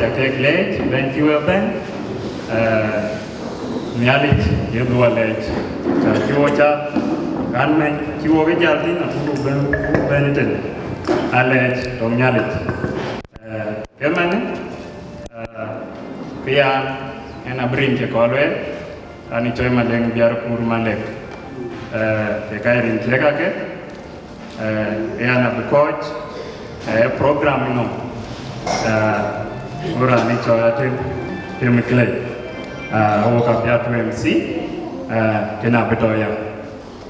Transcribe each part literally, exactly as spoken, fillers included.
Ca kek leec bɛ̈n cï we bɛ̈n, eh, Nhialic ye dhuɔl leec. Ca cï wo ca kan mɛn cï wo ke jäl thïn, abuk bɛ̈n, buk bɛ̈n tënë. Aleec tɔŋ Nhialic. Eh, ke mɛn, eh, ke ya ɛn abï rin cï kɔn lueel, an ë cɔl Malek Biar Kur Malek. Eh, ke ka rin cï kakë, eh, yan abï kɔc, eh, program nɔm, eh, ɣöö raan ë cɔl Atem, Tem Clay, eh, wo ka piath tu M C, eh, kën abï tɔ ya.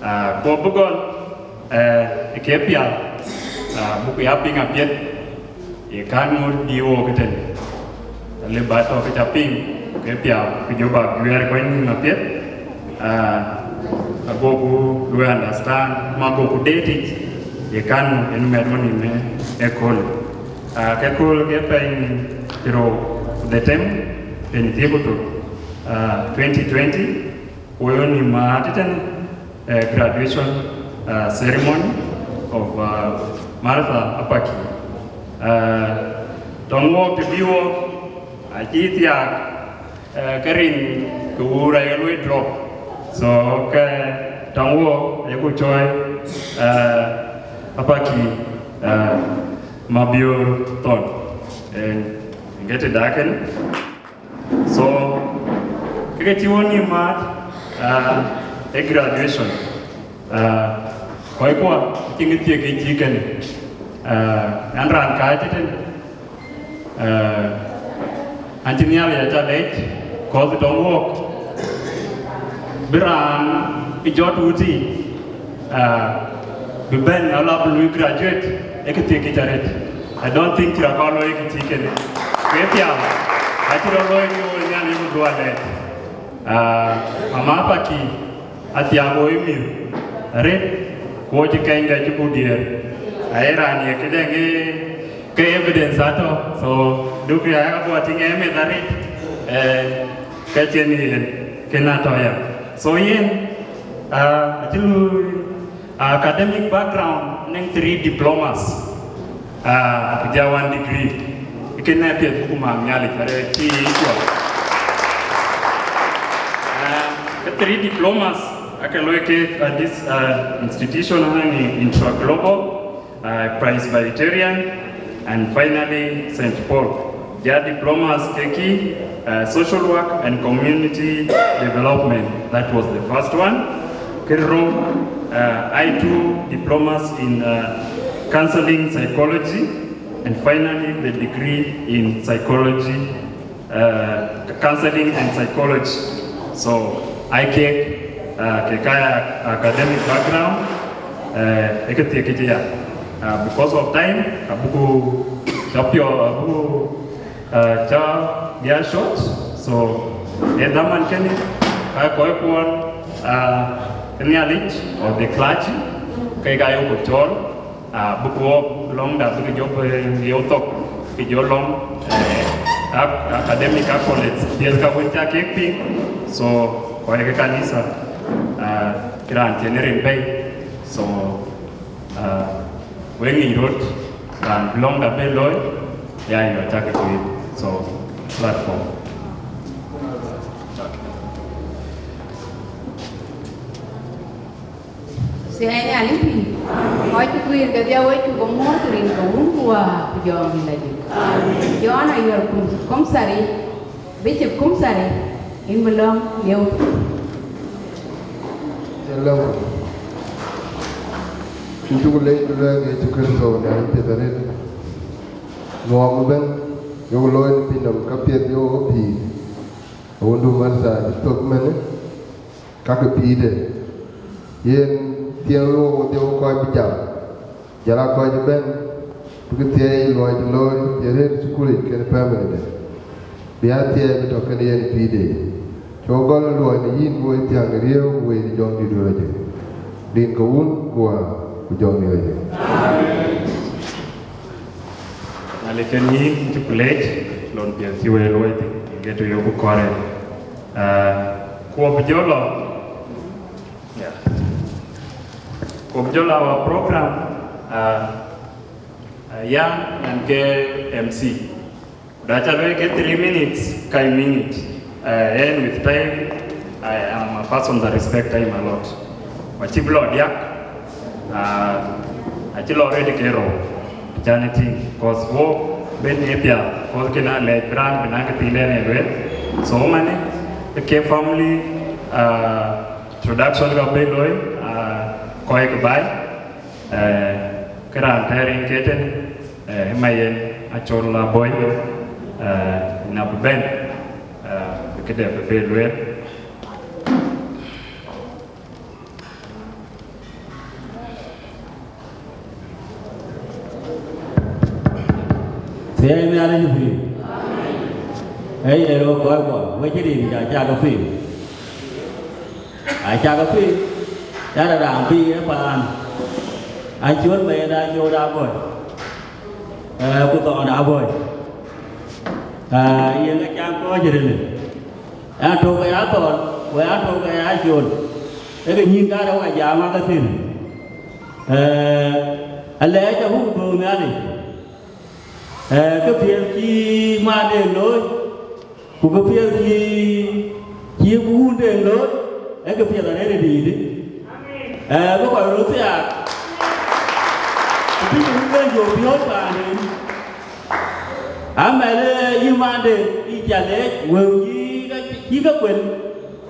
Ah, ku bï gɔl, eh, ke pial, ah, buku ya piŋ apiɛth, ye kan ŋot di wo këtën. Alë ba tɔ ke ca piŋ, ke pial, ku jɔ ba guiɛɛr kuany nïm apiɛth, ah, agoku lu understand, ma goku deetic, ye kan en mɛt wo nïm ë kööl. Ah, ke kööl ke pɛny cï rou dhetem, pɛny thiëëk ku tök, ah, twenty twenty, Wo yön nïm maat tëtën, eh, graduation, eh, ceremony of, eh, Martha Apaki. Eh, tɔŋ wok të bï wok, acï thiaak, eh, ke rin ke wuur aye luɔi drop. So, ke tɔŋ wok, ayeku cɔɔi, eh, Apaki, eh, Mabior Thon. En, en ke të dak en. So, ke ke cï wo nïm maat, ah, ë graduation. Ah, kɔc kuɔ, cïn thiëk ke cï kënë. Ah, an raan kääc tëtën. Ah, an cï Nhialic aca leec, kɔth tɔŋ wok. Bï raan ë jɔt wuti, ah, bï bɛ̈n ala bï lui graduate, ee kë thiëkic arëët. I don't think cï raan kɔn looi kë cï kënë. Ku ë pial, acï rɔt looi kë wo Nhialic ku dhuɔl lɛɛc. Ah, mama Paki, athiak wo ë mïth arëët, ku wo cï kɛnyde cï ku diëër. Aye raan ye këdɛ̈ŋ ë ke evidence atɔ̈. So, duk ya ka bɔ̈ tïŋ ë mïth arëët, eh, ke cïn yen, kën atɔ̈ ya. So, yen, ah, acï lui Academic background, nɛŋ three diplomas, ah, ku ja one degree. Kën ë piɛth buku maam Nhialic, arëët cï cuɔl. Ah, ke three diplomas, ake looi ke at this, ah, institution, anɔŋ Intra-Global, uh, Presbyterian, and finally Saint Paul. Ja diplomas ke ki, uh, social work and community development. That was the first one. Ke rou, uh, I two diplomas in, uh, counseling psychology, and finally the degree in psychology, uh, counseling and psychology. So, I take, uh, ke kaya academic background, uh, ë ke thiëk kë ya. Uh, because of time, abuku ca piɔ̈u, abuku, uh, ca bia short. So, ë dhaman kënë, ka kɔc kuɔn, uh, Nhialic or the clergy, ke ka yok ku cɔɔl, Ah, bï ku wok lɔ̈ŋda bï ke jɔ, eh, lieu thok, ke jɔ lɔ̈ŋ, eh, ac-, academic accolades, piɛth ka wën ca kek piŋ. So, kɔc ke kanitha, ah, cï raan cïn rin bei. So, ah, wek ŋic röt, raan bï lɔ̈ŋda bï looi, ya yɔ cak ke kuic. So, platform. Thiɛɛi Nhialic pïïr, kɔc cï guiir kedhie, we cuk ke muɔ̈ɔ̈th rin ke Wun ku Wät ku Jɔŋdït Lajik. Jɔn Ayuɛɛr Kum-, Kumthari, Bishop Kumthari, yïn bï lɔ̈ŋ lieu. Hello. Yïn cuk leec bï luɛɛk Yecu Kërtho Nhialic piɛth arëët. Luɔm ëbɛ̈n, yok looi në piny nɔm ka piɛth yok pïïr. Awundu Martha cï thök mënë, kakë pïïrde. Yen thiëŋ luɔk wo dhiau kɔc bï jam, jɔl aa kɔc ëbɛ̈n bï ke thiëëc luɔi cï looi ye rëër ë thukulic kën family de, bï aa thiëëc bï tɔ kën yen pïïrde. Cuk gɔl luɔi në yïn ku woi thiäŋ ë riëëu ku wëi në Jɔŋdït Lajik, rin ke Wun ku Wät ku Jɔŋdït Lajik. Nhialic kën yïn cuk leec lon piɛth cï wek luɔi thïn, ke të yok kɔɔr en. Ah, ku bï jɔ lɔ, yeah. Ku bï jɔ lɔ our program, ah, ah, yan, yan ke M C. Ku Aca lueel ke three minutes, ka minute. Uh, and with time, I am a person that respect time a lot. Wacï bï lɔ diäk, uh, acï lɔ ready ke rou. Cän ë tïŋ, cause wo ben ë piath, cause kën a lɛc bï raan bï naŋ kë thiin dɛn ë lueel. So many, ke family, uh, introduction ka bï looi, uh, kɔc ke baai, uh, ke raan tɛ̈ rin ke tën, uh, ë ma yen Acol Aboi, uh, na bï bɛ̈n, uh, këde bï bï lueel. Thiëëc Nhialic pïïr. Ee yen röt kɔc kuɔ, wek cï rin, ca cak ke pïïr. Acak ke pïïr, yan raan bï ë paan. Acol Mɛɛr, Acol Aboi, ee, ku Thɔn Aboi. Ee, yen ke cak kɔc ril. An tök ke ya Thɔn, ku an tök ke ya Acol. Ee ke nyïn kaarë wa jam ake thïn. Ee, alɛɛc awun böök Nhialic. Ee, kë piɛth cï maanden looi, ku kë piɛth cï, cï wunden looi, ee kë piɛth arëët ë dïït. Ee, bï kɔc röt thiaak, ku bï ke wun ben jɔ piɔ̈ɔ̈c paanden. Amɛn, ee, yï maanden, yï ca leec, wëu cï ke, cï ke kuel,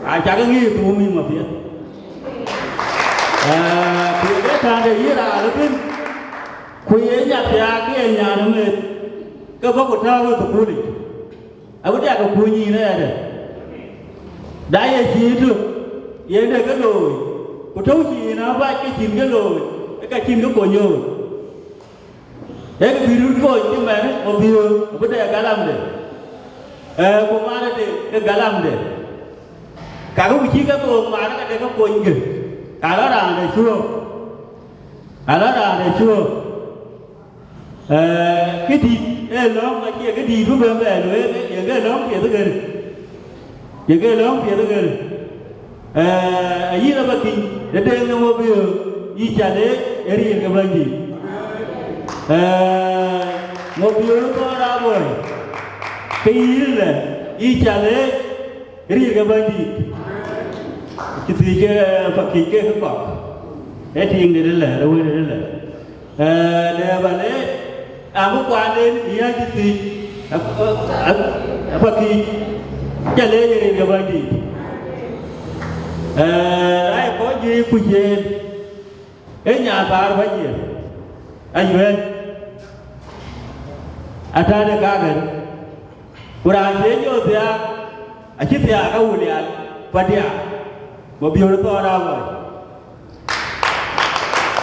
acak ke ŋic thum yï mapiɛth. Ee, ku ye ke tande yï raan ëbën, ku ye nya thiaak, ke ye nyan ë meth, ke bɔ̈ ku tääu ë thukulic, abï diäk ke kuny yïn ëdë. Da ye cïï tök, yen de ke looi, ku tɔ̈u cïï yïn abac ke cïn ke looi, ke ka cïn ke kony ɣööt. Ee kë bï röt kony cï mɛn ë Mabiöör, abï dɛ galamde, ee, ku maande ke galamde. Kakë ku cï ke thook maan, ka de ke kony kë, ka lɔ raan de cuɔ̈ɔ̈k, ka lɔ raan de cuɔ̈ɔ̈k. Ee, këdït ee lɔ̈ŋ, acie këdït bï bɛ̈n bɛ lueel, ye ke lɔ̈ŋ piɛth ëkënë, ye ke lɔ̈ŋ piɛth ëkënë. Ee, ayïn aba kic, de deŋ në Mabiöör, yï ca leec ë rin ke Bɛ̈nydït. Ee, Mabiöör Thɔn Aboi, ke yïn lë, yï ca leec ë rin ke Bɛ̈nydït. Cï thiëc ke pakic ke kɔ̈k, ee tiiŋ de lë, de wël de lë. Ee, le ba leec, aŋö kuanden yäc thiëc, ap-, ap-, ap-, apakïc, ca leec rin ke Bɛ̈nydït. Ee, rai kɔc juëc kuc yen, ee nyan thaar bäny yen, ayuɛ̈ɛ̈n, atääde kakën, ku raan cie jɔ thiaak, acï thiaak awulial, pa diaak, Mabiöör Thɔn Aboi.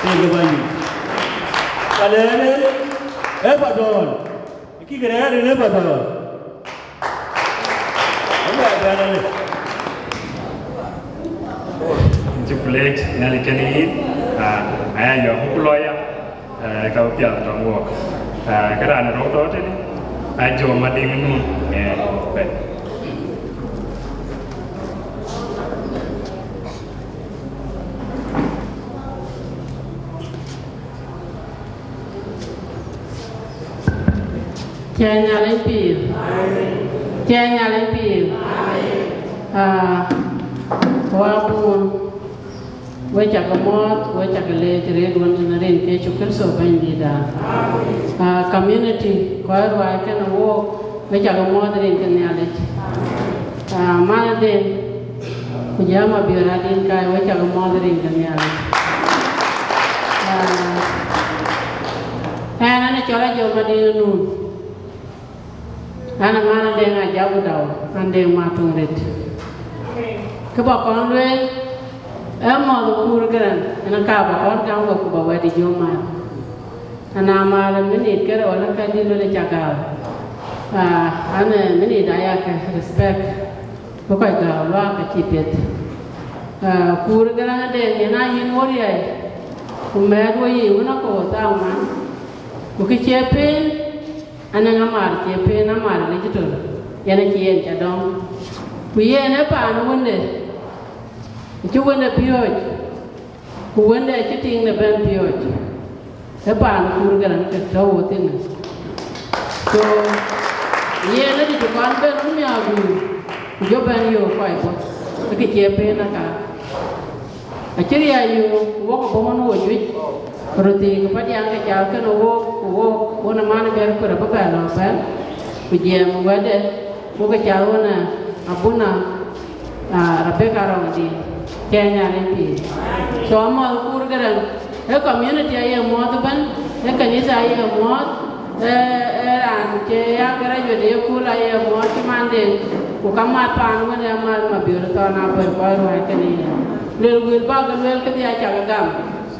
Thank you, Bany. Ka lɛɛr ë Padaŋ. Kï ke rɛɛr ë Padaŋ. Ëmɛ bɛ̈n ale. Jubilate, Nhialic kenë yïn. Ah, aya yɔ̈ɔ̈k ku lɔ ya. Ah, ka piath tɔŋ wɔk. Ah, ke raan rɔt tɔ̈ tënë. Ajo Madiŋ Nun. Eh, bɛ̈n. Cï Nhialic pïïr. Cï Nhialic pïïr. Ah, wabun, we cak mɔ̈ɔ̈th, we cak leec rëëtduön tënë rin ke Yecu Kërtho Bɛ̈nydïïtda. Ah, community, kɔc ruääi kenë wook, we cak mɔ̈ɔ̈th rin ke Nhialic. Ah, manhden, ku jam Mabiöör Adït Kai, we cak mɔ̈ɔ̈th rin ke Nhialic. Ah, ɛn, ɛn ë cɔl Ajo Madiŋ Nun. Ɛn ë man Adeŋ Ajak Dau, Adeŋ Matuŋ Rit. Kë ba kɔn lueel, ee mɔ̈th ë Kuur Gäräŋ, ɛn ë ka ba kɔn gam wek ku ba wɛ̈t ë jɔ mat. Ana mal ë minit kërë wala ka dït wala ca gäu. Ah, an, eh, minit aya ke respect. Bï kɔc gäu luaak ka cï piɛth. Ah, Kuur Gäräŋ Adeŋ, yen a yïn wo riɛi, ku mɛɛt wo yiic wën akɔ̈u ë thaa ŋuan. Ku kë cie pen, anɛŋ amar cie pen, amar ë digital, yen acï yen ca dɔm. Ku yen ë paan wënde, acï wënde piööc, ku wënde acï tiiŋde bɛ̈n piööc, ë paan Kuur Gäräŋ ke tɔ̈u wo thïn. So, Yen ë dït kɔn bɛ̈n wun miäkduur, ku jɔ bɛ̈n yöök kɔc bɔ̈, ë kë cie pen aka. Acï riɛl yöök, ku wok abɔ̈ wën wo juëc, röt thii, ku padiäŋ ke cath kënë wok, ku wok, wën ë man Biɛɛr Kuer abï bɛ lɔ bɛ̈n, ku jiɛɛm wɛ̈tde, wok ke cath wën ë abuna, ah, Rebecca Rɔŋdït, cï Nhialic pïïr. So amɔ̈th kuur Garaŋ, ee community aye muɔ̈ɔ̈th ëbɛ̈n, ee kanitha aye muɔ̈ɔ̈th, ee, ee raan cï ya graduate ye kul aye muɔ̈ɔ̈th cï manden, ku ka mat paan wën ee mat Mabiöör Thɔn Abel kɔc ruääi kënë yen. Luel wël bäk luel kedhie acäk gam,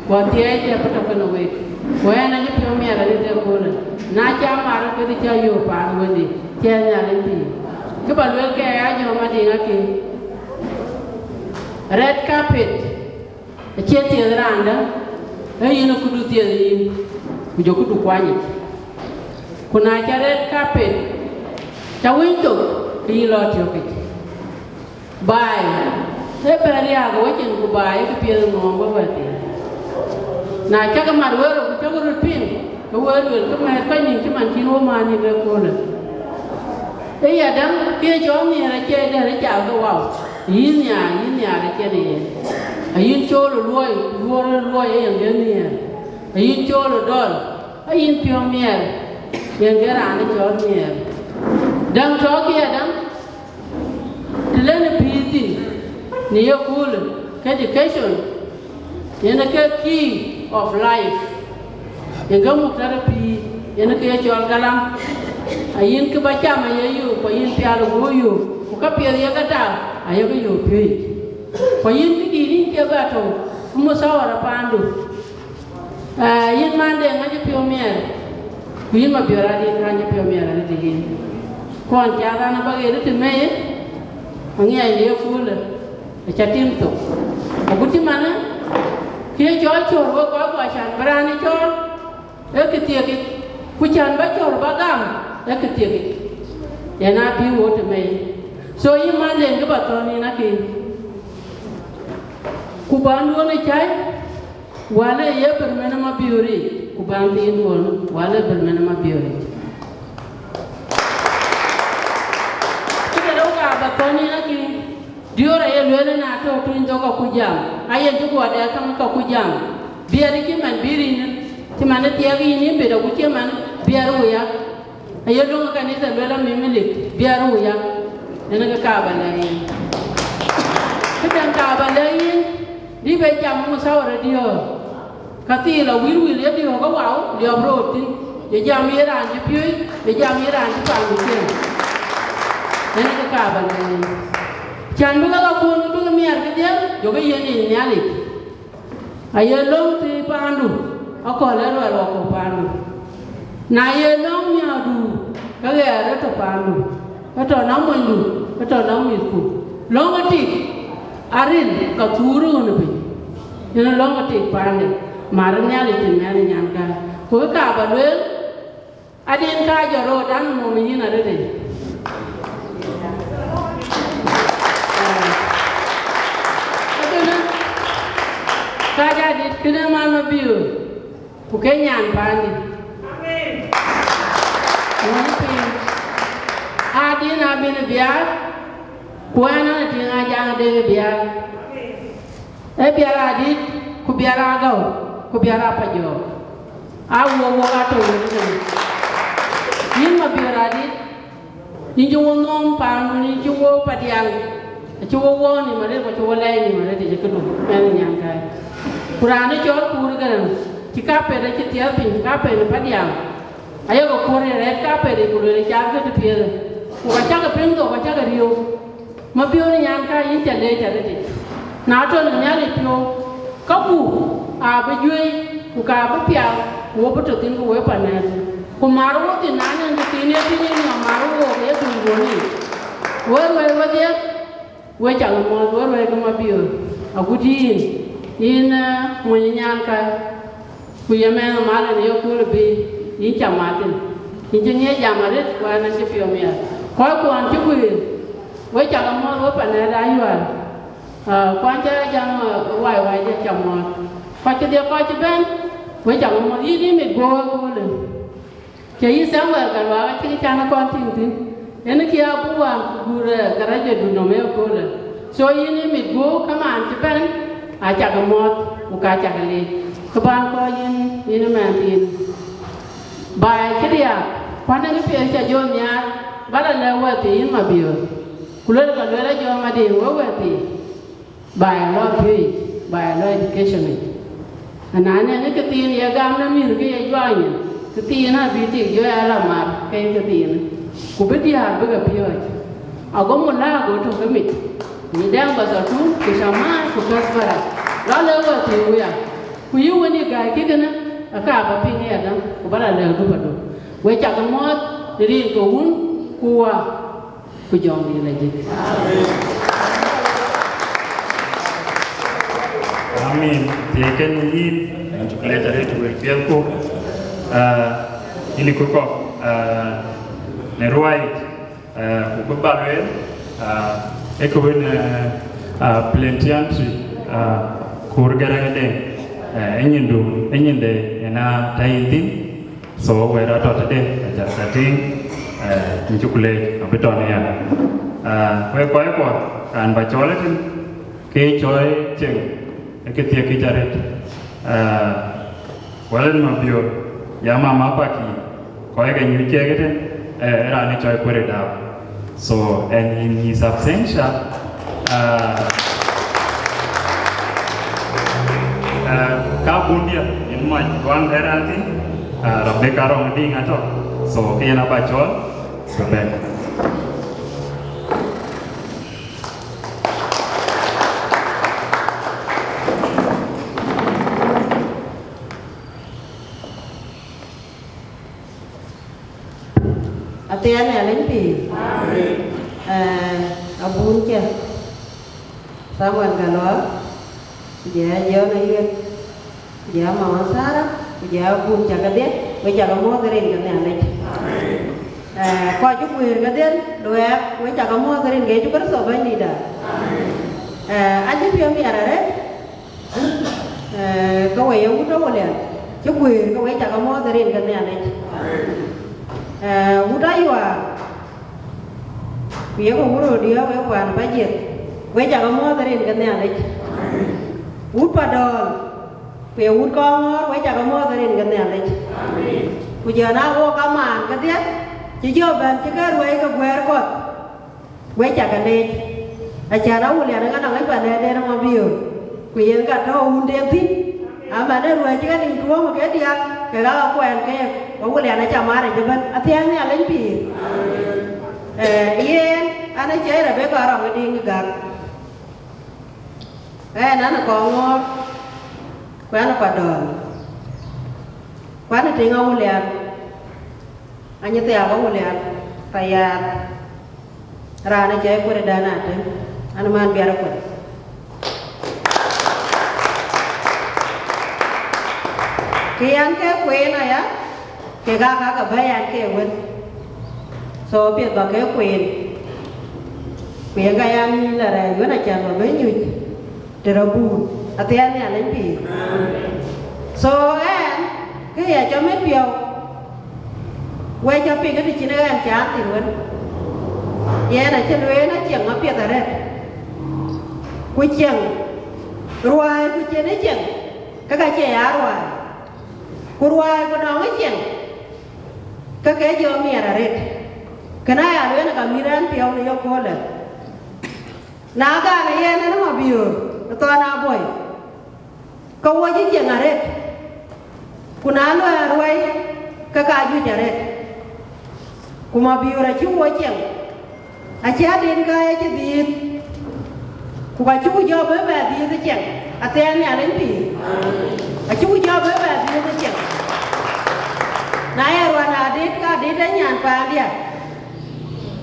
ku athiɛɛi cï bï tɔ̈ kënë week. Ku ɣɛn acï piɔ̈u miɛt arëët ëköölë, na cä mat kedhie cä yöök paan wëndï, cï Nhialic pïïr. Kë bä luel ke aya jɔ Madiŋ akï. Red carpet acie thieth raandä, ee yïn ë këdu thieth yïn, ku jɔ këdu kuany yic. Ku na cä red carpet, cä winy thok, ke yïn lɔ tiɔ̈kic. Baai, ee bɛ̈n riääk ë wecin, ku baai ë kë piɛth ë ŋɔ̈ɔ̈ŋ bä wɛ̈t thïn. Na cäkï mat wël, ku cäkï röt piŋ, ke wël luel, ke mɛ̈ɛ̈t kɔc nïïm cï man cïn wo määr nïïm ëköölë. Ee yadäŋ, kë ye cɔl nhiëër acie dɛ̈t ë cath ke wau, yïn nhiaar, yïn nhiaar acïn ë yen. Ayïn cool ë luɔi, luɔɔr ë luɔi ë yen ke nhiëër. Ayïn cool ë dɔl, ayïn piɔ̈u miɛɛr, yen ke raan ë cɔl nhiëër. Däŋ tɔ̈ kë yadäŋ, të lënë pïïr thïn në yeköölë, ke education yen ke key of life, yen ke muk tëde pïïr, yen ke ye cɔl galam. Ayïn kë bä cam aye yök, ku ayïn pial ë guɔ yök, ku ka piɛth ye ke tak, aye ke yök piööc. Ku ayïn kë dïït yïn cie bä tɔ̈u, ku muthawara paandu. Aa, yïn Madiŋ, ŋäc piɔ̈u miɛɛr, ku yïn Mabiöör Adït, ŋäc piɔ̈u miɛɛr arëët ë yïn. Kɔn cath an, abä ɣet ë të mei, aŋiɛc në yeköölë, acä tim thok. Agut cï manë, kë ye cɔl cöör wek kɔc kuɔ can bï raan ë cɔɔl, ee kë thiekic, ku can bä cöör bä gam, ee kë thiekic. Yen aa bï wo të mei. So yïn Madiŋ, kë bä thɔ̈n yïn akï. Ku bän duɔ̈n ë cäi, wälë ye bɛ̈n mɛn ë Mabiöör yic, ku bän thiin duɔ̈n, wälë bɛ̈n mɛn ë Mabiöör yic. Këde rou ka bä thɔ̈n yïn akï, diöör aye lueel ëna tɔ̈u tuny thok ka ku jam, aye cï guɔ dɛ käŋ ka ku jam. Biɛɛr cï man bï rinë, cï man ë thiɛɛk yïn yïn bït, aku cï man biɛɛr wuya. Aye löŋ ë kanitha luel amï Milik, biɛɛr wuya, yen ke ka bä lɛ̈k yïn. Këdäŋ ka bä lɛ̈k yïn, dï be jam muthawara diöör. Ka thil awïl wïl ye diöör ke wau, liɔp röör thïn, ye jam ye raan cï piööc, ye jam ye raan cï paandu ciëën. Yen ke ka bä lɛ̈k yïn. Cän bï ke kakuön bï ke miɛɛr kedhie, jɔkï yen yic Nhialic. Aye löŋ thii paandu, akɔ̈l ë ruɛl wakɔ̈u paandu. Na ye löŋ miäkdu, ke ɣɛɛr ë tɔ̈ paandu, ë tɔ̈ nɔm monydu, ë tɔ̈ nɔm mïthku. Löŋ ë tik aril ka thuur ë ɣön ë piny. Yen löŋ ë tik paande, mar Nhialic cïn mɛnh ë nyankäi. Ku ë ka bä lueel, Adïn, ka jɔ röördäŋ mum yïn arëëtë. Kënë, ka jɔ dït kënë man Mabiöör, ku ke nyan paandï. Wun piny, adïn abïn biaar, ku ɛn an, atïŋ ajaŋ dek biaar. Ee biɛɛr adït, ku biɛɛr agäu, ku biɛɛr apajɔɔk. A wok wok atɔ̈ wël ëtënë. Yïn Mabiöör adït, yïn cï wo nhom paandu, yïn cï wo padiäŋ, acï wo wɔ nïm arëët, ku acï wo lɛɛc nïm arëët, ë cï këdu, mɛnh nyankäi. Ku raan ë cɔl Kuur Garaŋ, cï kapet acï thiɛɛth piny, kapet ë padiäŋ. Ayek kuɔ̈r ë rɛ̈ɛ̈t kapet yic, ku lueel, cath ke tëpiɛth, ku ka cäkï piŋ thok, ka cäkï riëëu. Mabiöör nyankäi, yïn ca leec arëëtic. Na tɔ̈ në Nhialic piɔ̈u, ka buk abï juëc, ku ka bï pial, ku wo bï tɔ̈ thïn, ku we panɛ̈ɛ̈r. Ku mar wo thïn, na nɛn kë thiin ye tïŋ yen, mar wo ye dhuny duɔ̈n yic. Wek, wek, wedhie, we cak muɔ̈th, we ruɛɛc ke Mabiöör, agut yïn, yïn, eh, mony nyankäi. Ku ye mɛnh mal ë yeköölë bï yïn ca mat thïn. Yïn cï ŋiɛc jam arëët, ku ɛn acï piɔ̈u miɛt. Kɔckuɔn cï guëër, we cak muɔ̈th, we panɛ̈ɛ̈r ayual. Ah, kuan cä jam, ah, wai wai, jɛ ca muɔ̈th. Kɔc kedhie, kɔc cï bɛ̈n, we cak muɔ̈th. Yïn yï mit guɔ ëköölë. Cï yï Samuel Gatluak acï can kɔn tïŋ thïn. Yen kë abuk wään ku guur, eh, garaja du nɔm ë köölë. So yïn ë mit guɔ̈u kamaan cï bɛ̈n, acak mɔ̈ɔ̈th ku ka cak leec. Kë bän kɔc yïn, yïn ë mɛnhthiin. Baai acï riääk, ku anɛn piɛth ca jɔ nhiaar, bä la lɛ̈k wɛ̈ɛ̈thii yïn Mabiöör. Ku luel ka luel a jɔ Madiŋ wek wɛ̈ɛ̈thii. Baai alɔ piööc, baai alɔ education yic. Ana nɛn ë këthiin ye gam në mïth ke ye juaany nyin, këthiin abï tik jɔ ya la mar ke ye këthiin. Ku bï diäär bï ke piööc. Ago mulago tök ke mit. Ni dɛŋ bas atum, ku shamal, ku kasbara. Lɔ le wɛ̈ɛ̈thii wia. Ku yï wën ye gäi kï kënë, aka bä piŋ ë yadäŋ, ku bä la lɛ̈k dup adöŋ. We cak mɔ̈ɔ̈th në rin ke Wun, ku Wä, ku Jɔŋdït Lajik. Amin. Thiëëc kën yïn, ɛn cuk lɛc arëët wël piɛth ku, ah, yïn ku kɔ̈k, ah, në ruai, ah, ku bï bä lueel, ah, ë kë wën, ah, ah, plenty entry, ah, kur gɛrɛŋ deŋ, ah, ë nyindu, ë nyinde, yen a tɛ̈ yïn thïn. So wɛ̈t atɔ̈ tëde, aca thɛ̈ tïŋ, eh, në cuk leec, abï tɔ̈ në ya. Eh, wek kɔc kuɔ, raan bä cɔl ëtïn, ke cɔɔi cieŋ, ë kë thiëk kï ca rëët. Eh, wɛ̈lën Mabiöör, ya mama Paki, kɔc ke nyuc keek ëtïn, eh, raan ë cɔɔi Kuëri Daap. So, and in his absentia, uh, uh, ka bundia in mac duan dɛran thin, uh, Rebecca Rong Ding atɔ. So, ke yen aba cɔl, so ben. Athiɛɛn Nhialic pïïr. Amen. Eh, abun cä Samuel Galuak, ku jɔ John Ayuet, ku jɔ mama Sara, ku jɔ abun cä kedhie, we cä ke muɔ̈th rin ke Nhialic. Amen. Eh, kɔc cï guëër kedhie luɛɛk, we cä ke muɔ̈th rin ke Yecu Kërtho Bɛ̈nydïïtda. Amen. Eh, acï piɔ̈u miɛt arëët, Eh, ke we ye wut Awulian, cï guëër, ke we cä ke muɔ̈th rin ke Nhialic. Eh, wut Ayuaar, ku ye ke wut Rodië, we kuan Pajieth, we cä ke muɔ̈th rin ke Nhialic. Wut Padɔ̈ɔ̈l, ku ye wut Kɔŋɔ̈ɔ̈r, we cä ke muɔ̈th rin ke Nhialic. Ku jɔ na wok kamaan kedhie, cï jɔ bɛ̈n cï ke ruɛ̈i ke guɛ̈ɛ̈r kɔ̈th. We cä ke leec, acän Awulian ë ŋa nɔŋ ë panɛden ë Mabiöör, ku yen ka tɔ̈ wunden thïn, aman ë ruɛ̈c ke nïm tuɔ̈ɔ̈m ke diäk, ke ka ke kuɛɛn keek, Awulian acä maaric ëbɛ̈n, athiɛɛn Nhialic pïïr. Eh, yen, an, acie Rebeka Rɔŋ ë Diŋ Gak. Ɣɛn, an, ë Kɔŋɔ̈ɔ̈r, ku an, ë Padɔ̈ɔ̈l, ku an, ë tiŋ Awulian, anyï thiaak Awulian, payaath. Raan ë cɔɔi Kuëri dan Atem, an, man biar Kuëri. Ke yan ke kueen aya, ke ka ka ke bɛ̈ɛ̈i an ke wën. So piɛth bä ke kueen. Ku yen ka yan nyuc la rɛɛc wën acän bä bɛ̈n nyuc. Të rɔt buur, athiɛɛn Nhialic pïïr. So, ɛn, kë ya cä mit piɔ̈u, we cä piŋ ë të cïn ɣɛn cä thïn wën. Yen acï lueel, acieŋ apiɛth arëët. Ku cieŋ, ruääi ku cïn ë cieŋ, ke ka cie ya ruääi. Ku ruääi ku nɔŋ ë cieŋ, ke ke jɔ miɛt arëët. Kën aya lueel ka mït ɛn piɔ̈u në yeköölë. Na gam ë yen ënë Mabiöör ë Thɔn Aboi, ke wo cï cieŋ arëët, ku na luɛɛr ruɛi, ke ka juëc arëët. Ku Mabiöör acï wo cieŋ, acï adït ka ye cï dhiëëth, ku ka cï ku jɔ bï bɛ dhiëëth ë cieŋ, athiɛɛn Nhialic pïïr. Acï ku jɔ bï bɛ dhiëëth ë cieŋ. Na ye ruan adït, ka adït ë nyan paandiɛ̈,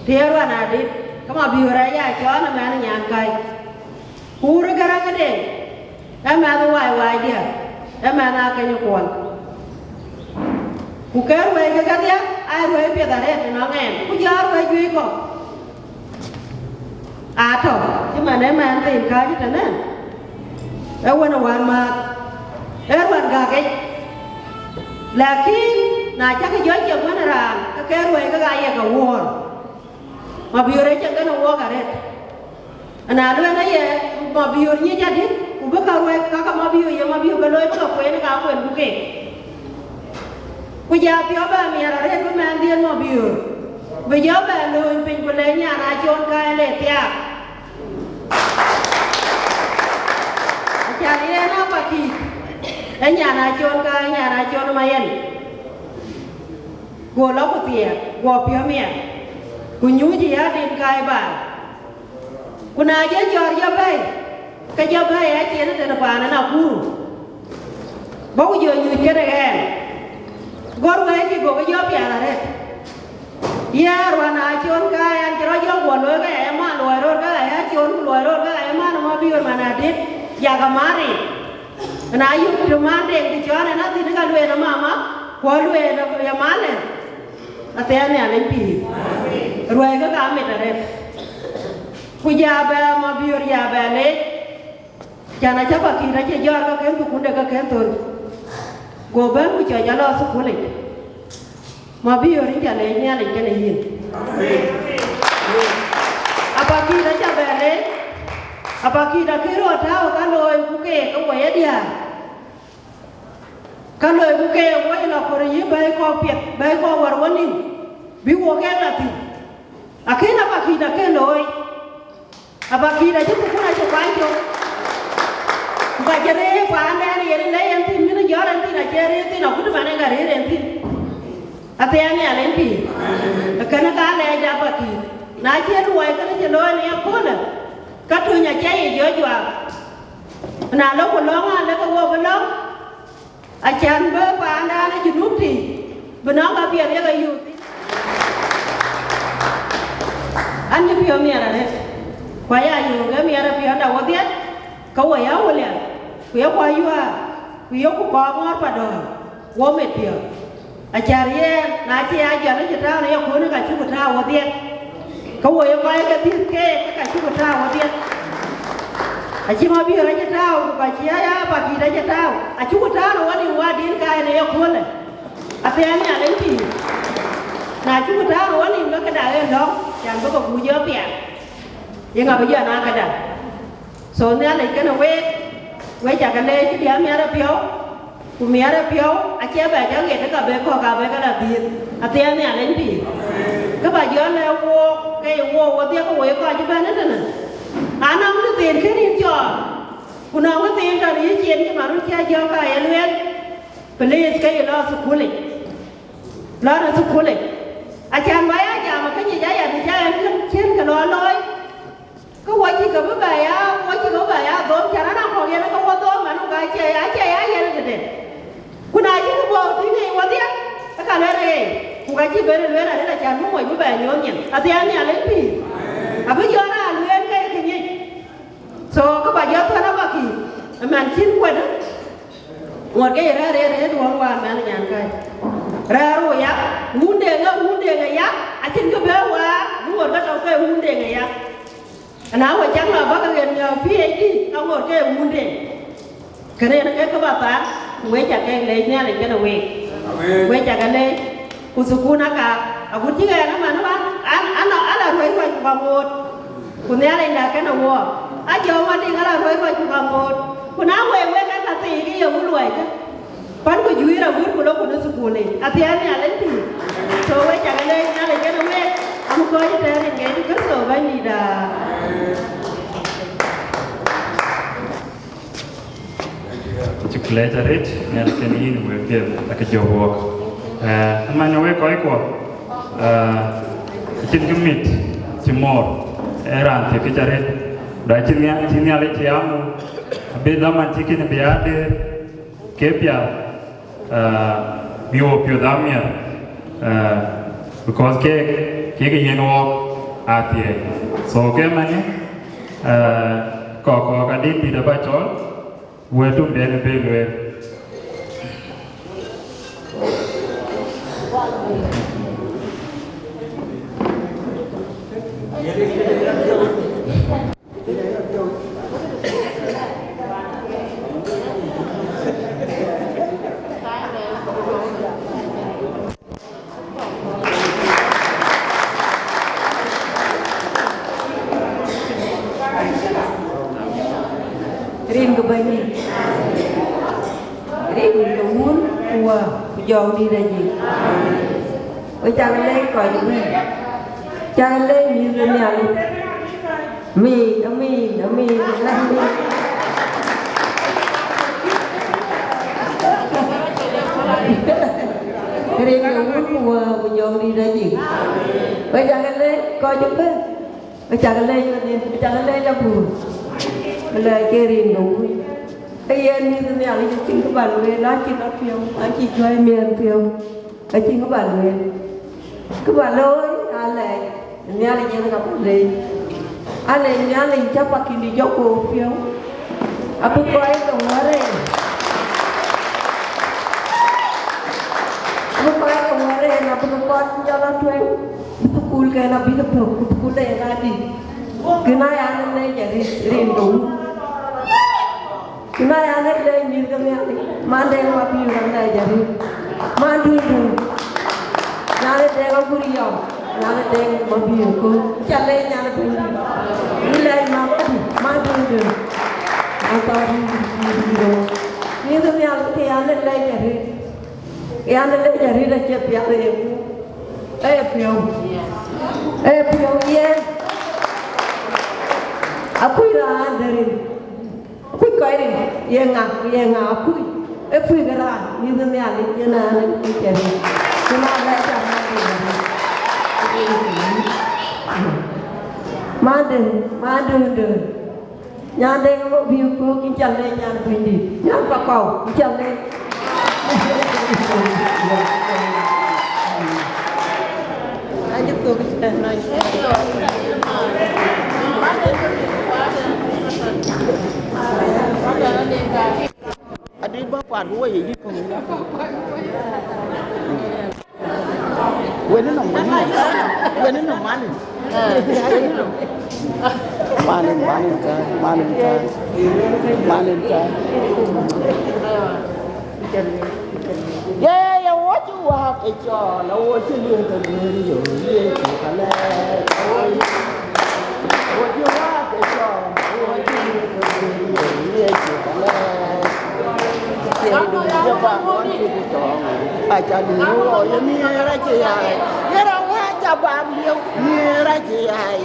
të ye ruan adït, ke Mabiöör aya cɔɔl ëmɛn nyan kai. Ku wut ë Gäräŋ ëdë, ë mɛnh wai wai diɛ̈, ë mɛnh aa keny kuɔl. Ku ke ruɛi ke kedhie, aa ruɛi piɛth arëët ënɔŋ ɛn, ku jɔ ruɛi juëc kɔ̈k. Aa tɔ̈, cï man ë mɛnh thïn kääc tënë, ë wën ë wänmääth, ë ruɛn gäk yic. Lakin na cäkï jɔ ciɛk wën ë raan, ke ke ruɛi ke ka ye ke wuɔɔr. Mabiöör acï gɛn ë wɔɔk arëët. Ana lueel aye, Mabiöör nyic adï, ku bï ka ruɛk ka ka Mabiöör ye Mabiöör ke looi bï ka kueen ka kueen ku keek. Ku jɔ piɔ̈u bɛ miɛt arëët bï mɛnhdiɛ̈n Mabiöör bï jɔ bɛ lööny piny ku lɛc nyan Acɔl Kaai le thiaak. Acan yen Apakït, ë nyan Acɔl Kaai, nyan Acɔl Mayɛn. Go lɔ ku thiɛɛk, guɔ piɔ̈u miɛt, ku nyuuc ë ya Din Kaai baai. Ku na jɔ jɔ̈ɔ̈r jɔ bɛ̈ɛ̈i, ke jɔ bɛ̈ɛ̈i acïn tënë paan ë Nakuru, bä ku jɔ nyuc kënë ɣɛn. Gör wɛ̈ɛ̈ckï gokï jɔ pial arëët. Yɛn ruan Acɔl Kaai, an cï rɔt jɔ guɔ looi ke ya ye man luɔi röör ke ya ye Acɔl, ku luɔi röör ke ya ye man ë Mabiöör man adït, yak amari. Na yök të man deŋ të cɔɔl en athïn ka lueel ë mama, ku alueel ë ye malë, athiɛɛn Nhialic pïïr. Ruɛɛikë ka mit arëët. Ku ja bɛ Mabiöör ja bɛ leec, can acä Pakït acï jɔɔr ke kën thukun de ke kën thöl. Go bɛ̈n ku cɔc alɔ thukulic. Mabiöör, yïn ca leec Nhialic kenë yïn. Apakït acä bɛ leec, Apakït akëc röt tääu ka looi ku keek ke woi ë diäär. Ka looi ku keek woi lɔ kɔɔr yï bɛ̈ɛ̈i kɔ̈k piɛth, bɛ̈ɛ̈i kɔ̈k wär wä nïm, bï wok keek lɔ thïn. Akën Apakït akën looi. Apakït acï thukun acï kuany cök. Ku ka cï rëër paandɛn yen lɛ̈i en thïn, mïn jɔ̈ɔ̈r en thïn acie rëër thïn, akut man en ka rëër en thïn. Athiɛɛn Nhialic pïïr. Kënë ka lɛɛc Apakït. Na cï luɔi kënë cï looi në yaköölë, ka tuny acie yic jɔ juak. Na lɔ ku lɔ̈ŋ, alë ke wok bï lɔ̈ŋ. Acan bï paandan ë Junub tïc, bï nɔm ka piɛth ye ke yök thïn. An cï piɔ̈u miɛt arëët, ku aya yöök ë miɛt ë piɔ̈nda wodhie, ke wo ya William, ku ye kuɔ Yuaar, ku yeku kɔɔr ŋɔɔr Padɔ̈ɔ̈r, wo mit piɔ̈u. Acan yɛn, na cï ya jɔl ë cï tääu në yaköölë, ka cuk tääu wodhie. Ke wo ye kɔc ke dhil keek, ke ka cuk tääu wodhie. Acï Mabiöör acï tääu, ku ka cï aya Pakït acï tääu. Acuk tääu në wonïm wa Din Kaai në yaköölë. Athiɛɛn Nhialic pïïr. Na cuk tääu në wonïm, ke këda ë lɔ̈ŋ, can bï ke kuc jɔ pial. Yeŋa bï jɔ na këda? So Nhialic kenë week, we ca ke leec këdiɛ̈ miɛt ë piɔ̈u, ku miɛt ë piɔ̈u acie bɛ jɔ ɣet ë ka bek kɔ̈k ka bek ke la dhiëëth, athiɛɛn Nhialic pïïr. Kë bä jɔ lɛ̈k wook, ke ye wook wodhie ke wo ye kɔc cï bɛ̈n ëtënë. Anɔŋ tëthiin kën yïn cɔɔl, ku nɔŋ tëthiin tɔ̈ në yï cin cï man wën cï a jɔ̈ɔ̈k ka ye lueel, please, ke yï lɔ thukulic. Lɔ në thukulic. Acan bä ya jam ë kënyic aya, të ca en kën cïn kë lɔ looi. Ke wo cï ke bï bɛ ya, wo cï ke bï bɛ ya dhom, cän raan kɔ̈k yen ke wo dhom, man ka cie, acie ya yen tëde. Ku na cï ku bɔ̈ tïŋ ë wodhie, ë ka lueel ë, ku ka cï ben lueel arëët, acan bï moc bï bɛ nyuɔɔth nyin. Athiɛɛn Nhialic pïïr. Abï jɔ raan lueel ke kë nyic. So, kë bä jɔ thɔ̈n abä kï, ëmɛn cïn kuɛ̈t, ŋuɔt ke ye rɛ̈ɛ̈r ë rëër duɔ̈ɔ̈r wäär mɛn nyan kai. Rɛ̈ɛ̈r wo ya, wun deŋ ë, wun deŋ ë ya, acïn kë bɛ̈ɛ̈r wäär, bï ŋuɔt ke tɔ̈u ke wun deŋ ë ya. Ana we cak lɔ bäk ɣet miɔ̈u P H D, ka ŋot ke wun deŋ. Kënë yen ke kë bä thaar, ku we ca kek leec Nhialic kenë week. Amen. We ca ke leec, ku thukun aka, agut cï ɣɛn ëmɛn ëmɛn, an, an, ala ruɛc ruɛc ku ka ŋoot. Ku Nhialic da kenë wook, a jɔ Madiŋ ala ruɛc ruɛc ku ka ŋoot. Ku na we wek ë ka thii, ke ye wun luɔi kë. Pan ku juiir agut ku lok ku në thukul yic, athiɛɛn Nhialic pïïr. So we ca ke leec Nhialic kenë week, am kɔc ëtɛ̈ɛ̈n rin ke Yecu Kërtho Bɛ̈nydïïtda. Cuk leec arëët, Nhialic kenë yïn wek dhiël, ak jɔ wook. Eh, man wek kɔc kuɔ, eh, acïn kë mit cï moor, ee raan thiëkic arëët. Da cï Nhialic cï amu, abï dhaman cï kën bï aa dëër, ke pial, eh, bï wo piɔ̈ɔ̈th amiɛr, eh, because kek, kek yen wɔɔk athiɛɛi. So ke mani, eh, kɔk, kɔk adït dït abä cɔl, wëëtum den ë bï lueel. Rin ke Wun ku Wä ku Jɔŋdït Ajik. Wek cak leec kɔc ëbɛ̈n. Cak leec mïth de Nhialic. Amin, amin, amin, amin. Rin ke Wun ku Wä ku Jɔŋdït Ajik. Wek cak leec kɔc ëbɛ̈n. Wek cak leec wedhie, wek cak leec abun. Lɛc ke rin ke Wun. Ee yen mïth de Nhialic acïn kë ba lueel, acïn apiɔ̈u, acï juäi miɛt piɔ̈u, acïn kë ba lueel. Kë ba looi, alɛc Nhialic yen ka ba leec. Alɛc Nhialic cä pakïndï jɔ koor piɔ̈u. Abï kɔc ke wär en, abï kɔc ke wär en, abï ke kɔn jɔl atueŋ. Bï thukul kɛn abï ke thök, ku thukul de yen adï. Kën aya në lɛc arëët rin ke Wun. Kën aya në lɛc mïth ke Nhialic. Man Deŋ Mabiöör alɛc arëët. Man Dundun. Nyan ë Deŋ Aguriɔm. Nyan ë Deŋ Mabiöör ku. Cä lɛc nyan ë Dundun. Yï lɛc mama du. Man Dundun. An thɔɔr Dundun. Mïth ke Nhialic ke ya në lɛc arëët. Yan ë lec arëët acie piath ë yeku. Ee piɔ̈u. Ee piɔ̈u yen. Akuc raan de rin. Akuc kɔc rin. Ye ŋa, ye ŋa akuc? Ee kuc ke raan, mïth ë Nhialic, yen raan ë lec arëët. Ku na lɛc arëët. Mande, mande, mande. Nyan Deŋ Mabiöör ku, yïn cä leec nyan Bɛ̈nydït. Nyan Pakɔ̈u, yïn cä leec. Adï bä kuat ku wä ye yï kɔ̈u. Wen nɔm, wen nɔm, wen nɔm, malin. Malin, malin ka, malin ka, malin ka. Ye, ye wo cï wak ë cɔɔl, a wo cï luel ke luel yo, ye cï ka lɛɛr, a wo cï, a wo cï wak ë cɔɔl, a wo cï luel ke luel yo, ye cï ka lɛɛr. Ye ba ŋuɔn cï ku tɔŋ, a ca di wo ye miɛɛr a cï yai, ye ra wa ca ba liu, miɛɛr a cï yai.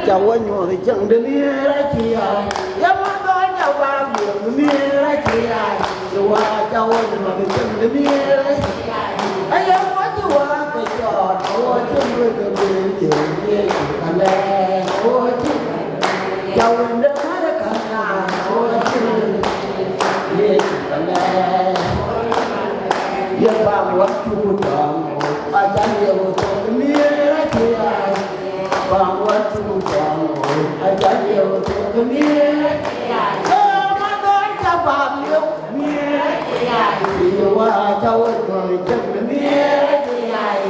Ca wo nyuɔɔth cäŋ de miɛɛr a cï yai, ye ma dhɔl ca ba liu, miɛɛr a cï yai. Ye wa ca wo nyuɔɔth cäŋ de miɛɛr a cï yai. Aye wo cï wa ke cɔɔl, a wo cï luel ke luel ye, ye cï ka lɛɛr, a wo cï. Ca wënde märë ka nyaai, wo cï ye cï ka lɛɛr. Ye bam wä cuk tɔŋ, acan ye wo thok miɛɛr a cï yai. Bam wä cuk tɔŋ, acan ye wo thok miɛɛr. Ee, ma dhɔn ca bam yök miɛɛr a cï yai. Ye wa ca wo thok cäŋ miɛɛr a cï yai.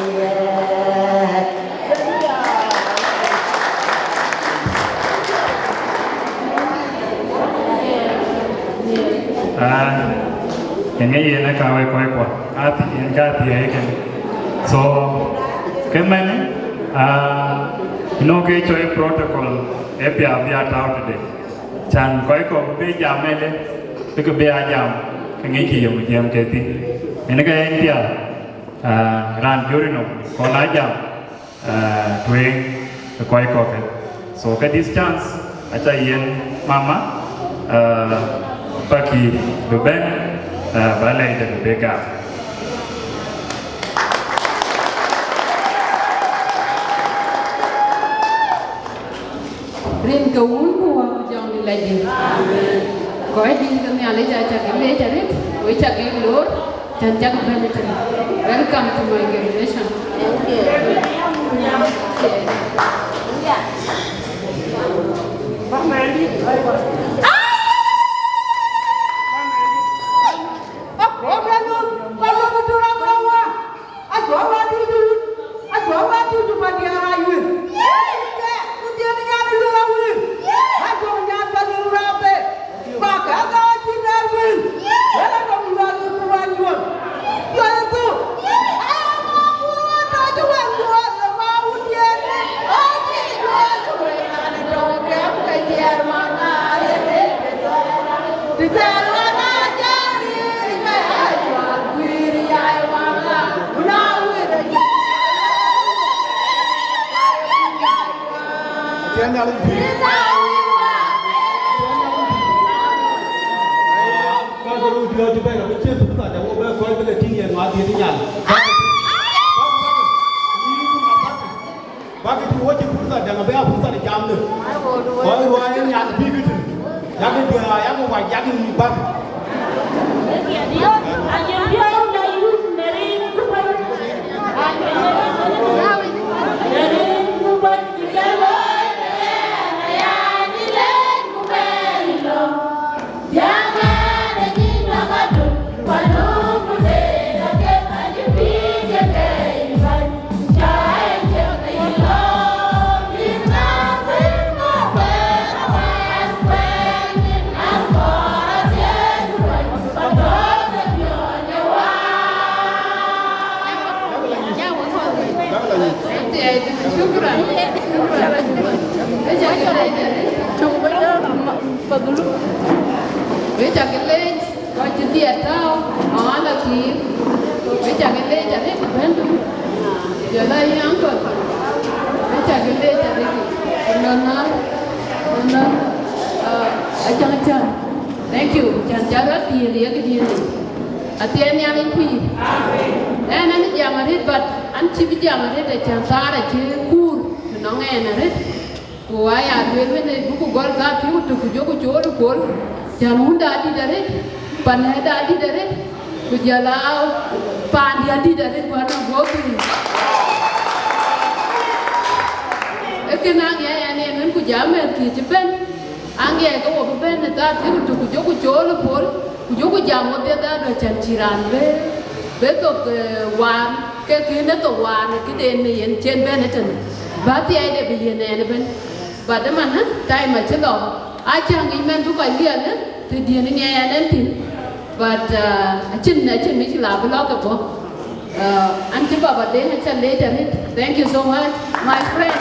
Ah, yen ŋic yen ë ka wek kɔc kuɔ, athi-, yen ka thiëëc ëkën. So, ke mɛn, ah, you know, ke cɔi protocol, ë bia, bia tääu tëde. Can kɔc kɔ̈k bï jam ëlë, bï ke bï a jam, ke ŋic kë yom jiɛɛm ke thïn. Yen ke yen bia, ah, raan juri nɔm, kɔn a jam. Ah, tueŋ ë kɔc kɔ̈k. So ke this chance, aca yen mama, ah, Pakïr bï bɛ̈n, ah, ba lɛcde bï bï gam. Rin ke Wun ku Wä ku Jɔŋdït Lajik. Kɔc dït ke Nhialic, aca ke leec arëët, ku aca ke loor, cän cak bɛ̈n ëtënë. Welcome to my graduation. Thank you. Acuɔ̈ɔ̈k bɛ luk, bɛ luk ë Turɔŋ Rɔŋ Wä. Acuɔ̈ɔ̈k bɛ tuc, acuɔ̈ɔ̈k bɛ tuc, bä diɛɛr aa yuël. Kɛ, ku diɛɛr ë nyan ë yuël aa wëër. Acuɔ̈ɔ̈k nyan bä luk raan bë. Bä kɛ dhɔ̈ɔ̈c cï raan wëër. Wël ë dɔm yual ku wä nyuɔ̈th. Yual ë thok. Aa, ma ku wä tɔc ë wä nyuɔ̈th, ma wun diɛɛr. Aa, cï nyuɔ̈th, wël raan ë dɔm kɛm ke diɛɛr man aa ye. Ka ke röt diɔ̈ɔ̈c bɛ̈n, abï cïn fursa de wo bɛ kɔc bï ke tïŋ yen ŋa dhiëëth nyal. Bäk tïŋ, wo cïn fursa däŋ, abï a fursa de jamde. Kɔc ruääi en nyak bï ke tïŋ. Yak diäär, yak wac, yak nyïïn bäk. شكرا. شكرا. Wek cak leec, kɔc cï dhiɛɛt tääu, aa, la kïïr. Wek cak leec arëët bɛ̈ndu. Jɔl a yï uncle. Wek cak leec arëët. Ku nɔn nɔn, ku nɔn, ah, acaŋ acaŋ. Thank you. Can ca rɔt dhiëëth ye këdiëënë. Athiɛɛn Nhialic pïïr. Ɛn, ɛn jam arëët, but an cï bï jam arëët, acan thaar acï kuur të nɔŋ ɛn arëët. Ku aya lueel wën ë bï ku gɔl gäk kï ku tök ku jɔku cool ë pol, cän wunda adït arëët, panëda adït arëët, ku jɔl a paandi adït arëët, ku anɔŋ guɔ̈pdï. Ee kënë aŋiɛc ɛn en wën ku jam mɛ̈thkï cï bɛ̈n, aŋiɛc ke wo bï bɛ̈n ë thaar thiëk ku tök ku jɔku cool ë pol, ku jɔku jam wo dhiëth adö cän cï raan bë, bë thok, eh, waar, ke kën ë thok waar ë këden ë yen cen bɛ̈n ëtënë, bä thiɛɛide bï yen ɛn ëbën. But ëmën, eh, time acï lɔ, acä ŋic mɛn bï kɔc liɛl, eh, të diën ŋiɛc ɛn ɛn thïn. But, uh, acïn, acïn mïc la bï lɔ ke bɔ̈. Uh, an cï Baba Deŋ acä leec arëët. Thank you so much, my friend.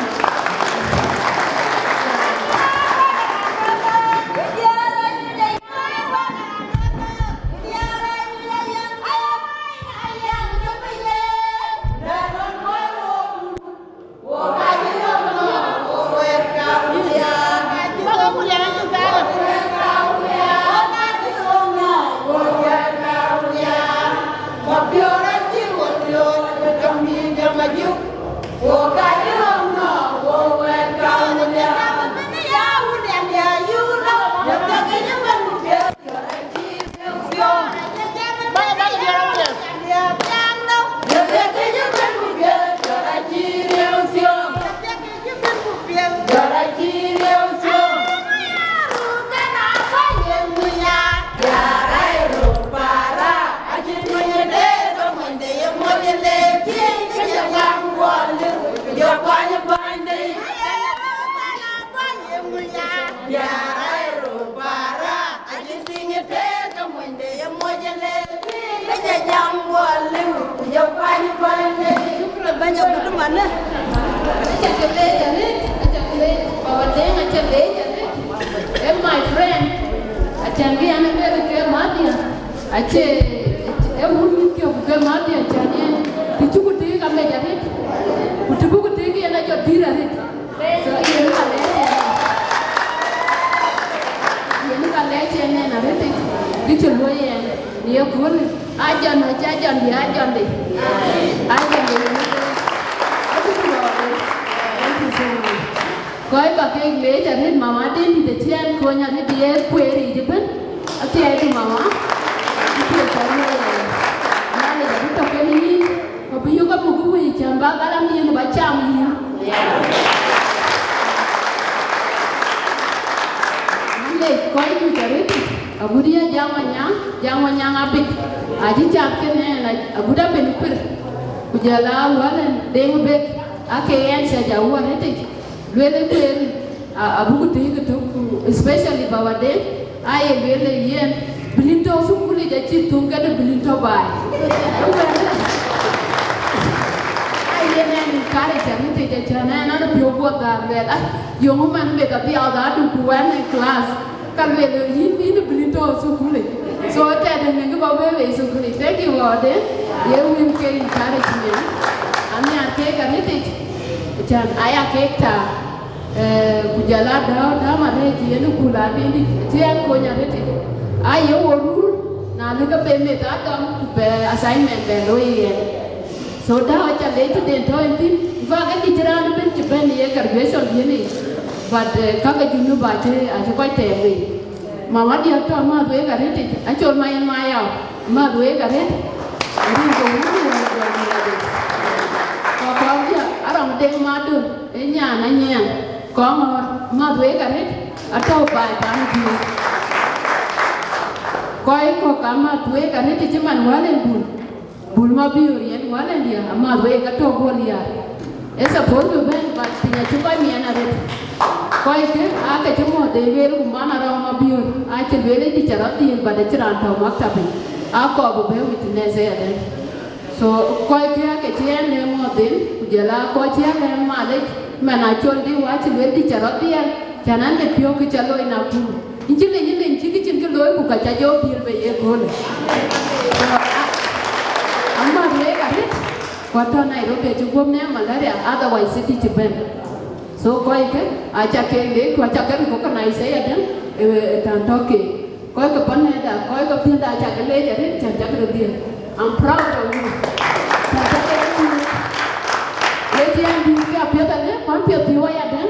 Shukran, bɛ̈ny agut manë. Aca ke leec arëët, aca ke leec, Baba Deŋ aca leec arëët. Eh, my friend, acan kë an ë lueel ke madhia, acie, ee wun mïth kiɔ̈k ku ke madhia, acan yen, të cï ku tëëk amec arëët, ku të bï ku tëëk yen ajɔ dïr arëët. So, yen ka lɛc yen. Yen ka lɛc yen ɛn arëtic, kë cï luɔ̈i yen, në ye köölë, a jɔn, acä jɔn dï, a jɔn dï. A jɔn dï. Thank you so much. Kɔc ba kek leec arëët, mama den dït acï ɛn kony arëët ye kueer yic ëbën. Athiɛɛi du mama. Athiɛɛi cä luɔ̈i yen. Nhialic abï tɔ̈ kenë yïn. Ku bï yök abuk wëi cän ba galamdiën ba cam yïn. An lec kɔc juëc arëtic, agut ye Jaŋ Manyaŋ, Jaŋ Manyaŋ Abit, acï cath kenë ɛn, agut abën kuër, ku jɔl a wärën Deŋ Bek, ake ɛn cä ja wär arëtic. Lueel ë kueer, a, abuk tëëk ëtök, ku especially Baba Deŋ, aye lueel ë yen, bï lïm tɔ̈ thukul yic acï thöŋ kënë bï lïm tɔ̈ baai. Aye yen ɛn encourage arëtic, acän ɛn an, piɔ̈u guɔ dhaar lueel, ah, yöŋ man meth adhiau dhaardu ku wɛ̈n ë class. Ka lueel yïn, yïn bï lïm tɔ̈ thukul yic. So, tɛ̈dë në kë ba bɛ̈ɛ̈i thukul yic. Thank you, Baba Deŋ. Ye win ke encouragement. Anhiar kek arëtic. Cän aya kek taar. Eh, ku jɔl a dääu, dääu arëët yen ë kul adï, cï ɛn kony arëët. Aye wo rur, na lëk ke be meth adɔm, ku bɛ assignment bɛ looi yen. So dääu aca leec tëden tɔ̈ yen thïn. In fact, ë dï cï raan ëbën cï bɛ̈n ye graduation yen yic. But, eh, ka ke Junub acï, acï kɔc tɛɛm wei. Mama diäk tɔ̈ mäth wek arëët yic, acol ma yen ma yau, mäth wek arëët. Rin ke wun wun wun wun. Kɔ̈k kɔ̈k diäk, Arɔŋ Deŋ Madun, ë nyan Anyiɛɛŋ, Kɔŋɔ̈ɔ̈r, mäth wek arëët, atɔ̈u baai paan ë Jiëëŋ. Kɔc kɔ̈k amäth wek arëët cï man wäl en Bul. Bul Mabiöör yen wäl en diäk, amäth wek atɔ̈u guöl yar. Ë suppose bï bɛ̈n, but piny acï kɔc miɛn arëët. Kɔckë aake cï muɔ̈th de lueel, ku man Arɔŋ Mabiöör acï lueel ë dï cä rɔt dhiël, but acïn raan tɔ̈u maktab yic. Akɔɔr bï bɛ̈n witness ëyadɛ̈. So kɔckë aake cï ɛn lɛ̈k muɔ̈th en, ku jɔl aa kɔc cï ɛn lɛ̈k malec, man acol dï wa cï lueel dï cä rɔt dhiɛl, cän an, lë piɔ̈u kë cä looi Nakuru. Yïn cï leny, yïn leny cï kë cïn kë looi, ku ka cä jɔ dhiël bei ye köölë. So, a-, amäth wek arëët, ku atɔ̈ Nairobi acï guöp në malaria, otherwise cï dï cï bɛ̈n. So kɔckë aca ke leec, ku aca ke recognize ëyadɛ̈, ë, ë tän tɔ̈ keek. Kɔc ke pan nɛ̈ɛ̈tda, kɔc ke piɛ̈nda, aca ke leec arëët, cän cä ke röt dhiël. I'm proud of you. Cän cä ke röt dhiël. Wek cï ɛn dït ke apiɛth alë, ku an piɛth pïu ayadɛ̈.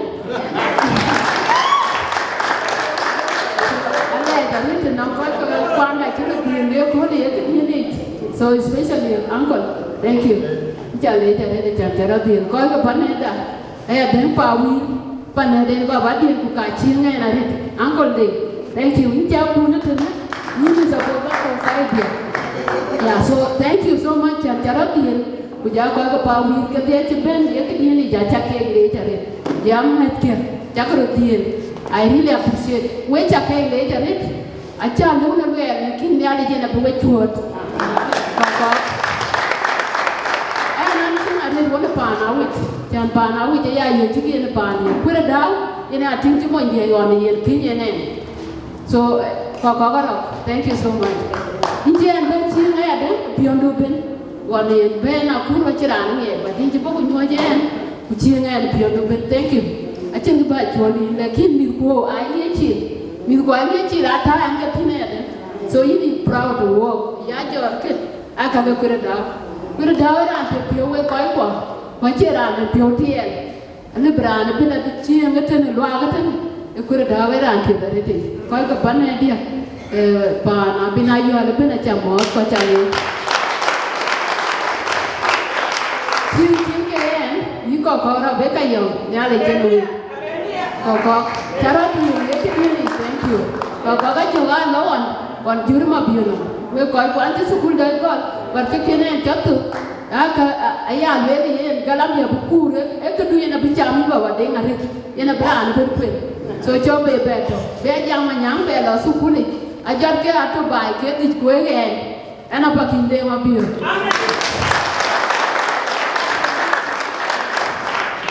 Alɛɛc arëët tënɔŋ kɔc ke kuanda cï röt dhiël ye köölë ye këdiën yic. So especially uncle, thank you. Ca leec arëët, cän cä röt dhiël. Kɔc ke pan nɛ̈ɛ̈tda, aya dɛ̈ŋ pa wïïr, panɛ̈den baba diël ku ka cieŋ ɛn arëët. Uncle Deŋ, thank you. Yïn cä kun ëtënë, yïn is a program of idea. Yeah, so thank you so much, cän cä rɔt dhiël, ku ja kɔc ke pa wïïr kedhie cï bɛ̈n ye këdiën yic, aca keek leec arëët. Ja mɛ̈thkiɛ̈, cä ke röt dhiël. I really appreciate. Wek ca keek leec arëët. Acä lëu në luɛɛl, lakin Nhialic yen abï we cuööt. Kɔ̈k kɔ̈k. Ɛn an, cïn arëët wën ë paan Awic, cän paan Awic aya yöc cïk yen ë paan yen. Kuër ë dääu, yen a tïŋ cï mony diɛ̈ ɣɔn ë yen kïny yen ɛn. So, kɔ̈k kɔ̈k arɔ̈k, thank you so much. Yïn cï ɛn bɛ̈n cï ŋɛɛt ë piɔ̈ndu bën, ɣɔn ë yen bɛ̈n akur acï raan ë ŋɛɛt, but yïn cï bɔ̈ ku nyuɔ̈c ɛn. Ku cieŋ ɛn piɔ̈ndu bën, thank you. Acïn kë bä cuɔ̈l yïn, lakin mïthkuɔ aa ŋiɛc cil. Mïthkuɔ aa ŋiɛc cil, aa tääu ɛn ke thïn ɛn. So yïn yï proud of work. Ya jɔt kë, aa ka ke kuër ë dääu. Kuër ë dääu ë raan piɛth piɔ̈u wek kɔckuɔ, ku acie raan piɔ̈u tiɛɛl. Alëu bï raan ëbën abï cieŋ ëtënë, luaak ëtënë, ë kuër ë dääu ë raan piɛth arëët. Kɔc ke pan ë diäk. Eh, paan abï na yɔ̈ɔ̈l ëbën acä mɔ̈ɔ̈th kɔc ca ŋic. Cïn cïn ke ɛn, yï kɔ̈k kɔ̈k rɔt bë ka yɔ̈ɔ̈k, Nhialic cïn wëu. Kɔ̈k kɔ̈k, cä rɔt yïn, ye cï diëël yic, thank you. Kɔ̈k kɔ̈k ajɔ̈k aa lɔ ɣɔn, ɣɔn jur Mabiöör nɔm. Wek kɔc kuan cï thukul dɔc gɔl, but kë kën ɛn cä thök. Aka, a, aya lueel yen, galam ya bï kuur, e, e këdu yen abï cam yï baba Deŋ arëët, yen abï raan ëbën kuën. So cɔk be bɛ tɔ̈, bɛ jam anyaŋ bɛ lɔ thukul yic, ajɔt ke atɔ̈ baai ke dhic ku e ɣɛɛn, ɛn abä kïn Deŋ Mabiöör.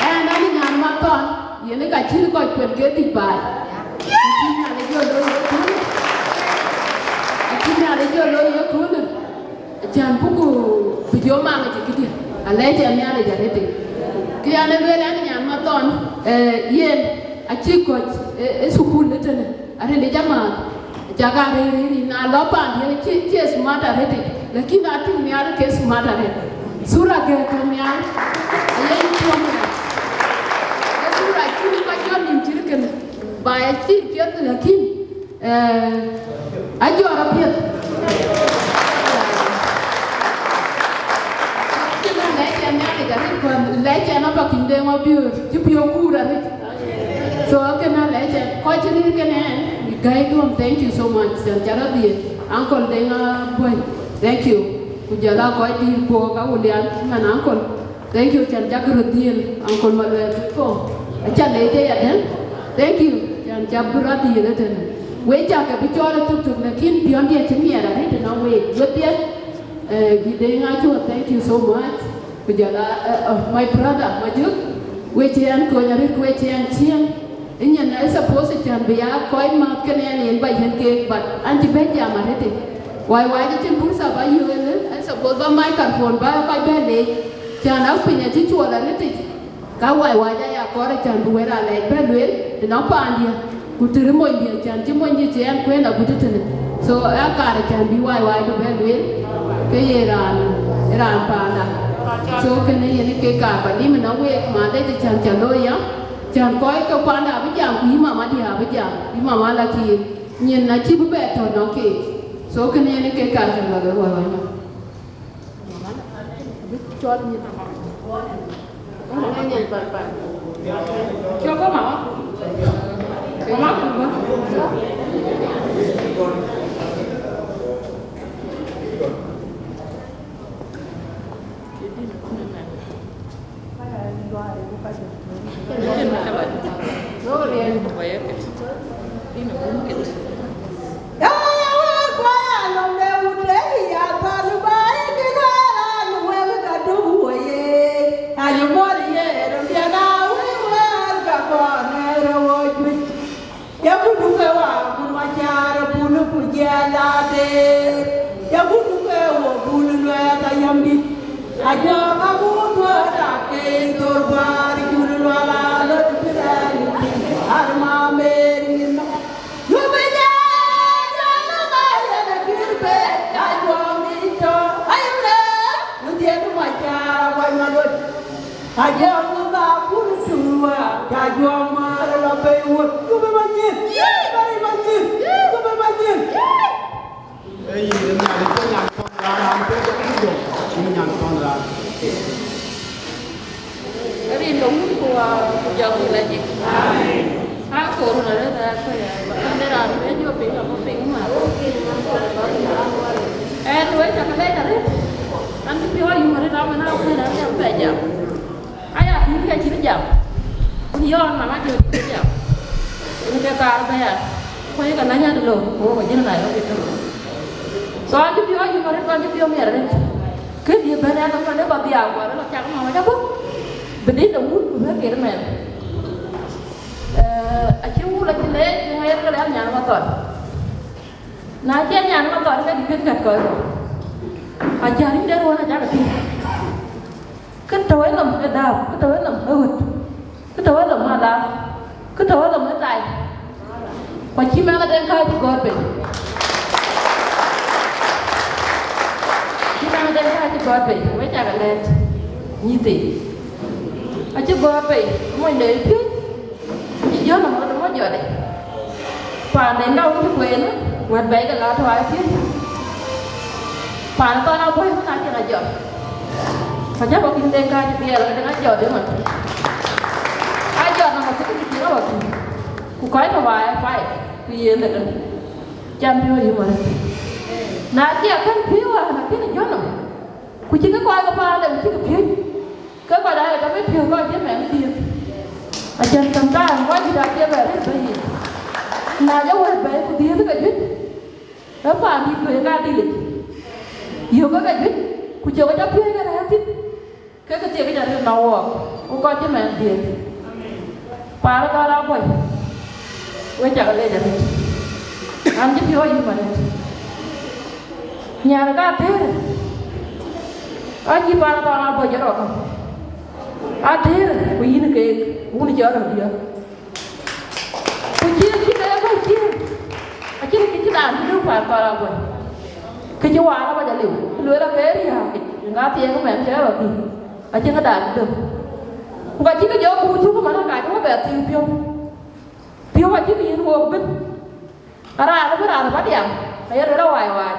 Ɛn, ɛn nyan Mathɔn, yen ka cïn kɔc kuën ke dhic baai. Acïn Nhialic jɔ looi ye köölë. Acïn Nhialic jɔ looi ye köölë. Cän buku bï jɔ maŋ ë cï këdië, alɛɛc ɛn Nhialic arëët. Kë an, ë lueel ɛn nyan Mathɔn, eh, yen acï kɔc, eh, ë thukul ëtënë, arëët ë jamaat, cak aa rëër rëër, na lɔ paandië cï, cï smart arëët, lakin aa tïŋ nhial ke smart arëët. Thura gɛ̈ɛ̈r tɔ̈ nhial, aye yï tuɔm nhial. Ë thura cïn kɔc jɔ nïm cït kënë, ba ya cï piɛth, lakin Eh, ajɔɔr apiɛth. Kënë lɛc ɛn Nhialic arëët, kuan lɛc ɛn abä kïn Deŋ Mabiöör, cï piɔ̈u kuur arëët. So, kënë lɛc ɛn, kɔc cï rëër kënë ɛn, guy duɔm, thank you so much, cän cä rɔt dhiël, Uncle Deŋ Abuɔ̈ny, thank you. Ku jɔl a kɔc dïïr puɔ̈k Awulian, man uncle. Thank you, cän cak röt dhiël, Uncle Maluɛɛr Tuko. Aca leec ëyadɛ̈. Thank you, cän cak bï röt dhiël ëtënë. Wek cak ke bï cɔɔl ë thuk thuk, lakin piɔ̈ndiɛ̈ cï miɛt arëët ënɔŋ week. Wedhiɛ, eh, bï Deŋ Acuɔth, thank you so much. Ku jɔl a, eh, eh, my brother, Majök. Wek cï ɛn kony arëët, wek cï ɛn cieŋ. Ënyin, I suppose cän bï ya kɔc mäth kënë ɛn yen bä yiɛ̈n keek, but an cï bɛ̈n jam arëët. Wai wai cï cïn pursa bä yök ëlë, I suppose bä microphone bä kɔc bɛ leec. Cän a piny acï cuɔl arëët. Ka wai wai aya kɔɔr acän bï wël alɛɛc bɛ̈n lueel tënɔŋ paandiɛ̈, ku tëri monydiɛ̈ acän cï monydiɛ̈ cï ɛn kueen agut tënë. So, ë kaar acän bï wai wai bï bɛ̈n lueel, ke ye raan, raan paanda. So, kënë yen ke kaar ba lim ënɔŋ week, malec acän ca looi ya, cän kɔc ke paanda abï jam, ku yï mama diɛ̈ abï jam, yï mama la kiir, nyin acï bï bɛ tɔ̈ nɔŋ keek. So, kënë yen ke kaar cän ba bɛ wai wai nɔŋ. Yakudu ke wa kun macar bulu ku jiɛl adeer. Yakudu ke wo bulu luɛɛk ayamdït. Ajɔk abun duɔ̈ɔ̈t ake dhor bäär jul lual alöt bï rɛ̈ɛ̈r arma mer ŋin. Yupinye jɔn ma yen kir be ajuɔŋ ito ayule. Ludiɛn macar aguany malot. Ajɔŋ ba pur tuwa, ajɔŋ mar la bei wot. Yupin manyin. Bari manyin. Yupin manyin. Ee, yïn ë Nhialic, cï nyan thɔn raan, raan ke jɔ piny jɔ, yïn nyan thɔn raan. Rin ke Wun ku Wä ku Jɔŋdït Lajik. Amen. Akoor run arëët aa kɔc aa, ba kɛn de raan bï jɔ piny, ba bï piny ŋuan. Ɛn wek cä ke lɛc arëët, an, cï piɔ̈u yum arëët, amɛn aa kuen arëët, an, bɛ jam. Aya, yïn ke cïn jam. Kun yɔn mama jɔ cïn jam. Yïn ke kaar bɛ̈ɛ̈r. Ku ye ka lany adï lɔ, ku wo ka jïn Nairobi tök. So an cï piɔ̈u yï marit, an cï piɔ̈u miɛt arëët. Kë dië bɛ̈n ë ka kɔn ë ba dhiau, ku alɔ cak mama ca bɔ̈. Bï dït de wun, ku bï ket mɛn. Eh, acï wun acï leec, ku ŋɛɛr ke lɛ̈k nyan mathɔn. Na cie nyan mathɔn, ke dï kën kɛ̈t kɔc. Acä riŋ de ruɔ̈n acä ke tïŋ. Kë tɔ̈u ë nɔm ë dääp, kë tɔ̈u ë nɔm ë ɣöt, kë tɔ̈u ë nɔm ë alaap, kë tɔ̈u ë nɔm ë thai. Ku acï mɛnh ë Deŋ Kääc cï gɔ̈ɔ̈r bei. Cï mɛnh ë Deŋ Kääc cï gɔ̈ɔ̈r bei, wek cak alɛ̈t nyïïth thii. Acï gɔ̈ɔ̈r bei, mony de piööc. Cï jɔt nɔm rɔt ë mɔ̈c jɔt ë. Paan de Dau cï kueen, wɛ̈t bɛ̈ɛ̈i ke la tɔ̈ aa piööc. Paan ë Thɔn Abɔ̈i mën acïn ajɔt. Ka cä bɔ̈ kïn Deŋ Kääc cï dhiɛɛl, ke Deŋ ajɔt ë man. Ajɔt nɔm athïn cï piŋ abɔ̈ kïn. Ku kɔc tɔ̈ aa five, ku yen de däŋ. Cam piɔ̈u yï man. Na cï akën piɔ̈u an, akën jɔt nɔm. Ku cï ke kɔc ke paande, ku cï ke piööc. Ke kɔc aa ye tɔ bï piööc kɔc cï mɛnh dhiëëth. Acïn sometimes kɔc dït acie bɛ rëër bɛ̈i yic. Na jɔ wɛ̈t bɛ̈i ku dhiëëth ke juëc, ee paan dït bɛ̈i ka dïlic. Yökë ke juëc, ku cï ke jɔ piööc ke rɛ̈ɛ̈r thïn, ke ke thiëk ke jɔ rëër nɔm wɔɔk, ku kɔc cï mɛnh dhiëëth. Paan ë Thɔn Abɔ̈i, we cak lec arëët. An cï piɔ̈u yï man arëët. Nyan ka atëër. Acï paan Thɔn Abɔ̈i jɔt rɔt. Atëër, ku yïn keek, wun cɔl röt diäk. Ku cï, cï ke bɛ̈i cï. Acïn kë cï raan cï döŋ paan Thɔn Abɔ̈i. Kë cï waar aba jɔ liu. Ku lueel ake riääk yic, ŋa thiëëk mɛnh cï rɔt thïn. Acïn kë raan cï döŋ. Ku ka cï ke jɔ kuur cuk man aka cï wä bɛ thiëëk piɔ̈u. Piɔ̈u acï ke yïn wook bï. Raan bï raan bä diam, aye rëër awai waai.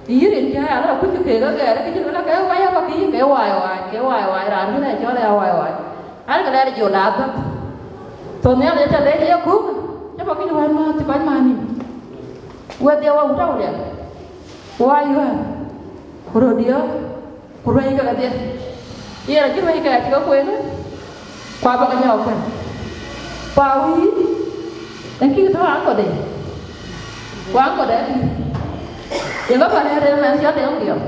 Yï rin cä raan akuc kë keek aɣɛɛr, ke cï luel ake wai abä kï ke wai waai, ke wai waai, raan bï rɛɛc cɔl ë awai waai. An, ke lɛɛr jol aa dhäk. Thon nhial ye cä leec ye kuŋ, cä bä kïc wään määth cï kɔc maan nïm. Wedhie wa wut awulian, ku wa yuään, ku röt diɔ̈ɔ̈k. Ku ruɛ̈i ke kedhie, yen acï ruɛ̈i ke acï ke kueen, ku abä ke nyɔk kuɛ̈n. Ku awïïr, en kï tɔ̈ aŋkɔde, ku aŋkɔde abï. Ye ke päl rɛ̈ɛ̈r en mɛnh cɔl Deŋ Riɔm.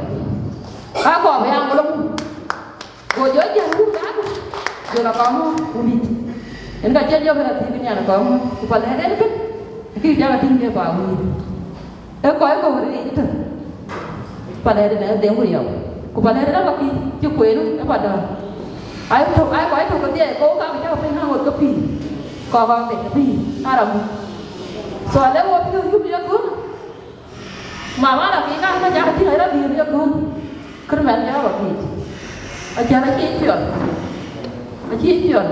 Ka kɔɔr bï aŋölɔ mum. Go jɔ jäl wun ke adu, jɔ la kɔm wun dït. En ka cï jɔ bï la thiëëk nyan kɔm, ku päl rɛ̈ɛ̈r en bï, kï jɔ la tïŋ ke pa wïïr. Ee kɔc kɔ̈k rëëc ëtök, palɛ̈ɛ̈t ënë Deŋ ku Riɔm, ku palɛ̈ɛ̈t ënë abä kï cï kueen ë pa dɔ̈ɔ̈r. Ai tök, ai kɔc tök kedhie, ke wok ka ke cä ke piny, ka ŋot ke pïïr, kɔk ka ke pïïr, aa rɔt muk. So, ale wok bï ke yup ye kööl. Mama rɔt piny ka ke cä ke tïŋ, arɔt bï ye kööl. Kërmɛn cä rɔt pïïr. Acän acï piɔl. Acï piɔl.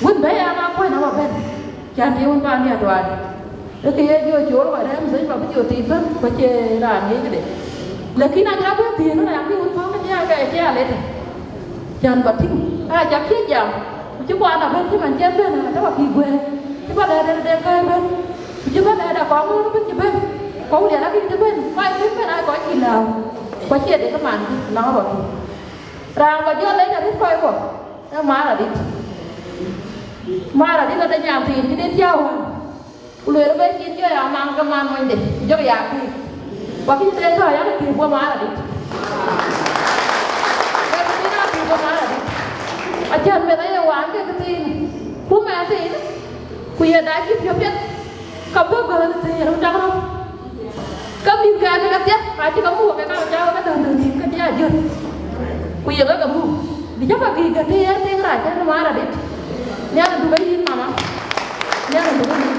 Wën bɛ̈ɛ̈i an, akuɔ̈c nɔm abɛ̈n. Cän të wën paan diäär tuaan. Ee kë ye jɔ cool, wa rɛ̈ɛ̈r message, ba bï jɔ tiit bɛ̈n, ku acie raan ŋic këde. Lakin aca bï thiëëc, na ya kë wën pɔ̈k, ke cï aa, ke cï aa lëtë. Cän ba tïŋ, aa, ca kiëc jam, ku cï kuan abɛ̈n, cï man cï bɛ̈n, atɔ̈ akï guëër, cï ba lɛ̈ɛ̈t de kääc bɛ̈n, ku cï ba lɛ̈ɛ̈t akɔŋ ŋuɔ̈t bï cï bɛ̈n, ku Awulian akï cï bɛ̈n, ku aa cï bɛ̈n, aa kɔc cï lääu, ku acie de kë man kï, nɔŋ abä kï. Raan ba jɔ lec arëët kɔc kuɔ, ee Maradit. Maradit ade nyan thiin cï dït thiau wään. Ku lueel bɛ̈ɛ̈i cïn jɔ ya maŋ ke man monyde, ku jɔkï ya kïïk. Ku akï tëën tɔ̈ yak kïïk guɔ Maradit. Ke kï tëën aa kïïk guɔ Maradit. Acän meth aye waan ke këthiin. Ku mɛnh thiin, ku ye dac cï piɔ̈u piɛth, ka bɔ̈ gɔl thëër röt tak röt. Ke mïthkɛn ke kedhie, acï ke muk ke ka cä ke däŋ däŋ nïïm ke cï a jɔt. Ku ye ke ke muk. Bï cä ke gïïk ke të ye tiŋ rac, ënë Maradit. Nhialic duk ë yïn mama. Nhialic duk ë yïn.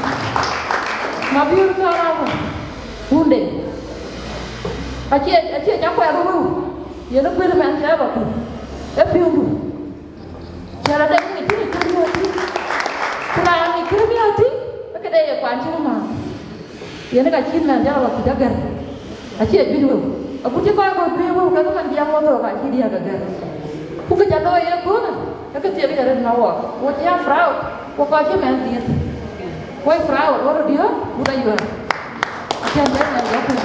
Ma biöör cɔl abä. Wunde. Acie, acie cä kuɛɛr wëu. Yen ë kuël mɛn cä bä kuc. Ë piɔ̈ndu. Cä rɔt dek ŋic cïn ë cïn miɔ̈ɔ̈c tïŋ. Ku raan ŋic cïn miɔ̈ɔ̈c tïŋ, ke këde ye kuany cïn ë määth. Yen ka cït mɛn jɔl awä kït agär. Acie juëc wëu. Agut cï kɔc kɔ̈k juëc wëu, ke man jiɛɛm ŋuɔ̈th thok acï diäk agär. Ku kë cä looi ye köölë, ke kë thiek cä rɛ̈t në wɔ. Wɔ cï ya proud, wɔ kɔc cï mɛn dhiëëth. Wɔ proud, wɔ röt diäk, wut ayuɛɛr. Acän bɛ̈n mɛn jɔ piny.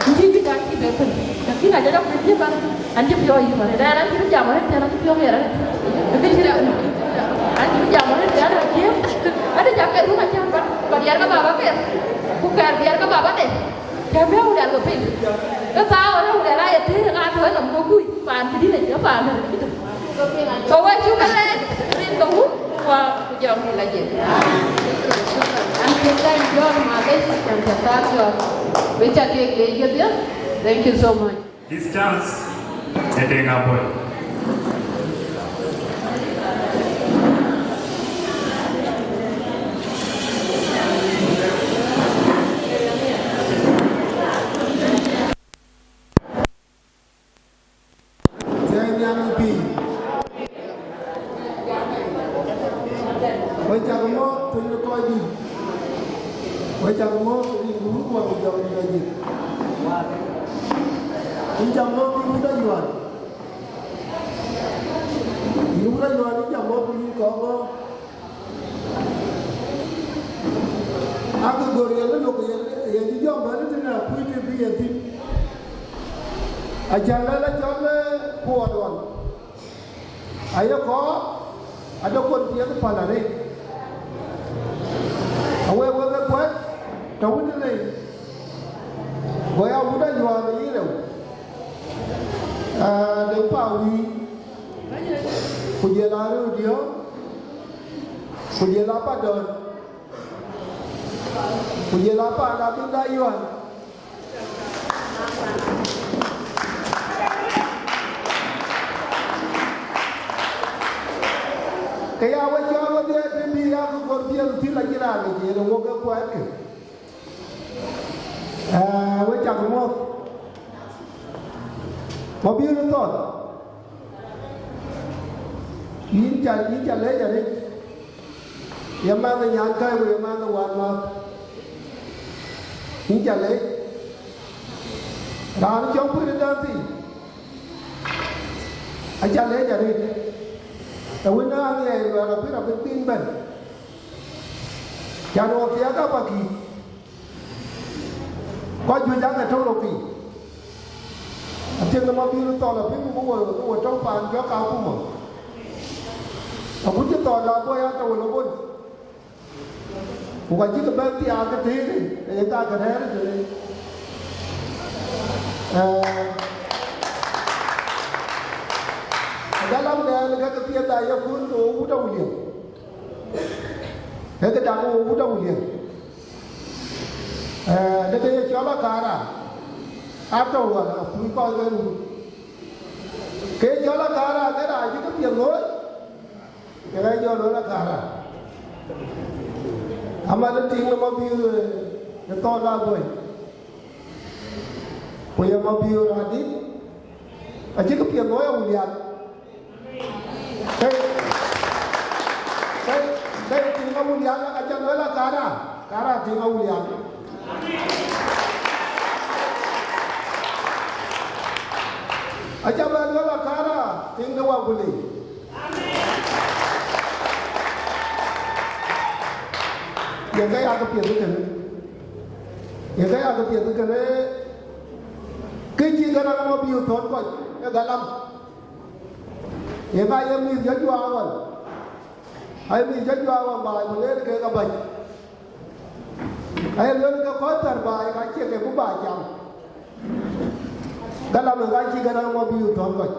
Nchi juëc acï bɛ piny. Lakin acä jɔ piny cï man, an cï piɔ̈ɔ̈c yï man. Rɛɛr an cï bï jam arëët, an cï piɔ̈ɔ̈c yer arëët. Lakin cï rɛɛr. An cï bï jam arëët, an acie. Ade cä ket run acän ba, ba diɛɛr ke baba ket. Ku kɛɛr diɛɛr ke baba de. Cä bï Awulian ke piny. Ke thaau ënë Awulian aye tëër ë ŋa tɔ̈ ë nɔm ke kuc. Paan cï dït ë, paan dït ë. So we cuk ke leec, rin ke wun, wa ku jɔŋ dït la jek. An cï lɛny jɔl malec, cän cä thaar jɔl. We cä kek leec kedhie. Thank you so much. This chance, ë Deŋ Abɔ̈. Thiëi Nhialic piny. We cak mɔ̈ɔ̈th piny ë kɔc dït. We cak mɔ̈ɔ̈th rin ku ruk wä ku jɔŋ dït ajïth. Yïn cak mɔ̈ɔ̈th rin wut ayuan. Yïn wut ayuan, yïn cak mɔ̈ɔ̈th rin kɔ̈k mɔ̈ɔ̈th. Ake gör yen ë lok yen, yen cï jɔŋ bɛ̈n ë tënë akuc të bï yen thïn. Acän lɛ̈l acɔl, ee, kuɔɔt ɣɔn. Aye kɔɔr, ade kɔn piɛth päl arëët. Awek wek ë kuɛ̈t, tɔ̈ wut ë lei. Go ya wut ayuan ë yï reu. Aa, de pa wïïr. Ku jël arëu diɔ̈ɔ̈k. Ku jël apadɔ̈n. Ku jël apaan abï da yuan. Ke ya we cɔɔl wedhie të bï ya ku gɔ̈t piɛth thïn acïn raan ë jiël ë wok ë kuɛ̈ɛ̈tkë. Ee, we cak muɔ̈th. Wä bï röt thɔn. Yïn ca, yïn ca lɛc arëët. Ye mɛnh ë nyankäi ku ye mɛnh ë wänmääth. Yïn ca lɛc. Raan cɔk kuëërdɛn thïn. Aca lɛc arëët. Ee wën aa ŋiɛc luɛɛl abï rɔt bï piny bɛ̈n. Can wä thiaak abä kït. Kɔc juëc aake tɔ̈u röt kï. Athiek nɔm abï röt thɔl apïŋ ku wo, ku wo tɔ̈u paan jɔ̈k akuma. Agut cï thɔɔl abɔ̈ ya tɔ̈u ë lɔ bɔ̈. Ku ka cï ke bɛ̈n thiaak ke tëëk, ee ka ke rɛ̈ɛ̈r tëde. Ee, ajalam dɛɛn ke ke piɛth aa ye kun ke wo wut Awulian. Ee ke dak ke wo wut Awulian. Ee, de ke ye cɔl Akara, atɔ̈ wal akuc kɔc ke run. Ke jɔl Akara, ke raan cï këpiɛth looi, ke ka jɔl looi Akara. Aman ë tiŋ de Mabiöör, ë thɔn la guɔ̈c, ku ye Mabiöör adït, acï këpiɛth looi Awulian. Ke, ke, ke tiŋ Awulian, aca lueel Akara, Akara tiŋ Awulian. Aca bɛ lueel Akara tiŋ de Wagulic. Ye ke ya ke piɛth kënë. Ye ke ya ke piɛth kënë. Kë cï Garaŋ Mabiöör thɔ̈n kɔc ë galam. Ye ka ye mïth jɔ juaawal. Aye mïth jɔ juaawal baai, ku leer kek abäc. Aye lueel ke kɔc thär baai, ka cie ke bï baai cam. Galam ë ka cï Garaŋ Mabiöör thɔ̈n kɔc.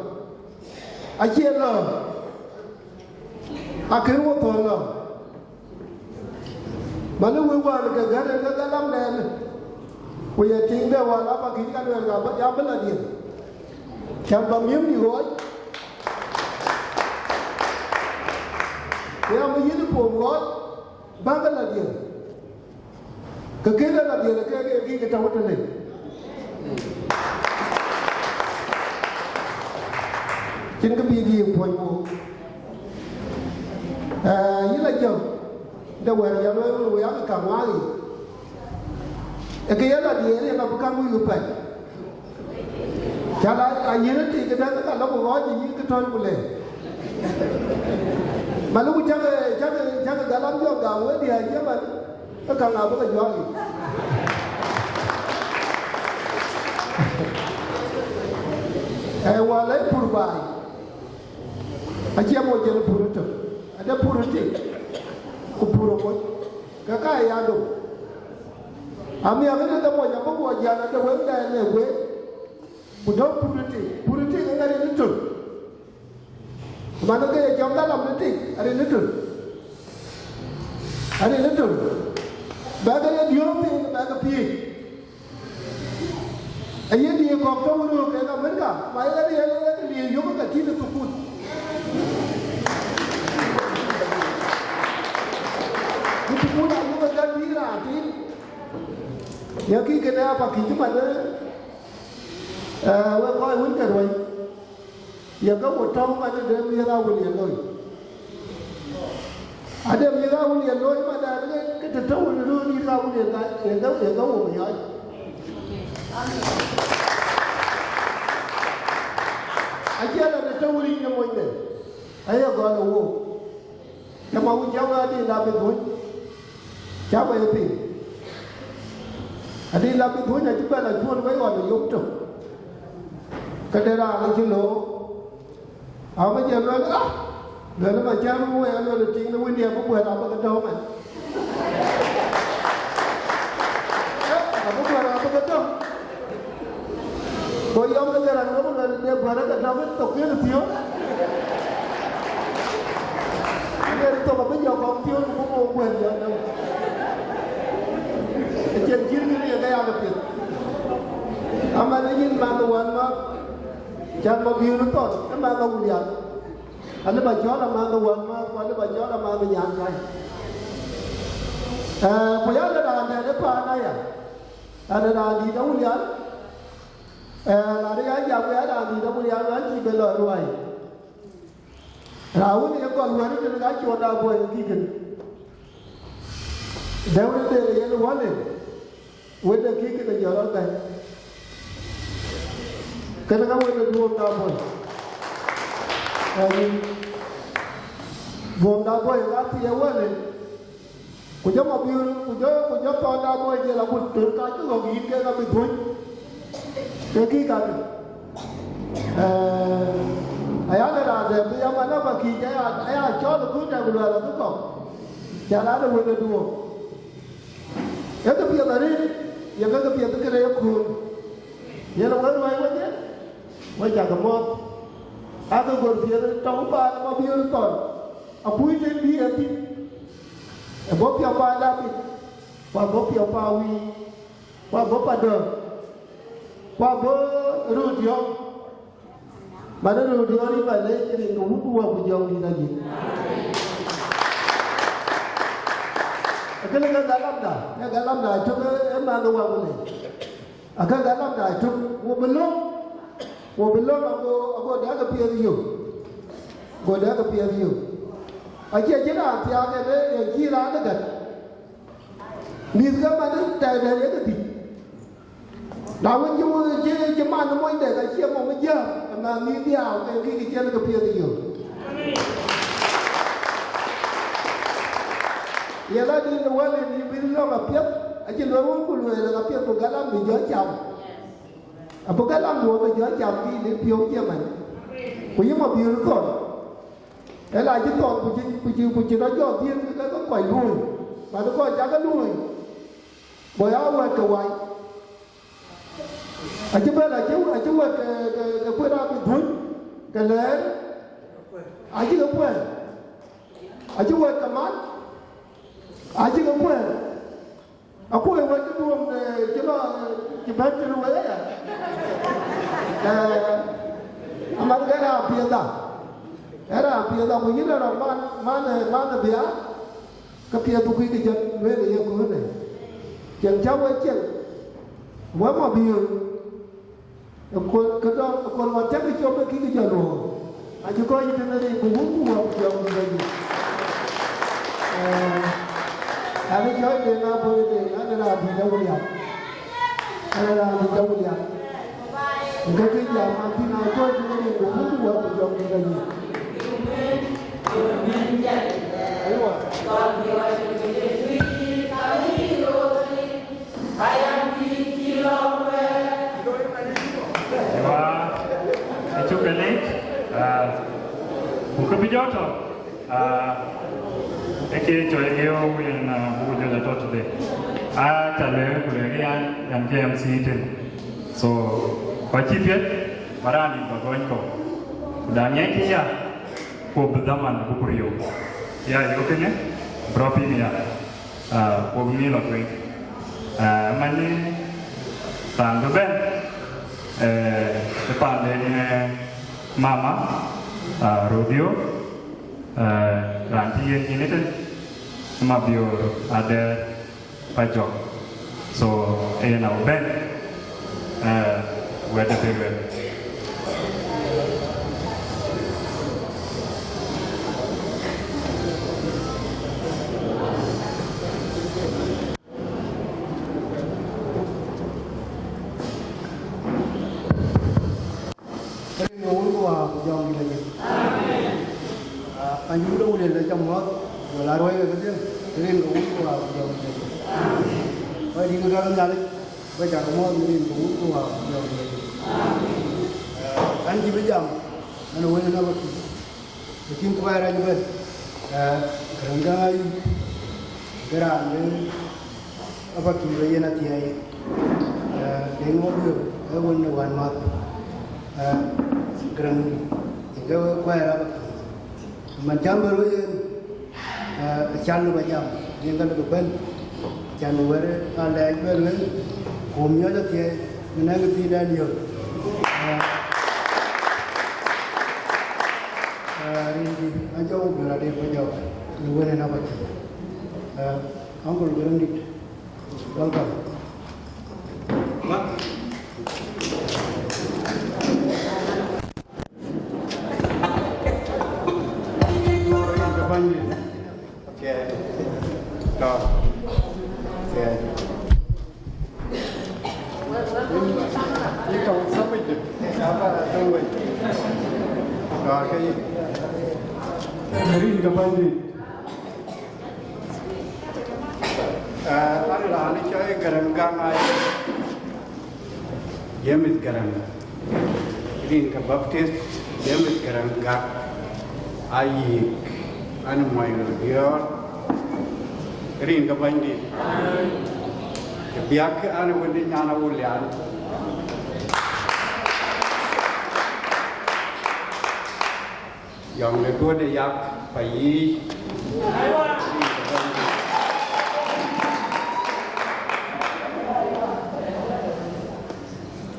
Acie lɔ, akën wo thɔ̈n lɔ. Bä lë wëu wään ke gär en ke galamdɛn, ku ye tiŋde wään aba kïc ka lueel ka bä, ya bï lɔ diël. Cän bä miëm yï ɣɔɔc, ku ya bï yïn puɔ̈u ɣɔɔc, bä ke lɔ diël. Ke kënë la diël ke, ke, ke, ke tɔ̈u tënë. Cïn kë bï diëëk puɔ̈ny wook. Ee, yïn la jɔ̈k, de wɛ̈ɛ̈r jɔl wek, wek yak kaŋ waak yic. Ee kë ye la diël, yen abï kaŋ wïc pɛ̈c. Cä la, a yïn ë tik ëdɛ̈ŋ, ka lɔ ku ɣɔɔc yï kë tɔ̈c ku le. Malë ku cäkë, cäkë, cäkë galam jɔ gam wëëtdiɛ̈ acie man, ë kaŋ abï ke juak yic. Ee, wal ë pur baai. Acie moc en pur ëtök. Ade pur ëtik, ku pur ë moc. Ke ka ya dom. Amiäk ënë de moc abï guɔ jäl ade wëŋ dɛɛn ë guëër. Ku tɔ̈ pur ëtik, pur ëtik ë rin ëtök. Ku man ke ye cɔk galam ëtik, arin ëtök. Arin ëtök. Bɛ̈ɛ̈kë ye diöör piny, bɛ̈ɛ̈kë piëëc. Aye diëër kɔ̈k tɔ̈u röök kek Amerika, ma ye riɛl, ye diëër yök ke tït ë thukul. Ku thukul ayök ke gät bï raan tït. Ye kï kënë apa kïc cï man, ee, wek kɔc wën ke ruɔ̈c. Ye ke wo tɔ̈u man de mïth Awulian looi. Ade mïth Awulian looi man de ke, ke të tɔ̈u në röör dït Awulian ka, ye ke, ye ke wo miɔɔc. Acie la de tɔ̈u ric në monyde. Aye gɔl ë wo. Cä ma wun cä wek adï la bï dhuöny, cä wek piŋ. Adï la bï dhuöny acï bɛ̈n acuöl wei ɣɔn ë yom tök. Këde raan acï loor, abï jɔ lueel, ah, lueel ëmën cä wek, lueel tiŋ de wëndiɛ̈ bï guɛ̈ɛ̈r abï ke tɔ̈u mɛn. Eh, abï guɛ̈ɛ̈r abï ke tɔ̈u. Go yɔm ke Garaŋ, go lueel, de guɛ̈ɛ̈r ke tɔ̈u ke thok kën thiöök. Yen thok abï jɔ kɔŋ thiöök, ku bï guɛ̈ɛ̈r jɔ tɔ̈u. Acïn cït kën ye ke yak piɛth. Aman ë yïn manh wän mäth, cän Mabiöör thɔn, ë manh Awulian. Alë ba cɔl amäth wän mäth, ku alë ba cɔl amäth nyan kai. Eh, ku yan ë raan dɛ̈t ë paan aya, yan ë raan dït Awulian. Eh, na de ya jam, ku yan raan dït Awulian, an cï bï lɔ ruai. Raan wën ye gɔl wɛ̈t ëtënë ka cuɔt da bɔ̈ ë kï kën. Dɛ̈ wën de yen wälë. Wënde kï kënë jɔt rɔt bɛ̈n. Kënë ka wënde duööm da bɔ̈. Amin. Duööm da bɔ̈ ë ka thiëëc wälë. Ku jɔ Mabiöör, ku jɔ, ku jɔ thɔn da bɔ̈ jël akut tör ka cï ɣɔ̈k yïn kek abï dhuöny. Ke kï kakë. Eh, aya de raan dɛ̈ bï ya man aba kïc aya, aya cɔl ë kuc dɛ̈ ku luɛɛl abï kɔ̈k. Cä raan ë wënde duööm. Ee kë piɛth arëët, ye ke kë piɛth kënë ye kööl. Yen wek ruääi wedhie, we cakë mɔ̈ɔ̈th. Akë gör piɛth tɔŋ paan ë Mabiöör thɔn, akuc tën bï e thïn. Ë bɔ̈ piɔ̈u paan Dapit, ku abɔ̈ piɔ̈u paan Wïïr, ku abɔ̈ Padɔ̈ɔ̈r, ku abɔ̈ röördïɔ̈k. Mɛn ë röt diɔ̈ɔ̈r yï ba leec rin ke Wun ku Wät ku Jɔŋdït Lajik. Akënë ke galamda, ke galamda tök ë mɛn ë wä ku leec. Ake galamda tök, wo bï löŋ, wo bï löŋ ago, ago dɛk ke piɛth yök. Go dɛk ke piɛth yök. Acie cïn raan thiaak en ë yen cï raan ë gät. Mïth ke man ë tɛ̈dɛ̈t ye ke dhïc. Na wën cï wun cï, cï man ë monyde ka cie mɔm ë jiääk, ë mɛnh mïth dhiau ke kï cïn ke piɛth yök. Yen adï në wël yen yï bï lɔ̈ŋ apiɛth, acï lueel wun ku lueel apiɛth ku galam bï jɔ cam. Abï galam duɔ̈ɔ̈r bï jɔ cam kï në piɔ̈u cï man. Ku yï Mabiöör thɔn. Ëla cï thɔn ku cï, ku cï, ku cï rɔt jɔ dhiëëth ke ke kɔc luööi. Man kɔc cak ke luööi. Go ya wɛ̈t ke wai. Acï bɛ̈n, acï, acï wɛ̈t ke, ke, ke kuën abï dhuöny, ke lɛɛr, acï ke kuɛ̈ɛ̈r. Acï wɛ̈t ke mat, acï ke kuɛ̈ɛ̈r. Akuc wɛ̈t cï duɔ̈ɔ̈m, eh, cï lɔ, eh, cï bɛ̈n cï lueel aya. Eh, aman ke raan piɛthda. Ee raan piɛthda, ku yïn ë rɔt man, man, eh, man ë biäk. Ke piɛth ku kï jɔt lueel ë ye köölë. Cieŋ cä we cieŋ, wek Mabiöör, ë kööl, ke dɔm, ë kööl wan cä ke cop ë kï jɔt luɔɔk. Acï kɔc tënë rin ku wun ku wä ku jɔŋ ku jɔŋ. Eh, an ë cɔɔc de na bɔ̈ de, an ë raan dït awulian. An ë raan dït awulian. Ke kë jam, an thïn, an kɔc tënë rin ku wun ku wä ku jɔŋ ku jɔŋ. Aywa, acuk ke leec, ah, ku kë bï jɔ tɔ̈, ah, ë ke cɔl ye yen, ah, buk jɔ tɔ̈ tëde. Ah, ca lueel ku lueel yan, yan ke M C tën. So, kɔc cï piɛth, ba raan dït ba gɔny kɔ̈u. Ku da ŋiɛckï ya, ku bï dhaman buk riëëu. Ya, yök kënë, bï rɔt pïïm ya. Ah, ku bï ŋic lɔ tueŋ. Ah, mɛn raan bï bɛ̈n, eh, ë panden, eh, mama, ah, Rodio, eh, raan cï yen nyin ëtën, Mabiöör Adɛɛr Pajɔk. So, yen abï bɛ̈n, eh, wɛ̈t de pek wek. Rin ke Wun ku Wät ku Jɔŋdït Lajik. Amen. Ah, anyuth de Wulel de cam muɔ̈th, jɔl a ruɔi ke kedhie, rin ke Wun ku Wät ku Jɔŋdït Lajik. Wai dït ke gäk Nhialic, ba cak muɔ̈th në rin ke Wun ku Wät ku Jɔŋdït Lajik. Amen. Ah, an cï bï jam, an wël ë nɔm akï. Lakin kuɛɛr rac ëbɛ̈n, eh, Garaŋ Gäŋ Ayï, ke raan de Apakïr ë yen athiɛɛi, eh, Deŋ Mabiöör ë wën ë wänmäth, eh, Garaŋ Dït, yen ke kuɛɛr Apakïr. Man cä bɛ̈n wei yen, eh, acan lëu ba jam, yen ka lëu bï bɛ̈n. Can wɛ̈t alɛɛc bɛ lueel, ku miɔɔc athiɛɛi, min ɛn kë thiin dɛn yök. Eh, eh, rin dï, ajɔk bï rɔt dek bä jɔk, në wën en abä tïŋ. Eh, Uncle Garaŋ Dït, welcome. Okay. Tɔ. Okay. Yïn tɔŋ thok wic dï. Aba tɔŋ wei. Tɔ ke yïn. Rin ke Bɛ̈nydït. Ah, an raan cɔl Garaŋ Gäŋ Ayï. James Garaŋ, rin ke Baptist, James Garaŋ Gäk, Ayïk, an muɔny Rodiɔ̈ɔ̈r, rin ke Bɛ̈nydït. Ke biäk an wënde nyan Awulian. Yɔŋ de duɔ̈t de yak pa yiic.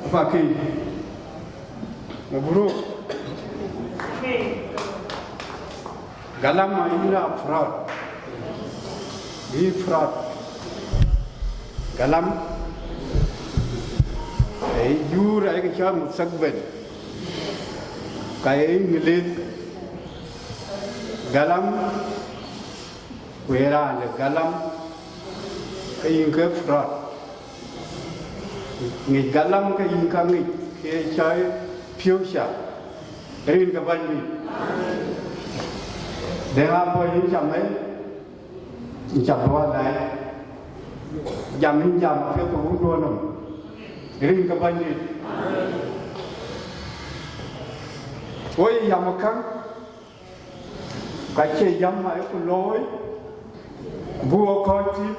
Apakï. Mabruk. Galam ayï na fraud. Yï fraud. Galam ë juur ayek cɔl mustakbal. Ka ye English galam, ku ye raan de galam, ke yïn ke fraud. Ŋic galam ke yïn ka ŋic, ke cɔl future. Rin ke Bɛ̈nydït. Dɛ̈ŋ abɔ̈ yïn cam ë, yïn cam bɔ̈ alɛɛc. Jam yïn jam apiɛth ke wun duɔ̈ɔ̈r nɔm. Rin ke Bɛ̈nydït. Wo ye yam käŋ, ka cie yam ayek looi, buk wo kɔ̈ɔ̈c thïn.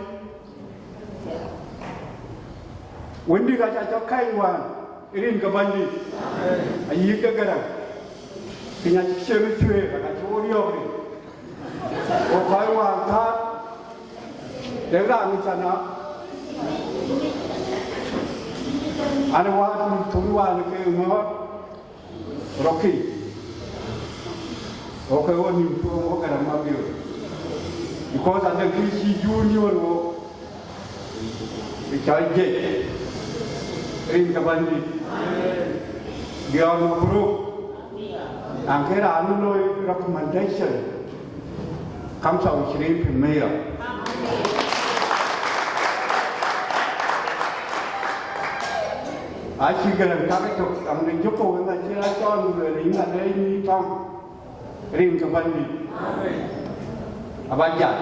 Wëndït aca cɔk kɛ̈ny wään, rin ke Bɛ̈nydït, ayï ke Garaŋ, piny acï cieŋ ë cuëër, aka cï wo riɔ̈ɔ̈k rin. Wo kɔc wään thäät, dek raan ë cä na, an, ë wäär thun wään ke ŋɔ̈ɔ̈r, Rocky. Okay, wo nïm tuɔɔm, wo Garaŋ Mabior. Because adɛ̈ŋ kë cï junior wo, ë cɔl Jiëc. Rin ke Bɛ̈nydït. Biɔɔr Mabruk. An, ke raan ë loi recommendation. Kamsa u shirin fi mia. Acï Garaŋ tak ëtök, am de jök kɔ̈u ëmën cï raan cɔl lueel yïn alɛɛc nyïïn tɔŋ, rin ke Bɛ̈nydït. Aba jal,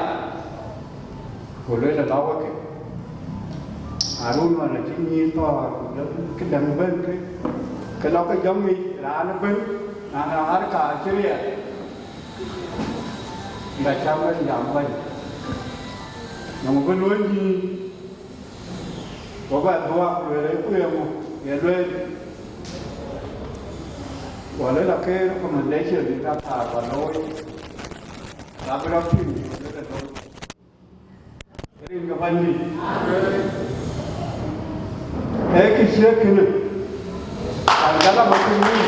ku lueel ë lɔ wekë. Arun ɣɔn acï nyïïn thɔ̈ɔ̈r, ku jɔ këdäŋ bɛ̈n ke, ke lɔ ke jɔŋ ŋic raan ëbɛ̈n, na na harka acï riɛl. Ba cam bɛ̈n jam bɛ̈n. Nɔŋ bï lueel nyïïn, go bɛ dhuɔɔk, lueel ë kueŋ, ye lueel. Go lueel akë recommendation ka thaar ba looi, ka bï rɔt piŋ, lueel ë looi. Rin ke Bɛ̈nydït. Ee kë cie kënë. An, galam acïn wun.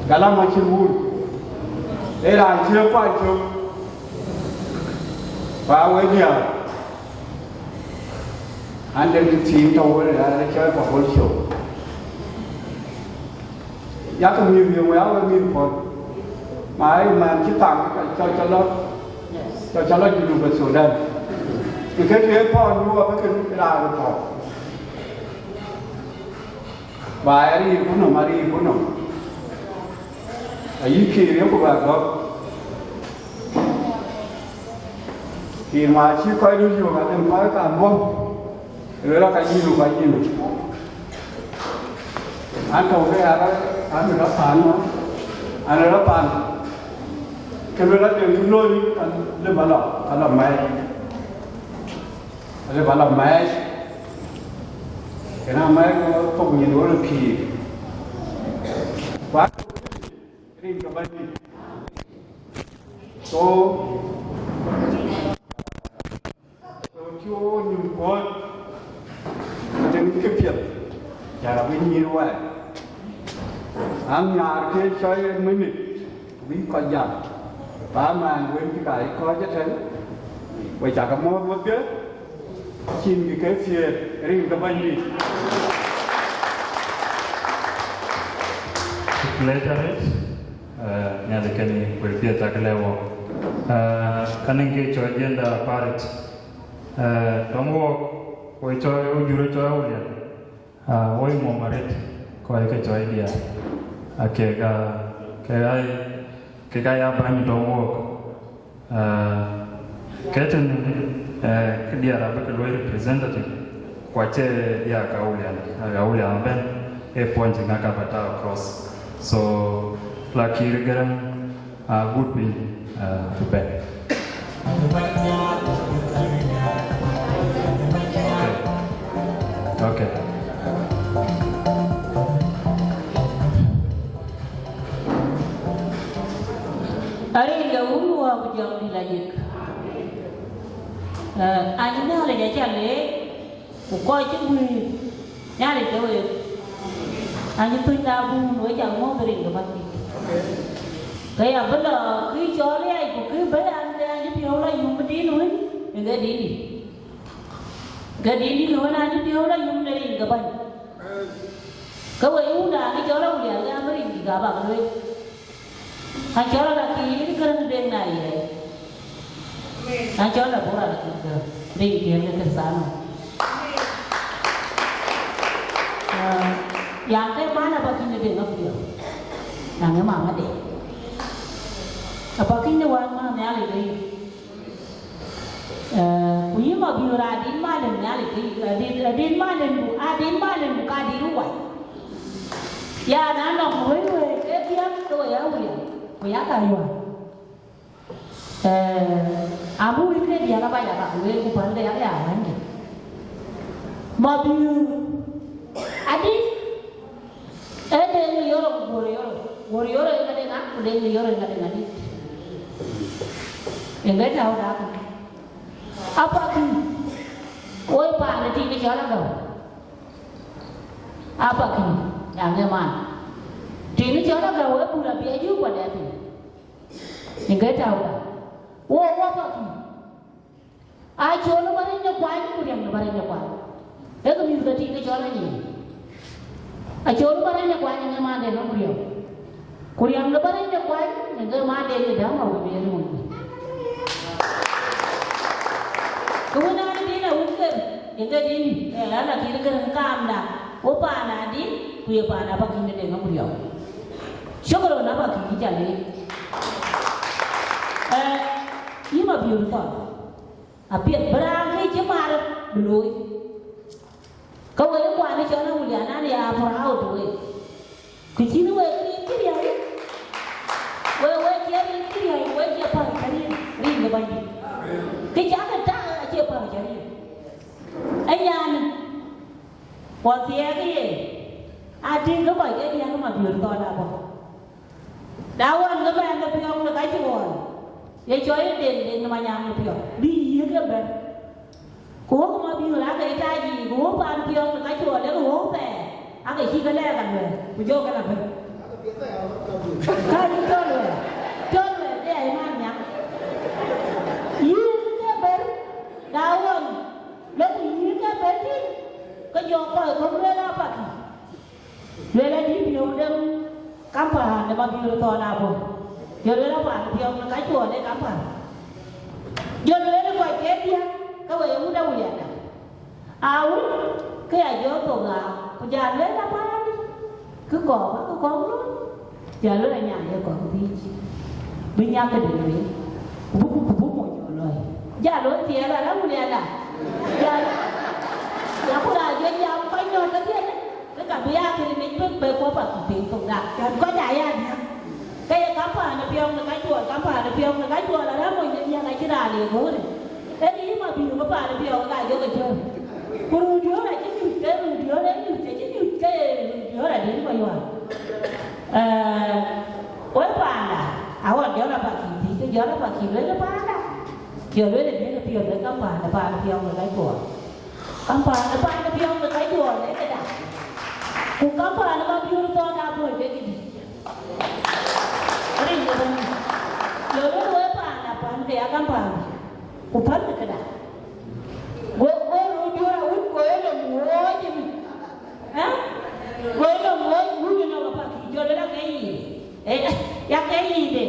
Galam acïn wun. Ee raan cie kuany cök. Ba we diäär. An, de kë thiin tɔ̈u wën ë raan ë cɔl Pabol Cök. Yak mïth yöŋ, ya wek mïth puɔ̈l. Ma ë man cï thaŋ, cɔl, cɔl lɔ, cɔl, cɔl lɔ Junub Sudan. Ku ke tueŋ pɔ̈l nu abï ke raan pɔ̈l. Ba ya riir ku nɔm, ariir ku nɔm. Ayï Kiir yeku bɛ gɔ̈k. Kiir ma cï kɔc röt yök, adɛ̈ŋ kɔc ka buɔ̈m. Lueel aka yïn, ka yïn. An, tɔ̈u ke ya rɔt, an, rɔt pan nɔm, an, rɔt pan. Ke lueel adɛ̈ŋ cï looi, ka lëu ba lɔ, ka lɔ mɛɛc. Ka lëu ba lɔ mɛɛc. Kënë amɛɛc, ke thok nyin wën Kiir. Ku rin ke Bɛ̈nydït. So, so cï wo nyïm kuɔ̈ɔ̈t, adɛ̈ŋ ke piɛth, jal abï nyïïr wɛɛr. An, nhiaar ke cɔl ë minit, bï kɔc jam. Ba man wën cï ka ye kɔ̈ɔ̈c ëtɛ̈n, we cakë mɔ̈ɔ̈th wedhie, cïn kë ke thiëër, rin ke Bɛ̈nydït. Cuk leec arëët, eh, Nhialic kënë wël piɛth cakë lɛ̈k wok. Eh, ka nɔŋ kë cɔl agenda parit. Eh, tɔŋ wok, wo cɔl, wo jur cɔl Awulian. Ah, wo mɔ̈u arëët, kɔc ke cɔl diäär. Ah, kek, ah, kek aa, kek aa ya bäny tɔŋ wok. Ah, ke tënë, eh, kë diäär abï ke luɔi representative, ku acie diäär ke Awulian, ah, Awulian ëbɛ̈n, ee point ŋa ka ba tääu across. So, la Kiir Garaŋ, ah, gut piny, ah, bï bɛ̈n. Okay. Okay. Arëët ke wun wä ku jɔŋdït la yek. Eh, anyi Nhialic aca leec, ku kɔc cï guiir, Nhialic ke wek. Anyï thuc na bun, we cak mɔ̈th rin ke bäny dït. Ke ya bï lɔ kë cɔl yai, ku kë bɛ̈n an, ke anyï piɔ̈u lɔ yum din wën, ë ke din dït. Ke din dït wën anyï piɔ̈u lɔ yum në rin ke bäny. Ke we wun dan ë cɔl Awulian, ke abï rin dït abak lueel. Acɔl Alakir Gäräŋ Deŋ na ye. Acɔl Abura Alakir Gäräŋ Deŋ tiɛɛl ke Kërthiano. Ah, ya ke man Apakinyde Deŋ Apiɔ̈u. Yaŋ ë mama de. Apakinyde wan ma Nhialic de. Eh, ku yï Mabiöör adït malën Nhialic, adït, adït malën ku, adït malën ku ka dït ruwac. Ya na nɔm wëi wëi ke dhiäk ke we ya Awulian, ku ya ka yuan. Eh, amu wëi ke dhiäk aba ya bak wëi ku pande ya ya wande. Mabiöör adït Ee Deŋ Yoro ku Guor Yoro. Guor Yoro ë ŋa Deŋ ŋa, ku Deŋ Yoro ë ŋa Deŋ ŋa dït. Ë ŋa tääu dak. Apakinyde. Woi paan ë tiŋ cɔl Agäu. Apakinyde. Yaŋ ë man. Tiŋ cɔl Agäu ë bur abï ajuk wadɛ̈ piny. Ë ŋa tääu dak. Wo, wo Apakinyde. Acol ë bä rɛ̈c në kuany, ku riɛm ë bä rɛ̈c në kuany. Ee kë mïth ke tiŋ ë cɔl anyic. Acol ë bä rɛ̈c në kuany, ë ŋa mande nɔm riɛm. Ku riɛm ë bä rɛ̈c në kuany, ë ŋa mande në däm awën ë yen wën. Kë wën an, din awën kër, ë ŋa din, ë, an, akïn kër kaamda, wo paan adï, ku ye paan Apakinyde Deŋ Apiɔ̈u. Shukran Apakinyde ca leec. Ë, yï Mabiöör Thɔn. Apiɛth bï raan kë cï mar bï looi. Ka wek kuan ë cɔl Awulian an, ya proud wek. Kë cïn wek rin cï riäi, wek, wek cie rin cï riäi, wek cie päl cä riëëc, rin de Bɛ̈nydït. Kë cakë tak acie päl cä riëëc. Anyan, ku athiɛɛk yen, atïŋ kë kɔc ke diäk Mabiöör Thɔn abɔ̈. Na ɣɔn ke bɛ̈n në piɔ̈u në kacuɔɔl, ye cɔl ye Deŋ, Deŋ në Manyaŋ në piɔ̈u, bï yiëk ëbɛ̈n. Ku wok Mabiöör aake tac yiic, ku wok paan piɔ̈u në kacuɔɔl, ee ke wok thɛɛr, aake cï ke lɛɛr aluɛɛr, ku jɔ ke la bɛ̈n. Ka cï cɔl luɛɛr, cɔl luɛɛr, de ai man nyaŋ. Yiëk ke bɛ̈n, na ɣɔn, lɔ ku yiëk ke bɛ̈n tïŋ, ke jɔ kɔc kɔ̈k lueel Apakinyde. Lueel adï piɔ̈u de Kampala në Mabiöör Thɔn abɔ̈. Jɔ lueel apaan piɔ̈u në kacuɔɔl ë Kampala. Jɔ lueel kɔc ke diäk ke we ye wut Awulian da. Awut ke ya jɔ thok ɣaak, ku jɔ lueel apaan kë kɔ̈k, kë kɔ̈k looi. Jɔ lueel anyan ye kɔ̈k dhïc. Bï nyak këde lueel. Ku bï, ku bï mony jɔ lɔ̈ɔ̈i. Jɔ lueel thiɛɛl ala Awulian da. Jɔ, ya ku raan jɔ jam kɔc nɔ̈k kedhie. Ke ka bï ya kë rin yic bï, bï kuɔ̈p Apakinyde piny thok dak. Kɛ̈n kɔc aya diäk. Ke ye Kampala piɔ̈u në kacuɔɔl, Kampala piɔ̈u në kacuɔɔl, arɛ̈m mony de diäk acïn raan le goor. Ee yï Mabiöör bï paan piɔ̈u ka jɔ ke cöör. Ku röt diöör acï nyuc, ke röt diöör ee nyuc, acï nyuc, ke röt diöör adï kɔc wään. Ee, wek paanda, awär jɔl Apakinyde, ke jɔl Apakinyde lueel paanda. Jɔl lueel ë diëk piɔ̈u de Kampala, paan piɔ̈u në kacuɔɔl. Kampala, paan piɔ̈u në kacuɔɔl, ee këda. Ku Kampala Mabiöör Thɔn abɔ̈ ke këdï. Rin de bɛ̈n. Jɔl lueel wek paanda, paan ke ya Kampala. Ku pän këda. Go, go röt diöör awut, go ye lɔ wööc ëmën. Ë? Go ye lɔ wööc, wut ënɔɔk Apakinyde, jɔl lueel ake yic. Eh, ya ke yic de,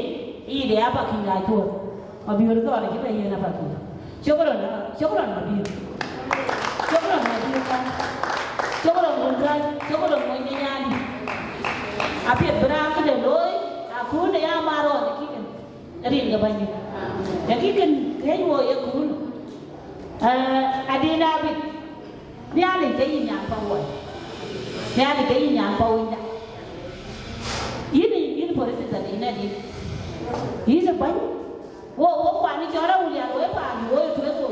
yic de Apakinyde acuɔɔr. Mabiöör Thɔn acï bɛ yiɛ̈n Apakinyde. Shukran, shukran Mabiöör. Shukran Mabiöör kan. Shukran wun kan, shukran wun de nyandï. Apiɛth bï raan këde looi, akun de ya marɔɔn ë kï kën. Rin ke Bɛ̈nydït. Ë kï kën, keny wo ye kun. Eh, adï na bï. Nhialic ke yï nyan pa woi. Nhialic ke yï nyan pa woi da. Yïn, yïn president, yïn adï. Yïn ë bɛ̈ny. Wo, wo kuan cɔl Awulian, wo paani, wo tueŋ wo.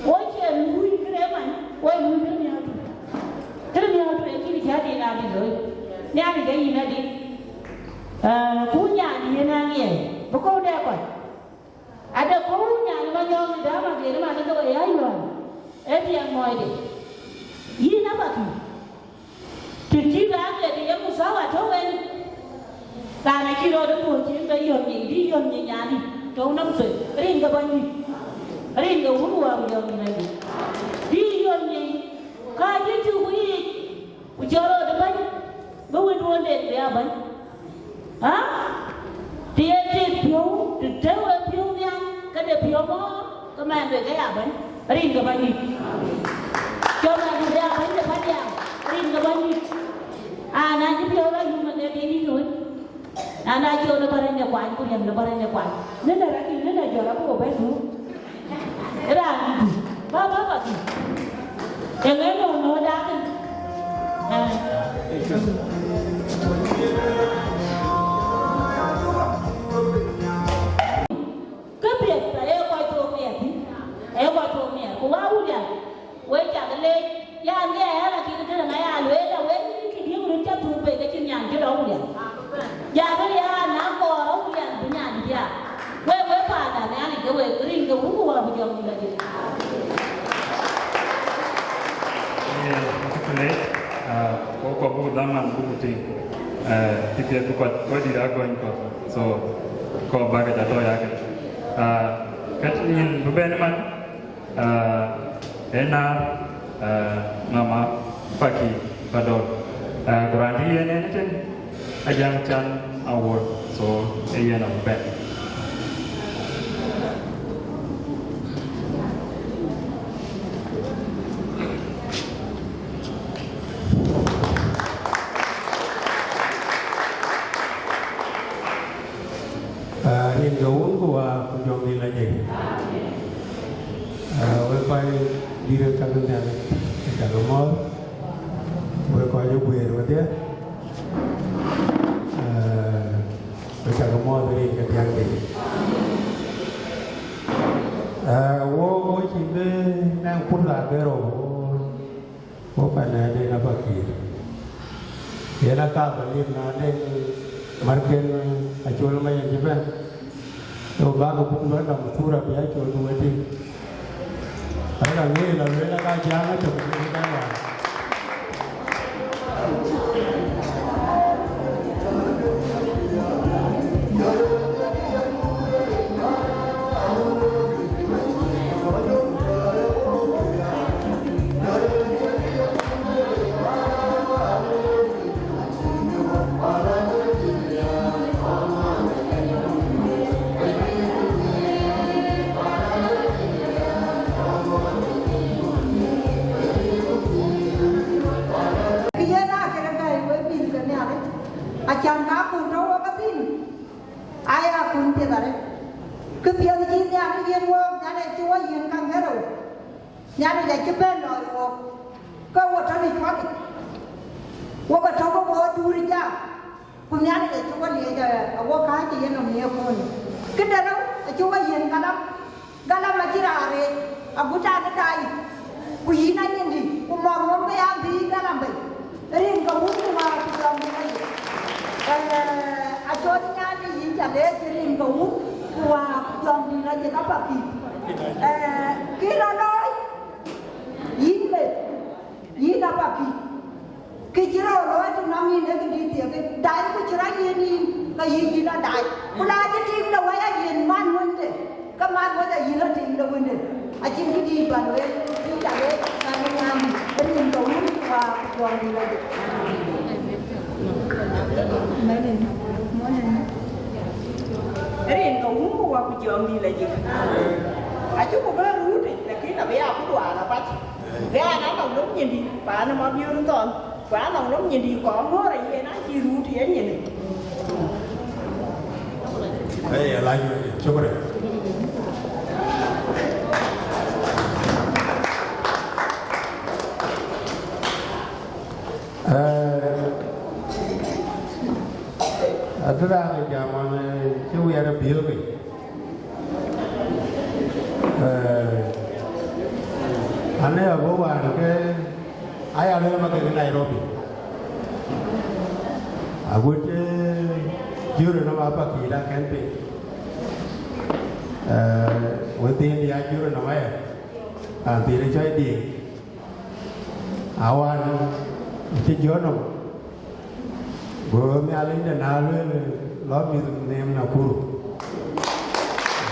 Wo cie luui kërë man, wo luui kërë miäk tu. Kërë miäk tu, ee kïn cä dï na dï looi. Nhialic ke yïn adï. Eh, ku nyan yïn aŋiɛc. Bï kɔ̈u dɛ kɔc. Ade kɔ̈u nyan Manyɔk në däm ageer man ke we ya yuɔ̈ɔ̈n, ee tiɛŋ mɔɔcde. Yïn Apakinyde, të cï raan Raan acï rɔt ë puɔ̈u cïn ke yɔ̈m nyic, dï yɔ̈m nyic nyandï, tɔ̈u nɔm thoi, rin ke bɔ̈ nyuc, rin ke wun wäär yɔ̈m nyic. Dï yɔ̈m nyic, ka cï cuk yiic, ku cɔl rɔt ë bɛ̈ny, bï wënduɔ̈n den bï aa bɛ̈ny. Ha? Të ye tik piɔ̈u, të tëu ë piɔ̈u nhial, ke de piɔ̈u mɔ̈ɔ̈r, ke mɛn duëk ke ya bɛ̈ny, rin ke bɛ̈ny nyuc. Cɔl mɛn duëk ke ya bɛ̈ny de bɛ̈ny ya, rin ke bɛ̈ny nyuc. Aa, na cï piɔ̈u la yum, ke de nyuc wën. Na, na col ë bärɛny de kuany, ku riɛm de bärɛny de kuany. Nën ë rɛ̈t, nën ë jɔl abï ku bɛ̈n thuk. Raan dït, bä, bä, bä thuk. Eeŋë nɔŋ nɔ̈ɔ̈th dak ënë? Aa. Këpiɛth aye kɔc thok miɛt thïn, aye kɔc thok miɛt, ku wä William, wek cak leec, yan, ke ɣɛn akïn kënë ŋa ya lueel, awek yïn kï diëŋ röt cä thuk bei, ke cïn nyan cï dɔm William. Jakë ya na kɔɔr William bï nyan bï ya. Wek, wek paanda Nhialic, ke wek rin ke wun ku wä ku jɔŋ dït ajïth. Yes, aca leec, ah, ko kɔc buk dhaman buk tïŋ, eh, kï piɛth bï kɔc, kɔc dït agɔny kɔ̈k. So, kɔc bäk ca tɔ̈ yakë. Ah, ka cïn nyin bï bɛ̈n man, ah, ë naar, ah, mama Paki Padol. Ah, ku raan dï yen en tën, Ajaŋ Can Awuɔl. So, ë yen abï bɛ̈n. Ah, rin ke wun ku wä ku jɔŋ dït lɔ jek. Ah, wek kɔc dït wek käk Nhialic, wek cak mɔ̈ɔ̈th, wek kɔc ë guëër wedhie. Ah, wek cak mɔ̈ɔ̈th rin ke diäk dït. Ah, wo, wo cï bï nɛŋ pur la bero, wo, Wo pan ë den Apakïr. Yen aka bä lim na den märken Acol Mayen cï bɛ̈n. Yo, bäkï puk bä dɔm thura bï Acol bï we tïŋ. Arëk aŋic lɔ lueel aka Jaŋ Acol bï we bɛ̈n wään. Kë yen aa këde bɛ̈ɛ̈i wek mïth ke Nhialic, acan ka kun tɔ̈u wek ethïn, aya kun piɛth arëët. Kë piɛth cï Nhialic yiën wɔɔk, Nhialic acï wɔ yiën käŋ kerou. Nhialic acï bɛ̈n lɔɔi wɔɔk, ke wɔ tɔ̈ në cuɔ̈th yic. Wɔ ke tɔ̈ ke wɔ duur ë jam. Ku Nhialic acï wɔ liec, eh, awɔ kääc ë yenɔm ye köölë. Këde rou acï wɔ yiën galam, galam acï raan reec, agut an ë daai. Ku yïn anyindï, ku mɔ̈th ŋɔm ke ya bï galam bei. Rin ke wun ku wäär ku jɔŋdït lɔ yic. Eh, acɔl Nhialic yïn ca leec rin ke wun ku wäär ku jɔŋdït lɔ yic Apakïr. Eh, kë rɔt looi, yïn meth, yïn Apakïr. Kë cï rɔt looi të nɔm yïn ee këdï thiek, daai ku cï rɔt yiën yïn, ke yï yïn a daai. Ku na cï tiim de wɛ̈c a yiën man wënde, ke man wëc a yïn a tiim de wënde. Acïn këdï bä looi, yïn ca leec, man ë nyan rin ke wun ku wäär ku jɔŋdït lɔ yic. Rin ke wun ku wäär ku jɔŋdït lɔ yic. Acï ku bɛ ruut, lakin abï ya ku duaar apac. Ɣɛn anɔŋ lom nyindï, paan ë Mabiöör Thɔn, ku anɔŋ lom nyindï kɔn ŋöör ayen acï ruut ye nyindï. Ëë, alac wek, shukran. Ëë, adï raan ë jam ɣɔn, ëë, cï wiɛɛr ë biöökë. Ëë, anë abï wään ke aya luel ma kekë Nairobi. Agut, ëë, jurë nɔm Apakïr akɛn piny. Ëë, wëthiin ya jurë nɔm aya. Raan thiin ë cɔl Diiŋ. Awään cï jɔt nɔm, go Nhialic de na lueel, Lɔ mïth neem Nakuru.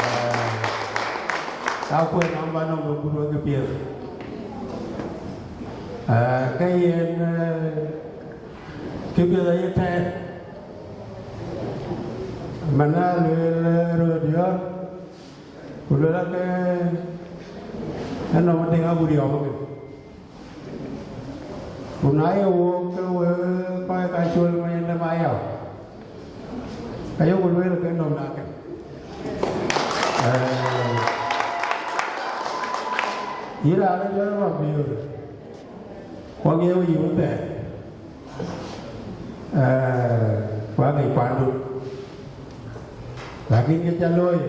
Eh, ka kuɛn nɔm ba nɔm Nakuru ke piɛth. Eh, ke yen, eh, ke piɛth aye tɛɛr. Mana lueel, eh, röödiɔ̈, ku lueel ake ë nɔm Deŋ Agudiɔ̈ɔ̈m ëmën. Ku na ye wook ke we kɔc ka col ma yen de Mayau, ka yok lueel ke nɔm na ke. Eh, yïn raan ë jɔl rɔt biöör, ku aŋiɛc yï wun thɛɛr, eh, ku aŋiɛc kuandu. Lakin ke ca looi,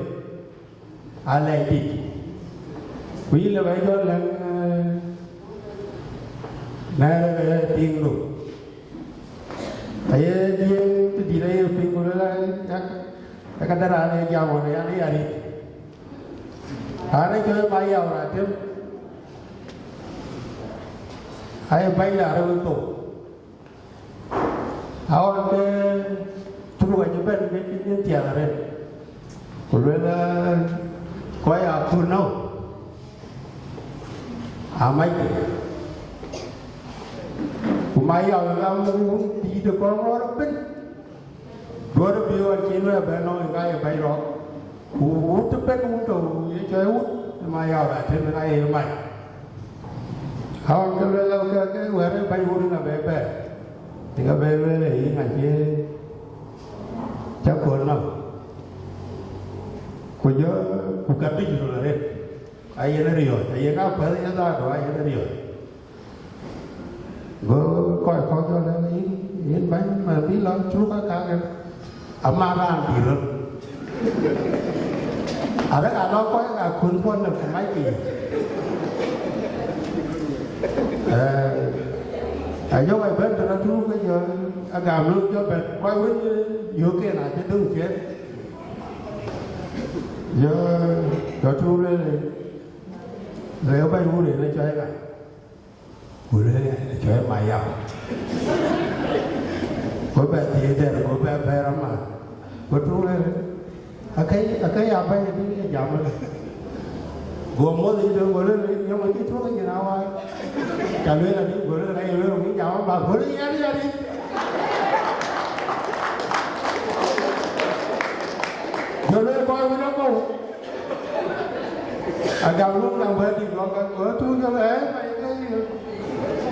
alɛɛc dït. Ku yïn lë bä jɔ läŋ, eh, na rɛ̈k ë tiiŋdu. Aye diëëŋ të dït aye piŋ ku luel, yak, yak adë raan ë jam ɣɔn, yan ë ya rit. Raan ë cɔl Mayau Ratem, aye bäny raan ë wek thou. Aɣɔn ke Turuk acï bɛ̈n ke cïn thiath arëët, ku luel, eh, kɔc aa kut nɔ̈u, amackï. Ku Mayau ë ɣam wun dïït ë kɔŋ ɣɔɔr ëbën, duɔ̈ɔ̈r ë bï ɣɔn cï luɛɛl bɛ̈n nɔ̈u, ë ka ye bɛ̈ny rɔt. Ku wut ëbën, wun tɔ̈u ye cɔɔi wut, ë Mayau Ratem ë ka ye mac. Aɣɔn ke luel ke, ke wɛ̈ɛ̈r ë bɛ̈ny wun ë ŋa bɛ bɛ̈ɛ̈r, ë ŋa bɛ lueel ë yïn acie cä kööl nɔm. Ku jɔ, ku ka bïc röl arëët, ayen riɔ̈ɔ̈c, ayen akuɛth ye dhaadu, ayen riɔ̈ɔ̈c. Go kɔc kɔ̈k jɔ lɛ̈k, yïn, yïn bɛ̈ny, man bï lɔ Turuk kakë, ama raan dït röt. Arëk alɔ kɔc ka kun puɔ̈n në ku mac piny. Eh, ajɔ kɔc bɛ̈n tënë Turuk ke jɔ, agam luk jɔ bɛ̈n, kɔc wën yöökken acï döŋ ciɛ̈t. Jɔ, jɔ Turuk lueel, lueel bɛ̈ny wun ë cɔɔi ŋa? Ku lueel, ë cɔɔi Mayau. Go bɛ thiëëc dɛ̈t, go bɛ bɛ̈ɛ̈r amath. Go Turuk lueel, akë, akë ya bɛ̈ny adï ë jam ëlë. Go muɔ̈th yic döŋ, go lueel, yɔŋ adï Turuk nyin awai. Ka lueel adï, go lueel, ka ye lueel, wïc jam amath. Go lueel, yɛn, yɛn, yɛn. Jɔ lueel, kɔc wën akɔ̈u. Agam luk na wɛ̈ɛ̈t dït lɔ ka, wɛ̈ɛ̈t tuuc jɔl ë, ba ye ke,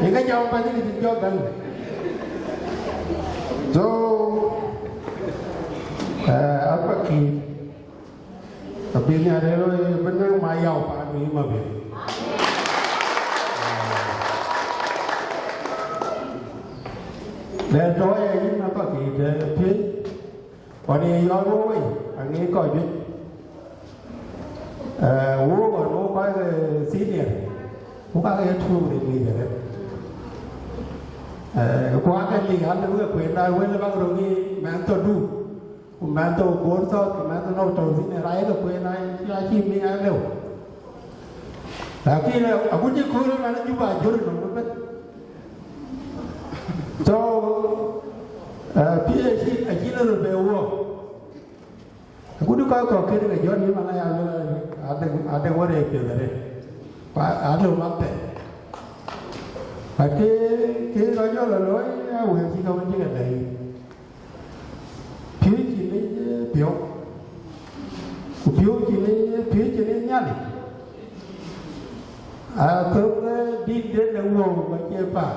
ye ke jam ba ye ke dït jɔ bɛ̈n. So, eh, Apakït, abï Nhialic rɔt ye bï nɔŋ Mayau paan wïï ma bï. Lɛ̈ɛ̈r tɔ̈ ya yïn Apakït, eh, piööc, ɣɔn ye yɔ̈ɔ̈k wok wei, aŋic kɔc juëc. Eh, wok ɣɔn wok kɔc ke senior, wok ake ye tuɔɔk rin ŋic arëët. Eh, ku ake lik, alëu ke kueen da wël bäk röt ŋic mɛnh thɔ̈du, ku mɛnh thou Bor South, ku mɛnh thou tɔ̈ thïn, ë rac ke kueen, acï, acï mic alëu. Lakin, eh, agut cï kööl ëmɛn Juba ajör nɔm ëbën. So, eh, piööc acï, acï lɔ röt bɛ wok. Agut kɔc kɔ̈k kënë ke jɔt yï man aya lueel, adek, adek wär ë piɛth arëët. Ku adek mat thɛɛr. But ke, ke rɔt jɔ lɔ looi, a wël cï ka wën cï ke lɛ̈k yïn. Piööc cïn ë piɔ̈u. Ku piööc cïn ë, piööc cïn ë Nhialic. Athöŋ, eh, dït den de wëu ba cie paar.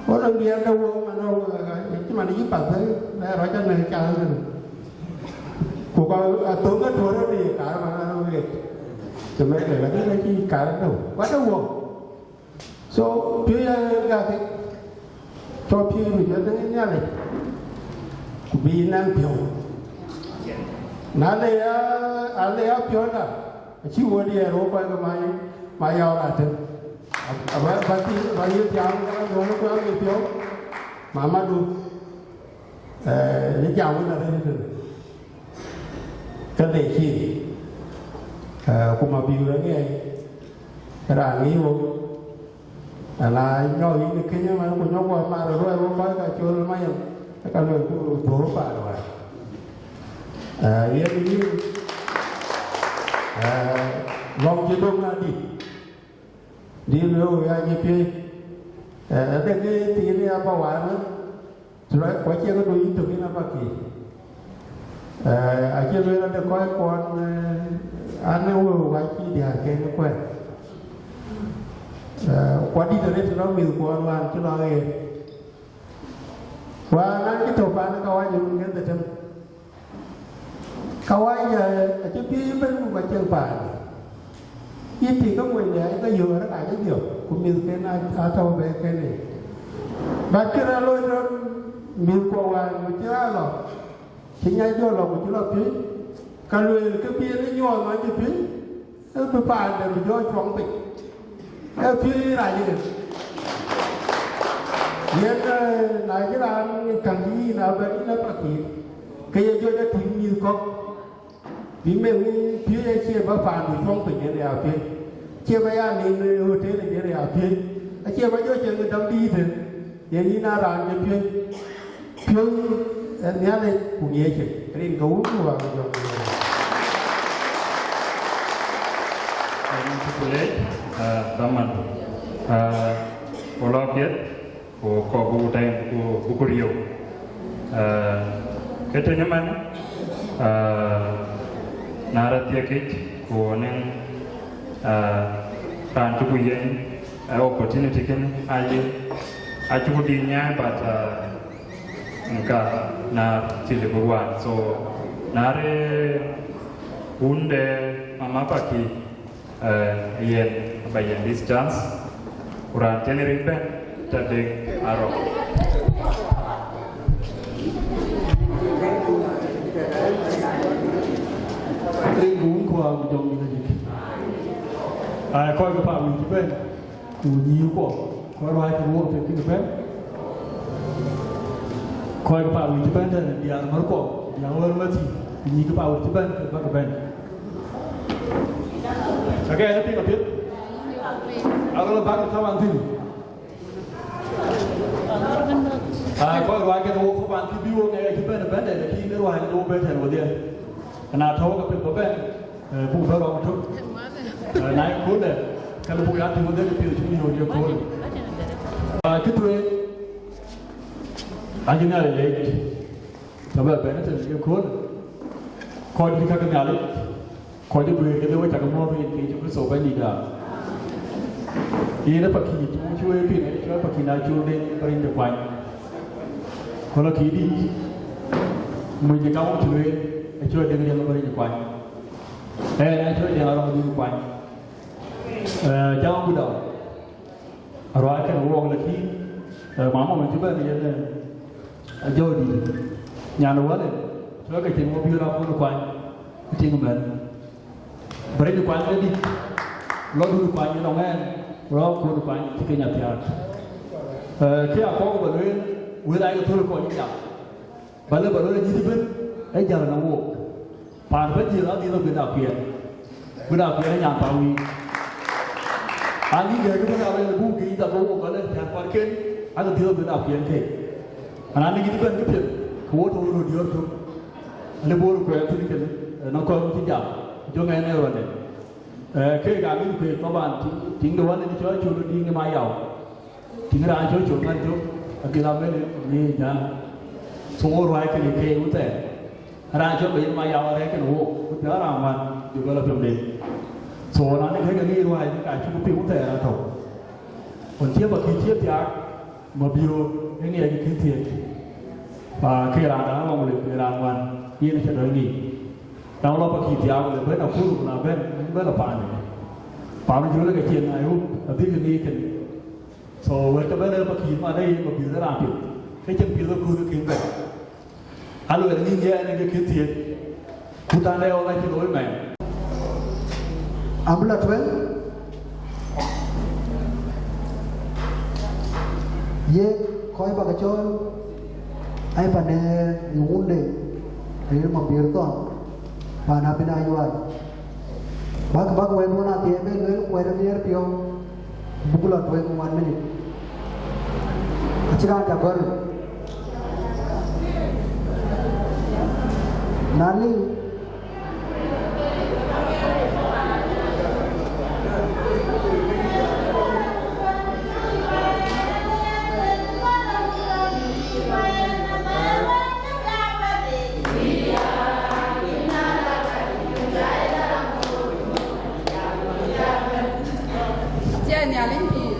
Wo nɔŋ diɛɛr de wëu man, wo, eh, cï man yï path, eh, bɛ rɔt anɔŋ cath ëmënë. Ku ka athöŋ ke tuɔ̈ɔ̈r rɔt ye kaar man an wek. Cï mɛt de, lakin acï kaar de wëu. Ku ade wëu. So, piööc aa gak, tɔ piööc bï jɔ däŋ ë Nhialic, ku bï naŋ piɔ̈u. Na le ya, a le ya piɔ̈nda, acï wo diɛɛr wo kɔc ke ma, ma yɔɔk atëm. Aba, ba ti, ba ye tiaam, ka duɔ̈n kuɛɛm ke piɔ̈u, mamadu. Eh, në jam wën arëët tënë, ka de cin, eh, ku ma bï wek ŋiɛc, raan ŋic wok, ana nyɔk yïn ë këc ëmɛn, ku nyɔk wɔ mar ruɛl wok kɔc ka col mayam, Ka luel ku dhuɔ̈k paan wään. Yen yïn, lɔ̈ŋ cï döŋ adït, dï lueel wek acï piëc. Ade ke thiin ya ba wään, ku acie këdu yïn tök yïn abä kiic. Acï lueel ade kɔc kuɔn, an, wëu acï diäär ken kuɛ̈n. Ku adït arëët lɔ mïth kuɔn wään cï lɔ ɣeer. Wään an cï tɔ̈u paan ë kawaja wun ŋɛ̈th ë tëm. Kawaja acï piëëc ëbɛ̈n ku ka cieŋ paan. Yïn tik ke monyde ayï ke yöör ë rac ë dhiɔp, ku mïthken aa tɔ̈u bɛ̈ɛ̈iken yic. But kën aa loi rɔt mïthkuɔ wään ku cï raan lɔ, cï nyac jɔ lɔ ku cï lɔ piöc, ka lueel ke bï en ë nyuɔɔth ɣɔn cï piöc, ee bï paande bï jɔ cuɔŋ piny. Ee piöc rac ënë. Yen, na cï raan käŋ cï yïn abɛ̈n yïn ë pakiir, ke ye jɔ jɔ tïŋ mïth kɔ̈k. Bï meth piööc acie bä paandu cuɔŋ piny en ya piööc, acie bä ya nin hotel en ya piööc, acie bä jɔ cieŋ däm dïïtë, yen yïn aa raan de piööc. Piööc ë Nhialic ku ŋiɛc cï rin ke wun ku wä jɔ. Ku leec, dhaman, ku lɔ piɛth. Ku kɔɔr buk tɛ̈n ku buk riëëu. Ke tënë man, na rɛ̈t thiekic ku niŋ raan cï ku yen opportunity kënë aye, acï ku dït nyaai, but ka na cï lëu bï wään. So na rëër wun de Mama Paki, yen ba yen this chance. Ku raan tënë rin bɛ̈n tëde arɔ̈. Rin ku wun ku aa jɔŋ nin ajik. Ai, kɔc ke pa wïc bɛ̈n, ku nyïïr kuɔ, kɔc ruääi ke wok piɛth ke bɛ̈n. Kɔc ke pa wïc bɛ̈n tënë diaar mär kuɔ, diaar wär mär thïn, ku nyïïr ke pa wïc bɛ̈n ke bäk bɛ̈n. Cakë ɛn piŋ apiɛth. Aɣɔl bäk thaban thïn. Aa, kɔc ruääi ke wok thaban kï bï wok ŋɛk acï bɛ̈n bɛ̈n dɛ, lakini ruääi ke wok bɛ̈n tɛ̈n wedhie. Na tɔ̈u ke piɛth bä bɛ̈n, buk bä rɔm tök. Na ye kööl dɛ, ka lë buk ya tïŋ wedhie ke piɛth cï yööt ye kööl. Aa, cï tueŋ, acï Nhialic leec. Ka bɛ bɛ̈n tënë ye kööl, kɔc dït käk Nhialic, kɔc ë guëër kedhie, we cak muɔ̈ɔ̈th yen ke Yecu Kërtho Bɛ̈nydïïtda. Yen ë pakic, cï we piŋ, ë cɔl pakic na col Deŋ Bɛ̈ny de kuany. Ku lɔ kï dït, mony de kaŋ cï lueel, ë cɔl Deŋ Riɛl Bɛ̈ny de kuany. Ɛn ë cɔl Deŋ Arɔŋ Bɛ̈ny de kuany. Jam agudau. Aruääi kënë wok, lakin mama wën cï bɛ̈n yen ajɔ̈ɔ̈k dït, nyan wälë, cɔk ke cïn wɔ bï raan bun kuany, tiŋ mɛn. Bɛ̈ny kuany ke dït, lɔ dun kuany ënɔŋ ɛn, ku lɔ kun kuany cï ke nya thiaak. Kë akɔɔr bä lueel, wël ayï ke thöl kɔc jam. Bä lë bä lɔ nyïïth ëbën, ë jäl ënɔŋ wook. Paan bä jiël adhil ë guënda kuɛɛr. Guënda kuɛɛr ë nyan paan wïïk. Adhil gɛ̈ɛ̈k ëbën alɔ yen buk gëëc dap ë wook bä lë cän kuarken, adhil ë guënda kuɛɛr keek. Anɔŋ nyïïth ëbën bï piɛth, ke wo tɔ̈u röt diɔ̈ɔ̈r tök. Alë bor kuɛɛr thïn kënë, ënɔŋ kɔc cï jam, jɔ ŋɛn ë rɔndɛ. Keek aa mïth kueek thaban, tiŋ de wän ë cɔl col ë diŋ ë Mayau. Tïŋ raan cɔl col man cök, abï la mɛn ë ŋiëc jam. So wo ruääi kënë ke wu thɛɛr. Raan cɔl bɛ yen Mayau arɛ̈ɛ̈r kënë wook, ku piɛth raan ŋuan, bï bɛ lɔ piɔ̈mden. So raan ë kek ŋic ruääi, ka cuk piŋ wu thɛɛr atɔ̈u. Ɣɔn cie bä kï cie thiaak, ma biöör, ë ŋiɛc kï thiëëk. Pa ke raan raan lɔŋ lip, ke raan ŋuan, yen cä dɔ̈ɔ̈r ŋic. Raan lɔ bä kï thiaak, le bɛ̈n akur, ku na bɛ̈n, bɛ̈n lɔ paande. Paan col ke cien, I hope, adhil kï ŋic kënë. So wɛ̈t ke bɛ̈n ë pakiir man ë yen ma biöth ë raan piɛth, ke cïn piɛth ë kööl kën bɛ̈n. Aluɛɛl ë nïn yɛn ë ke kën thiëëk, ku tande ɣɔn acï looi mɛɛn. Abï lɔ tueŋ, ye kɔc bä ke cɔɔl, ai, pan ë wunde, ë ye ma biöör thɔn, pan abï na yual. Bäk, bäk wɛ̈t wun adhiɛɛm ë lueel, ku wɛ̈t ë miɛɛr piɔ̈u, ku buk lɔ tueŋ one minute. Acïn raan ca gɔ̈r. Na liu. Cie Nhialic pïïr.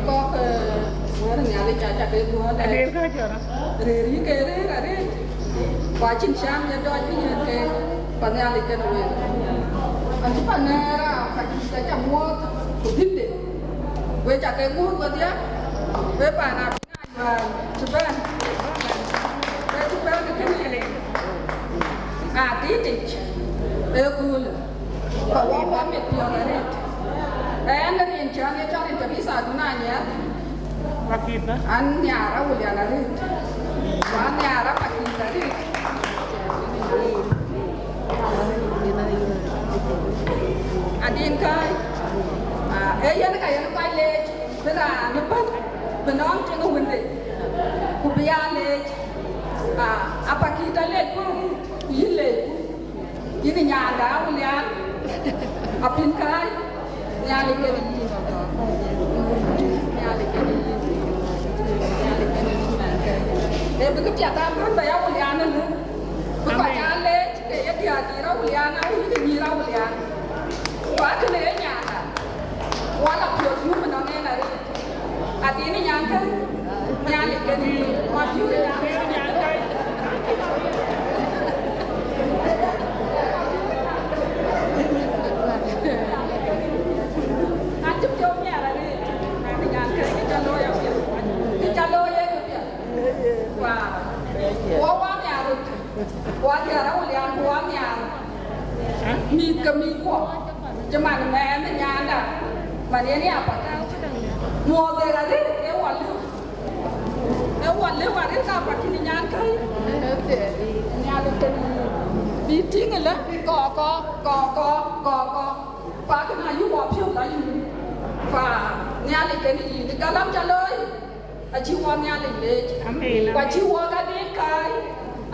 Kɔ̈k, eh, wɛ̈t Nhialic ca, ca ke guɔ̈ɔ̈r dɛ. Rëër yï ke rëër arëët. Ku acïn cäm ye dɔc bï yen ke pa Nhialic kenë wek. Acï pa nɛ̈ɛ̈r aa, ka cï ca, ca muɔ̈ɔ̈th ku dhïnde. Wek ca ke muɔ̈ɔ̈th wedhie, wek paan Abiŋ Ayual cï bɛ̈n. Wek cï bɛ̈n kënë aa tiitic ë köölë. Ku wɔ wɔ mit piɔ̈ɔ̈th arëët. Ɣɛn rin cän ye cɔl rin Tabitha Aduna Anyiɛth. An nhiaar Awulian arëët. Ku an nhiaar Apakïth arëët. Adïn kääc, aa, ee yen ka yen kɔc leec, bï raan ëbɛ̈n, bï nɔŋ tiŋ ë wënde, ku bï ya leec, aa, Apakïth alec ku arëët, ku yïn leec ku. Yïn ë nyaanda Awulian, apïn kääc, Nhialic kenë yïn. Nhialic kenë yïn. Nhialic kenë yïn, man kääc. Ee bï këpiɛth aa bɛ̈n bä ya Awulian ëlë. Bï kɔc aa leec ke ye diäär nyïïr Awulian, awïc ke nyïïr Awulian. Ku akënë ye nyaanda. Wala piɔ̈ɔ̈th yum ënɔŋ en arëët. Adïn nyankäi, Nhialic kenë yïn, ma piɔ̈ɔ̈th nyankäi. Acï piɔ̈u nhiaar arëët, nyankäi, kë ca looi apiɛth, kë ca looi ee këpiɛth. Wow. Wɔ wä nhiaar röt. Wɔ nhiaar Awulian, ku wɔ nhiaar mïth ke mïthkuɔ, cï man mɛɛn ë nyaanda, man yen ya Apakïth. Muɔɔth ë arëët ë wɔ lëu, ë wɔ lëu arëët ka Apakïth nyankäi. Nhialic kenë yïn. Bï tïŋ ëlë, kɔɔr, kɔɔr, kɔɔr, kɔɔr, kɔɔr. Ku akënë ayï wɔ piɔ̈ɔ̈th ayï. Fa, Nhialic kenë yïn. Galam ca looi. Acï wɔ Nhialic leec. Amen. Ku acï wɔ ka Adïŋ kääc,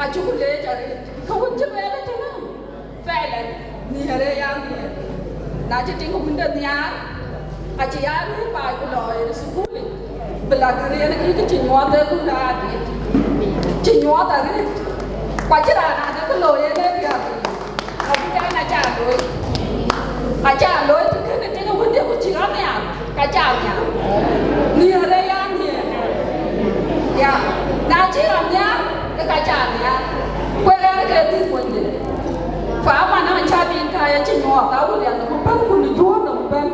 acuk leec arëët. Ke wën cï lueel ë tënë, fɛɛlɛ, nhiëër ë ya nhiëër. Na cï tïŋ wënde nhiaar, acï ya rëër baai ku lɔ ë thukul yic, bï la gëër yen kï cï nyuɔɔth ë kun adït. Cï nyuɔɔth arëët. Ku acï raan ade kë looi en ë piɔ̈ɔ̈th. Abï bɛ̈n aca looi. Aca looi të kënë tënë wënde ku cï rɔt nhiaar, ka ca nhiaar. Nhiëër ë ya nhiëër. Ya, na cï rɔt nhiaar, ke ka ca nhiaar. Ku ë ɣɛn ke dhil wënde. Fa man acä din ka ya cï nyuɔɔth, Awulian ku bɛ̈n ku në juöör nɔm bɛ̈n.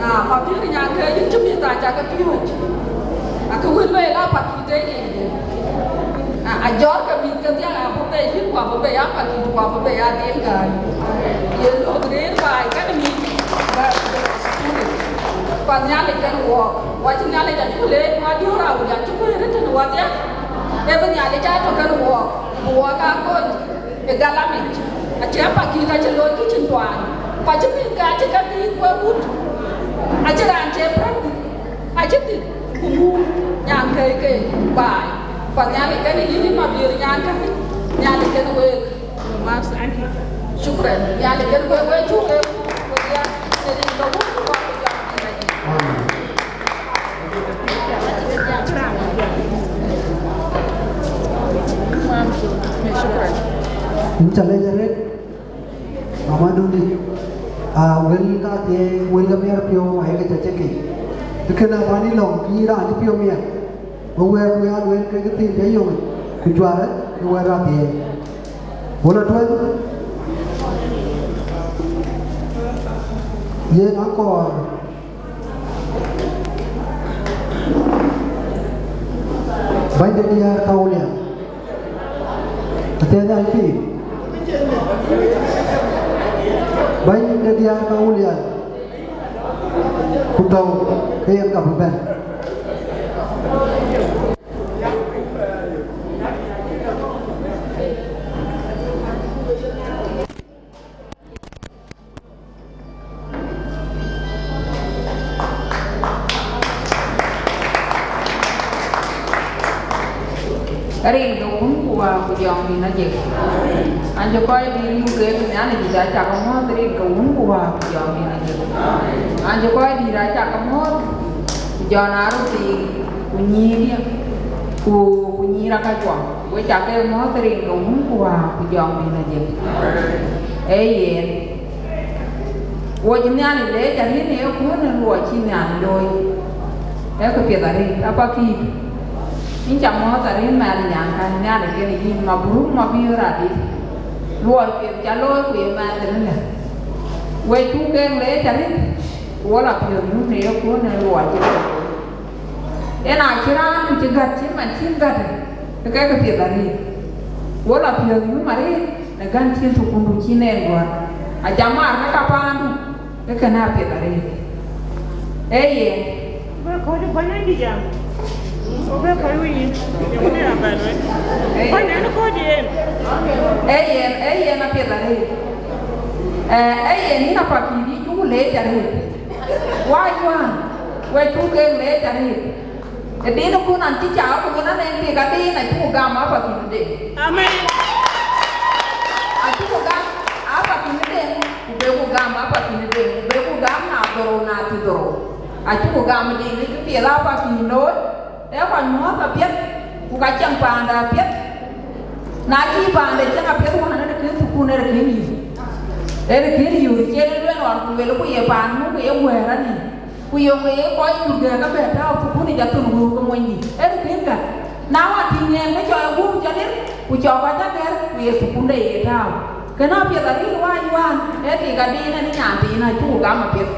Ah, ma piŋ nyan ke yïn cï mïth aa cak ke piööc. Akë wën lueel Apakït ë yic. Ah, ajɔ̈ɔ̈r ke mïth ke dhiaŋ abï bei yïn, ku abï bei Apakït, ku abï bei Adïŋ kääc. Ye lok rëër baai kenë mïth, ba, ba thukul. Ku Nhialic kenë wɔɔk. Wɔ cï Nhialic acuk leec, wɔ diöör Awulian cï kuëër ëtënë wɔdhia. Ee bï Nhialic aa tök kenë wɔɔk, bï wɔɔk aa kony. Ë galam yic, acï Apakït acï looi kë cïn tuany, ku acï mïthke acï ke dhiëëth wek wut, acï raan cie bɛ̈n dhïc, acï dhïc ku muk nyankäi ke baai. Ku Nhialic kenë yïn, yïn Mabiöör nyankäi, Nhialic kenë week. Shukran. Nhialic kenë week, wek cuk leec, wek ya, në rin ke wut, ku wɔ ku jɔŋ dït acï. Amen. Yïn ca lec arëët, mama Dudi, a wël ka thiëëc, wël ke miɛt piɔ̈u, ayek ca cï kec. Të kënë abäny lɔ̈ŋ, bï raan cï piɔ̈u miɛt, bï wɛ̈ɛ̈r, bï aa lueel kek thïn të yök, ku cuarë, bï wɛ̈ɛ̈r raan thiëëc. Wël atuɛ̈n, yen akɔɔr, bäny de diäär ka Awulian. Athiɛɛny aa pïïr. Bäny de diäär ka Awulian. Ku tɔ̈u ke yen ka bï bɛ̈n. Rin ke Wun ku Wät ku Jɔŋdït Ajek. An cï kɔc dït yuk ke Nhialic, acä ke muɔ̈ɔ̈th rin ke Wun ku Wät ku Jɔŋdït Ajek. An cï kɔc dït acä ke muɔ̈ɔ̈th, ku jɔn aa röt thiin, ku nyïïrdiɛ̈, ku, ku nyïïr akäckuɔ, we cä ke muɔ̈ɔ̈th rin ke Wun ku Wät ku Jɔŋdït Ajek. Ee yen. Wo cï Nhialic leec arëët në ëköölë, luɔi cï Nhialic looi. Ee këpiɛth arëët, apakïï. Yïn cä muɔ̈ɔ̈th arëët mɛnh nyankäi, Nhialic kën yïn, mabruk, mabiör adït. Luɔi piɛth cä looi ku ye mɛnh dhil lë. We cuk keek leec arëët, ku wo la piɔ̈ɔ̈th yum në ëköölë, luɔi cï looi. Yen acï raan ku cï gät cït man cïn gät, ke ke këpiɛth arëët. Wo la piɔ̈ɔ̈th yum arëët në gän cïn thukundu cïn en gɔ̈ɔ̈r. Acä maar ke ka paandu, ke kënë apiɛth arëët. Ee yen. Bä kɔc bä nɛn dï jam. Bä kɔc wïc yïn. Yöŋ dï abɛ̈n wei. Ee. Bä nɛn kɔc yen. Ee yen, ee yen apiɛth arëët. Ee, ee yen yïn apakïï dï cuk leec arëët. Wä Juan, we cuk keek leec arëët. Ë din kun an cï cak ku wën anɛŋ tik adï, acuk gam apakïï tëde. Amen. Acuk gam apakïï tëde, ku be ku gam apakïï tëde, ku be ku gam na dhorou na cï dhorou. Acuk gam din ë cï piɛth apakïï looi, ee kɔc muɔ̈ɔ̈th apiɛth, ku ka cieŋ paanda apiɛth. Na cï paanda cieŋ apiɛth wään, ënë kën thukun, ënë kën yï. Ënë kën yï, cï en lueel ɣɔn ku lueel ku ye paan nu ku ye guɛ̈ɛ̈r anï. Ku ye wëi kɔc dut gɛ̈k abɛ tääu thukun yic athöl wëu ke monydït, ee röt kën gät. Na wä tïŋ yen ke cɔk aguum cɔl lir, ku cɔk kɔc cä gɛ̈r, ku ye thukunde ye tääu. Kënë apiɛth arëët wä Juan, ee tik adï ënë nyan thiin acuk gam apiɛth.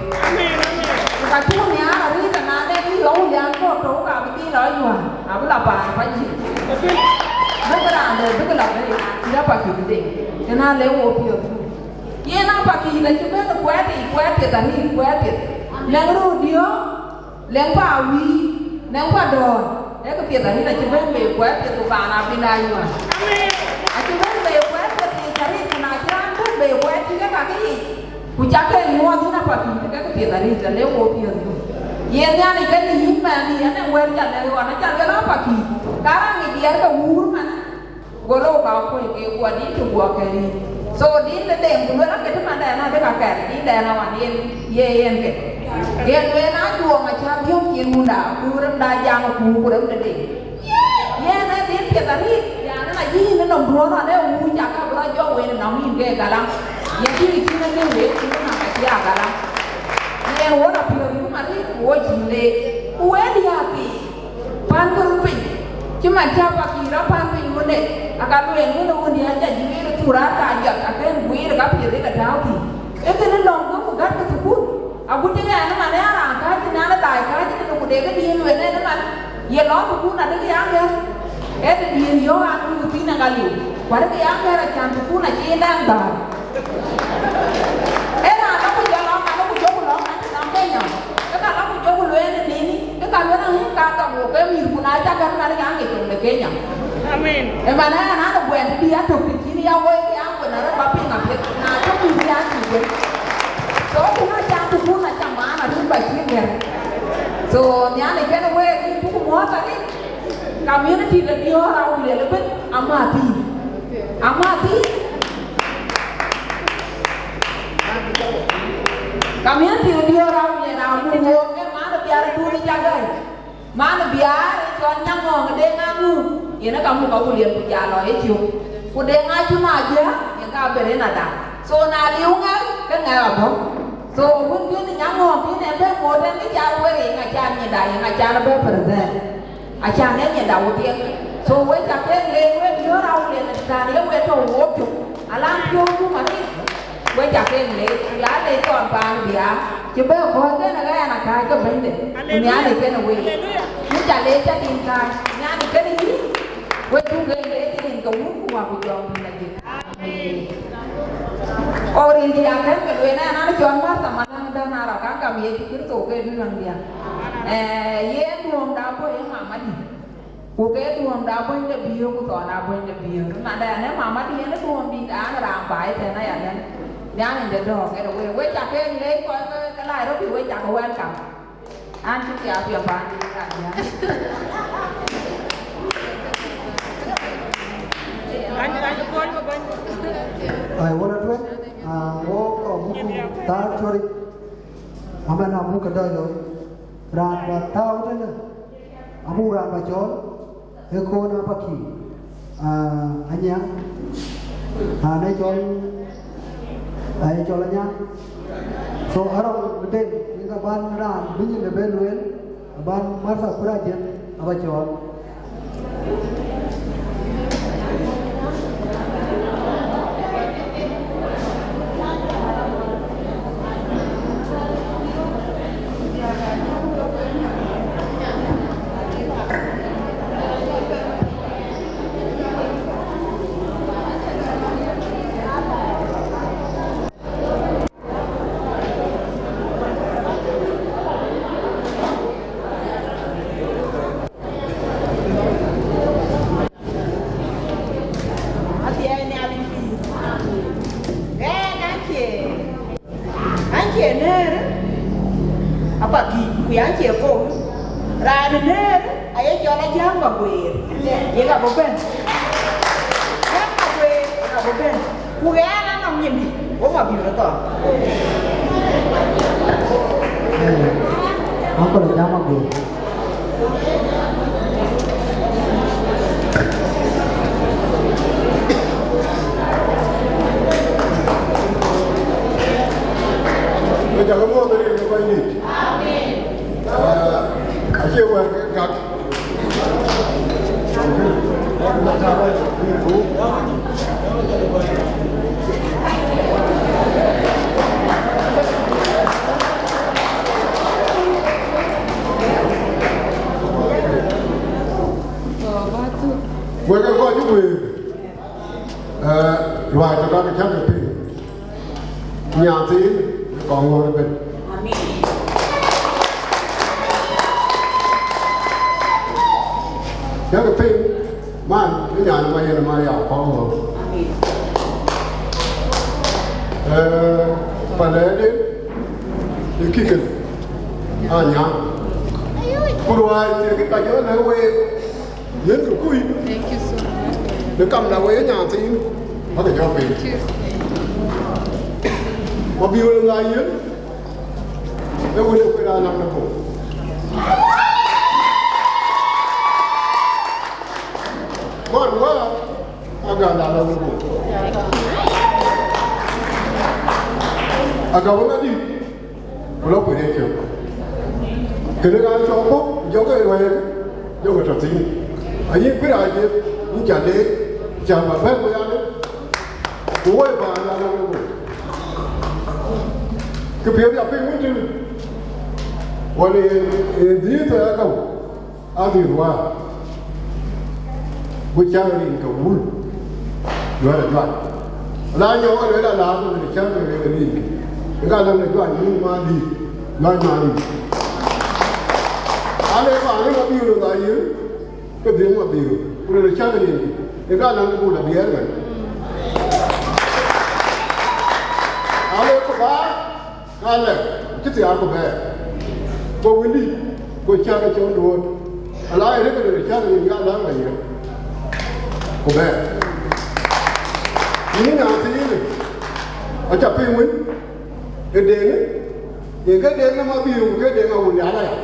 Ku ka cuk nhiaar arëët, na lɛ̈k yï ɣɔ̈u lian kɔ̈k tɔ̈u, ka bï dhil lɔ Juan, abï lɔ paan kɔc yiëk. Bïk raan dɛ̈ bïk lɔ bei, na cït apakï bï deŋ. Kënë ale wo piɔ̈ɔ̈th. Yen apakï yic acï bɛ̈n kuɛɛt yic, kuɛɛt piɛth arëët, kuɛɛt piɛth. Nɛŋ röördiɔ̈ɔ̈k, nɛŋ pa wïïr, nɛŋ pa dɔ̈ɔ̈r, ee kë piɛth arëët acï bɛ̈n bei kuɛɛt piɛth, ku paan abï la yuan. Acï bɛ̈n bei kuɛɛt piɛth yic arëët, ku na cï raan bɛ̈n bei kuɛɛt cï ke kakë yic, ku cak ke nyuɔɔth yïn apakï yic, ke kë piɛth arëët, ale wo piɔ̈ɔ̈th. Yen Nhialic kën yïn mɛnh, yen ë wɛ̈t ca lɛ̈k ɣɔn, aca lueel apakï yic, ka raan ŋic diɛɛr ke wuur man. Go lɔ ka kuɔ̈c ke guɔ dït të guɔ kɛ̈r yïn. So dït de deŋ ku luel akë të mandɛn adï ka kɛ̈r dït dɛn awan yen ye yen ke. Yen lueel na juɔŋ acä dhiöm cin munda ku rem da jam ku ku rem de deŋ. Yen ë dït piɛth arït, yan ë na yïn ë nɔm duɔ̈ɔ̈r ɣɔn ë wuc cak ka bï rɔt jɔ wen ë nɔm yïn ke galaŋ. Ye dït cin ë dï wek cin ë nɔm acï a galaŋ. Yen wo lɔ piɔ̈ɔ̈th yum arït ku wo cïn leec. Ku wek diäär thii. Pän bï röt piny, cï man cä pakïr rɔt pän piny wënde, aka lueel wënde wënde aca juëër ë thuraar ka jɔt, akën guiir ka piɛth ë ke tääu thïn. Ee kënë lɔ̈ŋ ke ku gät ke thukul, agut cï ɣɛn ëman ë raan kääc thïn an, ë daai kääc thïn ku de këdiën lueel en ëman, ye lɔ thukul adï ke ya gɛ̈r, ee tëdiën yɔ̈ɔ̈k an, wïïk thïn ë ka liu, ku adï ke ya gɛ̈r acan thukul acï en dɛn dhäär. Ee raan lɔ ku jɔ lɔ man, ku jɔ ku lɔ man, nɔm Kenya, ke ka lɔ ku jɔ ku lueel ë nïn. Ke ka luel aŋic ka thok wo ke mïth, ku na cä gät man, ka ŋic thoŋ de Kenya. Amen. Ë man ë, na në guɛn të dï atök të cïn ya woi, ke ya guɛn arëk ba piŋ apiɛth, na tök mïth ya cï guɛn. So, ku na cä thukul na cä maan arëk ba cï guɛn. So, Nhialic kën week yïn, ku ku muɔ̈ɔ̈th arëk. Community de diɔ̈ɔ̈r Awulian ëbën, amathii. Amathii. Community de diɔ̈ɔ̈r Awulian, amuk wook, ke man ë biar ë duuni cä gäi. Man ë biar ë cɔl Nyaŋɔ̈ɔ̈ŋ ë Deŋ Aŋu, yen ë ka muk Awulian ku jal lɔ ë cök. Ku Deŋ Acu na jiëë, yen ka ber yen ada. So na liu ŋɛk, ke ŋɛk abɔ̈. So wun kën Nyaŋɔ̈ɔ̈ŋ kën ë bɛ̈n ŋoot ɛn kë car wër, yen acan nyinda, yen acan bɛ̈ present. Acan ë nyinda wodhiɛ. So we cä ke leec, we diɔ̈ɔ̈r Awulian, tän ye we tɔ̈u wook cök. Alan piɔ̈u ku mari, we cä ke leec, ku ya leec thɔn paan biaar. Cï bɛ̈ kɔ̈ɔ̈c kën ë ɣɛn akääc ke bɛ̈nyde, ku Nhialic kën ë week. Hallelujah. Ku cä leec tënïn kääc, Nhialic kën ë yïn, we cuk ke leec rin ke Wun ku Wät ku Jɔŋdït Ajek. Amen. O rin cï akën ke lueel ɛn, an, cɔl Martha Malaŋ dän Arab, ka gam Yecu Kërtho ke duɔ̈ɔ̈r diäk. Ee, yen duɔ̈ɔ̈ŋda bɔ̈ ye mamadï. Ku ke duɔ̈ɔ̈ŋda bɔ̈ de biöök, ku thɔn a bɔ̈ de biöök. Manda ɛn ë mamadï, ɛn ë duɔ̈ɔ̈ŋdït, an, raan baai tɛ̈n aya tɛ̈n. Nhialic de dɔ̈ɔ̈k, ɛn ë wek, wek cä ke leec kɔc ke, ke Nairobi, wek cä ke welcome. An, cï piath piɛth paan dït raan diäk. Ai, wala tueŋ, ah, wo kɔc buk thar cɔric, amɛn abuk ke dɔc looi. Raan ba tääu tënë, abuk raan ba cɔɔl, ee Kon Apakï, ah, Anyaŋ, raan ee cɔl, ah, ee cɔl Anyaŋ. So, arɔŋ den, yen ka ban raan bï nyin de ben lueel, aban Martha Kurajiëth aba cɔɔl. Athiɛɛi Nhialic pïïr. Ɣɛn acie, acie nɛ̈ɛ̈r Apakï, ku acie kok. Raan nɛ̈ɛ̈r aye cɔl Ajäŋ Maguëër, ye ka bï bɛ̈n. Ajäŋ Maguëër ye ka bï bɛ̈n. Ku ɣɛn anɔŋ nyindï, wo Mabiöör ë thɔn. Uncle Ajäŋ Maguëër. Wek jɔ ke muɔ̈th rin ke Bɛ̈nydït. Amen. Ah, acie wɛ̈t ke gäk. Wek ee kɔc cï wëëk, eh, ruääi tök ka ke cäk ke piŋ. Nyan thiin ë kɔŋ ŋoot ëbɛ̈n. Amen. Cäk ke piŋ, man, ë nyan ë Mayen ë Maria kɔŋ ŋoot. Amen. Eh, pan ëden, ë kikën, Anyaŋ. Ku ruääi thiek ka jɔ lɛ̈k week, yen ke kuc. Thank you so much. Në kam la wek nyan thiin, bäkë jɔ piny. Thank you. Mabiöör ŋa yen, ee wën ë kueer alaŋ në kɔ̈u. Ŋɔn wäär, aganda alaŋ në kɔ̈u. Agawën adït. Ku lɔ kuec ë cök. Kënë raan cɔk bɔ̈, jɔkë ë ruɛ̈ɛ̈r, jɔkë tɔ̈ thïn. Ayï kuï raan jiëth, yïn ca leec, cä bä bɛ̈n ku ya leec. Ku woi bä ya leec ku. Kë piɛth ya piny wën tënë. Wën ë, ë dhiëëth ë agam. Adhil wäär, ku cäk rin ke wul, luɛɛr ë juac. La nyɔk ë lueel ala ku lueel cäk rin ke rin ke. Ë ka läŋ ë juac wun ma dïït, juac ma dïït. Ale ba rin abï rin la yïn, ke dhiëŋ abï rin. Ku lueel cäk rin ke. Ë ka läŋ ë bul abï ɛɛr ŋɛn. Ale ku ba Ka lɛ̈k cï thiaar ku bɛ̈ɛ̈r, go wëndï, go cäk ë cɔ̈ɔ̈n duööt, ala ye rëk ë rëk cäk ë yen ya läŋ la yen, ku bɛ̈ɛ̈r. Yïn ë nyan thiinë, acä piŋ wën, ë deŋë, yen ke deŋ nɔm abï ku ke deŋ awun ya la ya.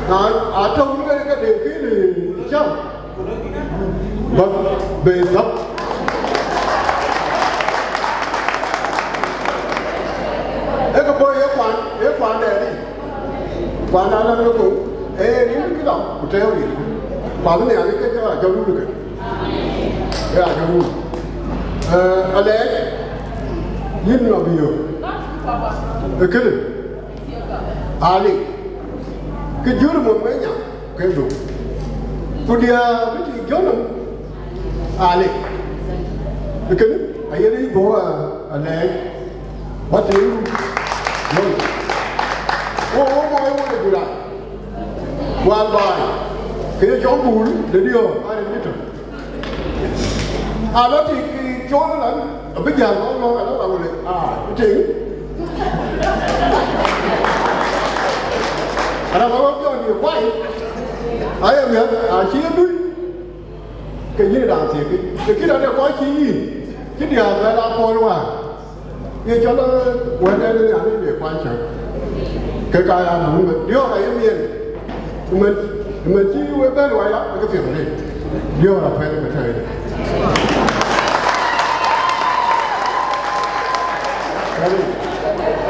Na atɔ̈ wun ke ke deŋ kïn ë cäm. Bä be dhɔ̈k. Ee kë bɔ̈ ye kuan, ye kuan dɛ dï. Kuan aa lɔ në kɔ̈u, ee rin kë dɔm, ku tɛ̈ɛ̈u rin. Kuan Nhialic ke jɔ, jɔ run kë. Ee, a jɔ run. Ee, alɛɛc, yïn nɔ bï yök. Ee kënë. Alik, kë jur mum ë nya ke dhuk. Ku diäär bï tik jɔ̈nɔm, alik. Kënë aye rëëc bɔ̈ alɛɛc, bä tim jɔ̈nɔm. Wo, wo mɔc wo ë jurai. Wal baai, ke ye cɔl bul de diɔ̈ɔ̈r, aa rin bï tök. Alɔ tik cɔl ëlä, abï jäl lɔ̈ŋ lɔ̈ŋ alɔ la wël, aa, tïŋ. Arap Awäp Jɔn ye kuany, aye miäk, acï ye dui, ke yïn raan thiëëk. Kï dä de kɔc cï yïn, cï diäär bɛ la pɔ̈l wäär. Ye cɔl wɛ̈t ɛn ë Nhialic le kuany cäk. Ke ka ya nɔm ëmën. Diɔ̈ɔ̈r ayï miɛn. Ëmën, ëmën cï we bɛ̈n waya, ke piɛth arëët. Diɔ̈ɔ̈r apɛl ke tɛ̈i.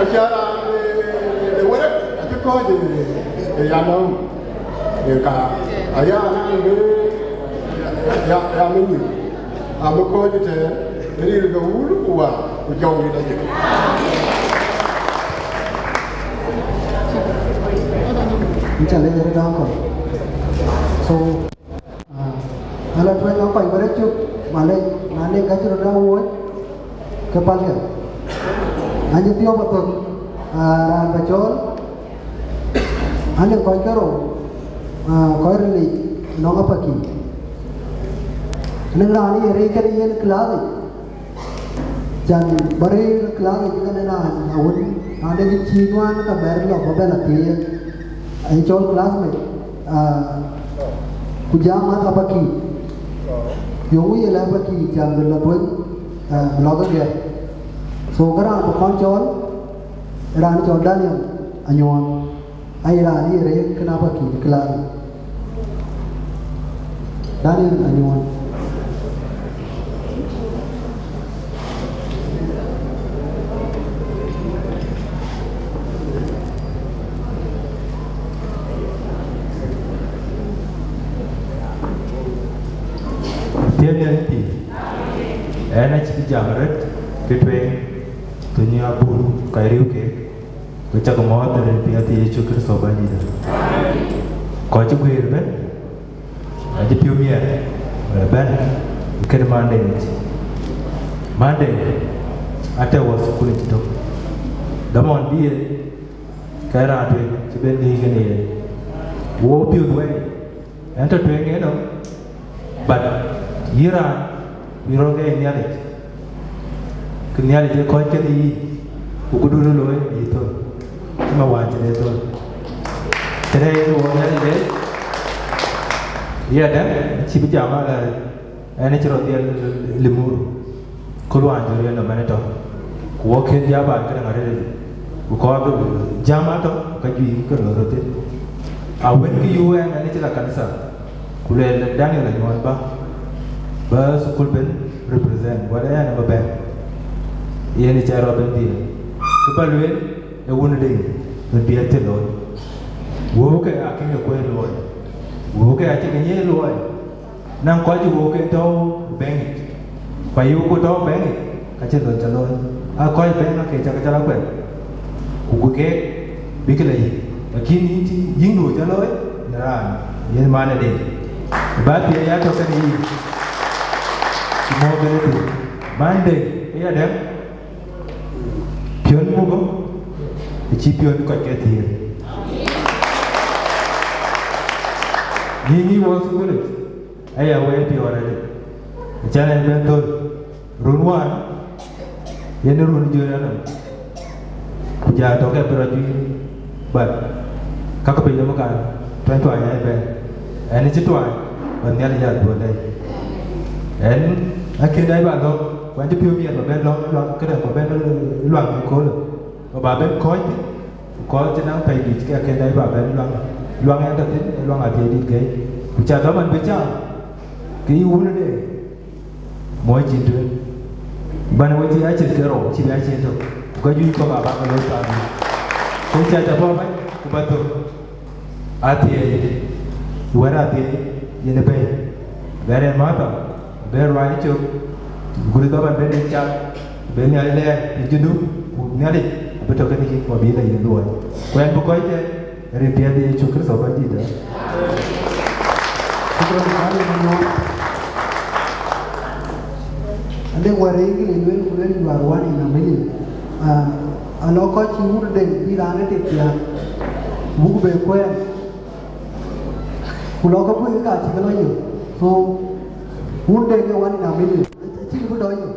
Aca raan de wërë, acï kɔc ë ya nɔm. Yen ka aya naan bï ya, ya mïnyi, abï kɔc ëtɛ̈ɛ̈n, ril ke wul ku wäär, ku jɔŋ dït ajëk. Inca lec röt akɔl. So, ah, ala tuɛny akɔc bï rɔt cök, malec, na lek ka cï röt a wuɔ̈c, ke palkë. An cï thiɔ̈k athöl, ah, raan bä cɔɔl, Anï kɔc ke rou, ah, kɔc rilic nɔŋ apaki. Anïŋ raan ye rëër kënë yen class yic. Can bä rëër class yic kënë raan awën, raan de cï nuan ka bɛ̈r lɔ bä bɛ̈n athiëër. Aye cɔl classmate, ah, ku jam math apaki. Yöŋ ye lɛ apaki can bï lɔ tueny, ah, bï lɔ ke gɛ̈r. So, ke raan bï kɔn cɔɔl, raan cɔl Daniel Anyuɔɔn. Aye raan ye rëër kënë apaki class. Daniel Anyuɔɔn. Tiɛ̈n yen pïïr. Ɛn acï bï jam röt kë tueŋ, tueŋ abur ka riëëu keek. Ku cak mɔ̈ɔ̈th rin piɛth Yecu Kërtho Bɛ̈nydït. Kɔc cï guëër ëbɛ̈n, acï piɔ̈u miɛt, ë bɛ̈n, kënë Monday yic. Monday, atɛ wɔ thukul yic tök. Dhamɔn bï yen, ke raan tueŋ cï ben ŋic kënë yen. Wo piöth wei, ɛn tɔ tueŋ ënɔm, but yïn raan, yïn rɔt ke Nhialic. Kë Nhialic ë kɔc kënë yï, ku këdun ë looi yï thöl, cï ma wään cïn ë thöl. Kënë yen wɔ Nhialic ë, yadɛ̈, cï bï jam ala, ɛn ë cï rɔt dhiɛl limur. Ku luany jɔ̈ɔ̈r yen nɔm ɛn ë tɔ, ku wɔ kën jam ba këdäŋ arëët, ku kɔɔr bï jam atɔ, ka juëc ke lɔ röt thïn. A wën kë yöök ɛn, ɛn ë cï la kanitha, ku lueel Daniel Anyuɔɔn ba, ba thukul ben represent, wala ɛn ë ba bɛ̈n. Yen ë cä rɔt ben dhiëëth. Kë ba lueel ë wun ë dei, bï dhiëëth cï looi. Wëu ke akëc ke kuɛɛr luɔi. Wëu ke acï ke nyiëë luɔi. Naŋ kɔc ë wëu ke tɔ̈u ë bɛ̈ŋ yic, ku ayï ku tɔ̈u ë bɛ̈ŋ yic, ka cïn lon cä looi. A kɔc bɛ̈ŋ ake cä ke cä la kuɛth, ku ku keek bïk lɔ yic. Lakin yïn cï yïŋdu cä looi në raan, yen man ë dei. Ba thiëëc ya tɔ kënë yïn, cï mɔ̈u kënë du. Man dei, ë yadɛ̈, piɔ̈n mukö, ë cï piɔ̈n kɔc ke thiëër. Yïn yï wɔ thukul yic, aya wëë piɔ̈ɔ̈r adï, acän ɛn bɛ̈n thöl, run wään, yen ë run jɔ̈ɔ̈r ɛn nɔm, ku jɔ tɔ ke bï rɔt juiir, but kakë piny nɔm kan, tuany tuany aa bɛ̈n, ɛn ë cï tuany, but Nhialic aa dhuɔ̈n dɛ̈i. Ɛn akën dɛ̈i ba lɔ̈k, ku ɛn cï piɔ̈u miɛt ba bɛ̈n lɔ̈k, luaŋ këdäŋ ba bɛ̈n luaŋ ëköölë, ku ba bɛ̈n kɔ̈ɔ̈c thïn, ku kɔc cï naŋ pɛ̈i juëc ke akën dɛ̈i ba bɛ̈n luaŋ, luaŋ ɛn tɔ thïn, luaŋ athiɛɛi dït gɛ̈i, ku cä dhaman bï cam, ke yï wun ë dee, mɔ̈c cïn tueŋ. Bän we cï acït ke rou, cï bï acït tök, ku ka juëc kɔ̈k abäk ke looi paannhial. Ku cä cä bɔ̈ bɛ̈ny, ku ba thök. Athiɛɛi, wɛ̈t athiɛɛi, yen ë bɛ̈i. Bɛ̈n en Martha, bɛ̈n ruac cök, guri dhaman bɛ̈n en cath, bɛ̈n Nhialic lɛɛr, në Junub, ku Nhialic abï tɔ kenë yïn, ku abï la yïn luɔi. Ku ɛn bï kɔc tɛ̈n, rin piɛth Yecu Kërtho Bɛ̈nydït. Shukran, Daniel Manyuɔɔn. Ade wɛ̈t ë English lueel, ku lueel, "You are one in a million." Ah, alɔ kɔc cï wut Deŋ bï raan ë tek thiaak, buk be kuɛɛn, ku lɔ ke kuëëŋ ka cï ke lɔ yök. So, wut Deŋ ë one in a million, acï bï dɔc yök.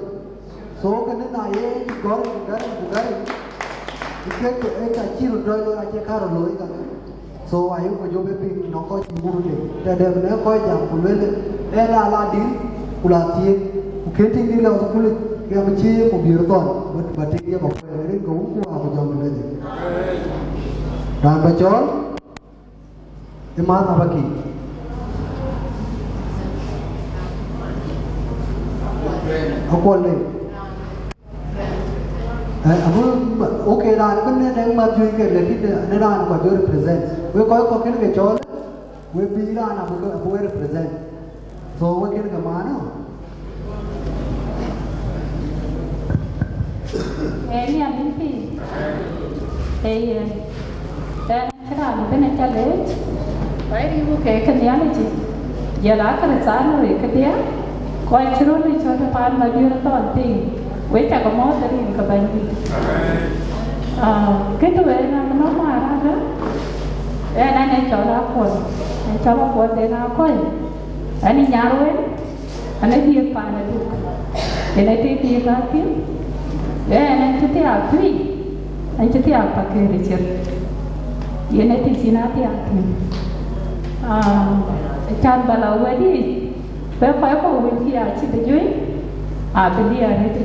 So, kënë na ye cï gɔ̈r ku gäric ku gäric, ke ke ë ka cï röt dɔc lɔ, acie ka röt looi kakë. So, ayuku jɔ bï piŋ nɔŋ kɔc cï wut Deŋ. Tëde bï në kɔc jam ku lueel, ë la la dït, ku la thiëëk, Ku kën tïŋ dït lɔ thukul yic, ke abï cïï ye ku bï röt thɔn, ba, ba tïŋ ye ba kuɛɛr rin ke wun ku wä ku jɔŋ de Nhialic. Raan ba cɔɔl, ë Martha Bakï. Akuɔl le. Eh, abu, okay, raan bï ne nɛŋ mat juëc ke, lakin ne, ne raan kɔc jɔ represent. Wek kɔc kɔ̈k kën ke cɔɔl, wek bï raan abu ke, abu we represent. So, wek kën ke man, no? Eh, ni amin pi. Eh, yeah. Eh, Cï raan ëbɛ̈n ë cä leec, kɔc rïïu ke ke Nhialic, jɔl aa Kërthiano ë kedhie, kɔc cï röt ric cɔ̈t ë paan Madiŋ thɔn piny, wek cä ke mɔ̈ɔ̈th ë rin ke Bɛ̈nydït. Ah, kë të wën an nɔm arëët, ɣɛn an ë cɔl Akuɔl, ë cɔl Akuɔl den Akɔ̈i, an ë Nyarweŋ, an ë dhiëëth paan ë Duk, yen ë tëë dhiëëth aa thïn, ɣɛn an cï thiaak thuëëc, an cï thiaak Pakëër ë ciɛth, yen ë tëë cïn aa thiaak thïn. Ah, can ba la wɛ̈t yic, bë kɔc kɔ̈k wëlkï aa cï bï juëc, aa bï liɛɛr arëët.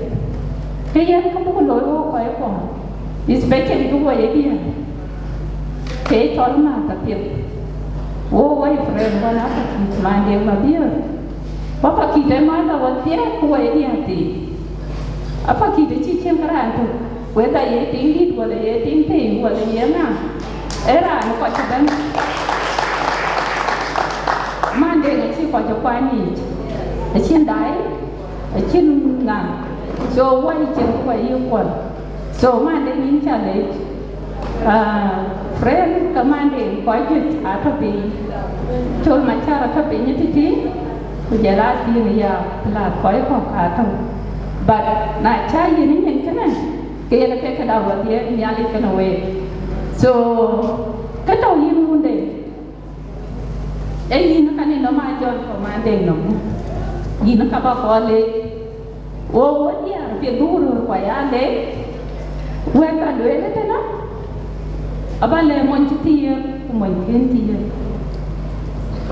Ke yen kë buk looi wok kɔc kɔ̈k, especially kë wɔ ye diɛɛr, ke cɔl Martha piɛth. Wo wɔ ye friend ɣɔn Apakït, Mandeŋ Mabiöör. Ku Apakït ë Martha wadhiɛ ku wɔ ye diɛɛr thii. Apakït acï cïn kë raan tök, whether ye tiŋ dït, wala ye tiŋ thii, wala ye ŋa, ee raan kɔc ëbɛ̈n. Mandeŋ acï kɔc ë kuany yiic, acïn daai, acïn ŋa. So, wɔ ye cïn ku wɔ ye kuɔl. So, Mandeŋ yïn cä leec. Ah, friend ke Mandeŋ kɔc juëc atɔ̈ piny. Col Macar atɔ̈ piny ë tëtï, ku jɔl a thiëŋ ya, plus kɔc kɔ̈k atɔ̈. But na cä yïn ë nyin kënë, ke yen ke këda wädhie Nhialic kenë week. So, kë tɔ̈u yïn wunde, ee yïn ka nïn nɔm aa jɔl kɔ̈k Mandeŋ nɔm. Yïn ka ba kɔn leec. Wo, wo diäär piɛth bï ku röör kua ya leec. Wɛ̈t ba lueel ëtënë, aba lɛ̈k mony cï thiëëk ku mony kën thiëëk.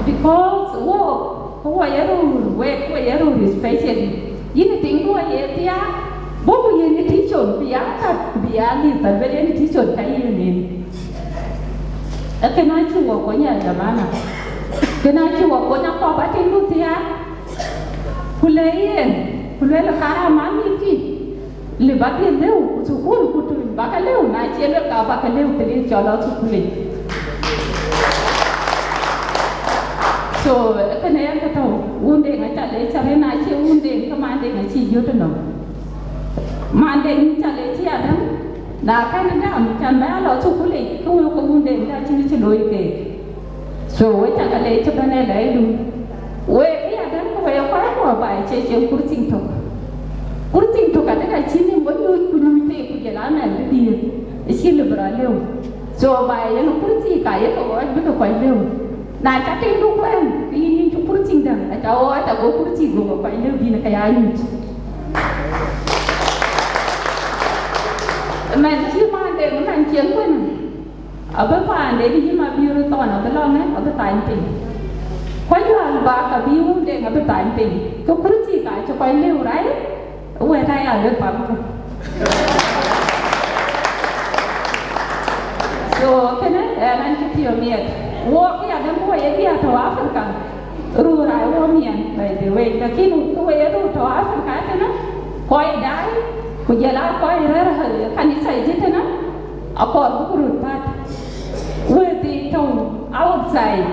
Because wo, ku wɔ ye röör, wek, ku wɔ ye röör especially. Yïn ë tiŋ duɔ̈ ye thiaak, bɔ̈ ku yen ë tïc con, bï ya kat, ku bï ya liu, ka luel yen ë tïc con ka yen en. Ee kënë acï wɔ kony ya jamana. Kënë acï wɔ kony akɔ̈p atiŋdu thiaak. Ku le yen, ku luel karama mïthkï, lëu ba dhil lëu thukul ku tuny ba ke lëu, na cie luel ka ba ke lëu, ke lëu cɔl aa thukulic. So, ee kënë yen kë tɔ̈u, wundeŋ aca leec arëët, na cie wundeŋ, ke Mandeŋ acï jɔt ënɔm. Mandeŋ ca leec cï adäŋ, na kɛn dam, can bɛ a lɔ thukulic, ke wëu ke wundeŋ ka cïn cï looi keek. So, we ca ke leec cï bɛ̈n ë lɛɛcdu. Wek ë adäŋ, ke we ye kɔc kuɔ baai cie cieŋ kurthiŋ tök. Kurthiŋ tök adï ka cïn nim we nyuc ku nyuc thek ku jɔl a mɛn bï dhiëëth, acï lëu bï rɔt lëu. So, baai yen kurthi ka ye ke ɣɔɔc bï ke kɔc lëu. Na ca tiŋdu kuɛɛn, ke yïn yïn cï kurthi däŋ, aca ɣɔɔc ago kurthi go ke kɔc lëu bïn ke ya nyuc. Mɛn cï Mandeŋ, mɛn cieŋ kuenë, abï paanden yï Mabiöör thɔn, abï lɔ ŋë, abï thany piny. Ku Ajual bä ka bï wundeŋ abï thany piny. Ke kurthi ka cï kɔc lëu, right? Wɛ̈t aya lëu pam kë. So, kënë ɣɛn an cï piɔ̈u miɛt. Wok ya däŋ ku wɔ ye diäär tɔ̈ Africa. Röör aa ye wɔ miɛn, by the way. Lakin ku wɔ ye röör tɔ̈ Africa tënë, kɔc daai, ku jɔl aa kɔc rɛ̈ɛ̈r kanitha yic tënë, akɔɔr buk röt päät. Wëëth ë tɔ̈u outside,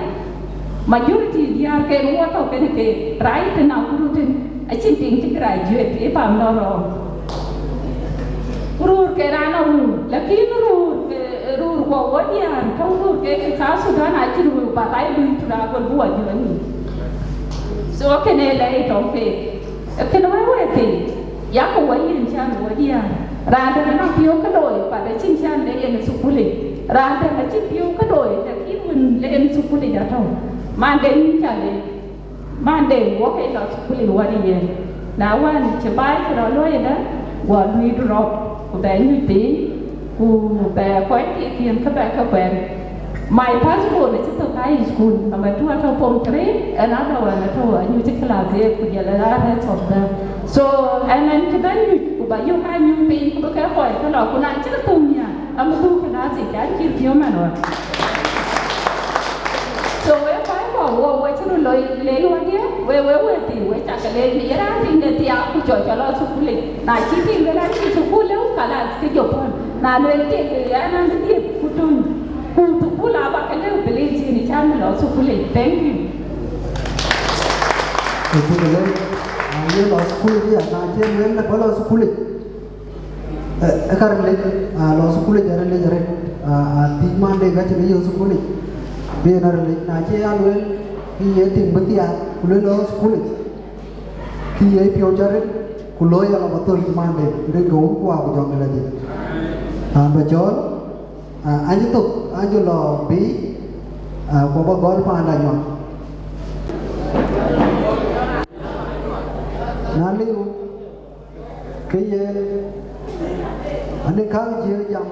majority diäärken wɔ tɔ̈ kenë keek, right, tënë Nakuru tën, acïn tiŋ cï graduate, if I'm not wrong. Ku röörken raan aröör, lakin röör, eh, röör kuɔ wɔ diäär, tɔ̈u röör kek South Sudan acïn röör, but I do it to the God who are joining. So, kënë lɛ̈i tɔ̈u keek. Ee kënë wek wëëth thii, yak wɔ yen can wɔ diäär. Raan dɛ̈t anɔŋ piɔ̈u kë looi, but acïn can le yen ë thukulic. Raan dɛ̈t acïn piɔ̈u kë looi, lakin wën le yen ë thukulic atɔ̈u. Mandeŋ yïn ca leec, Mandeŋ wɔ ke lɔ thukulic wɔ yen. Na wën, cï baai cï rɔt looi ëdë, wɔ lui drop, ku bɛ nyuc piny, ku bɛ kɔc thii kiën kë bɛ ke kuɛɛn. My first born acï thök high school, number two atɔ̈ form three, another one atɔ̈ anyuc class eight, ku jɔl a rest of them. So, ɛn ɛn cï bɛ̈n nyuc, ku ba yök anyuc piny, ku bï ke kɔc ke lɔ, ku na cï ke thöŋ nhial, amï dhuk class eight, an cï piɔ̈u man ɣɔn. So, we kɔc kɔ̈k, wo, wo cï röt loi leec wädiɛ̈, we, we, we thii, we cak ke leec, ye raan tiŋde thiaak, ku cɔl cɔl lɔ thukul yic. Na cï tiŋde raan cï thukul lëu, kalas, ke jɔ puɔ̈l. Na lueel tiŋde, yɛn an bï dhiëth, ku töny. Ku thukul aba ke lëu, please, yïn cän bï lɔ thukul yic. Thank you. Ku thukul lëu, a, ye lɔ thukul yic, ya, na cï lueel lë bä lɔ thukul yic. Ë, ë ka ril yic, a, lɔ thukul yic, a ril yic, a ril, a, a, thiëc man de ka cïn ye thukul yic. Bï en a ril yic, na cï ya lueel, kë ye tiŋ bï thiaak, ku lueel lɔ thukul yic. Kë ye piɔ̈u cä ril, ku looi ya lɔ bä thöl cï man de, rin ke wun ku wa ku jɔŋ de la jël. Raan bä cɔɔl, Aa, an cï thök, an cï lɔ biic, aa, ku bä gɔl paanda nyuak. Na liu, ke ye, ani kääŋ jiëër jam.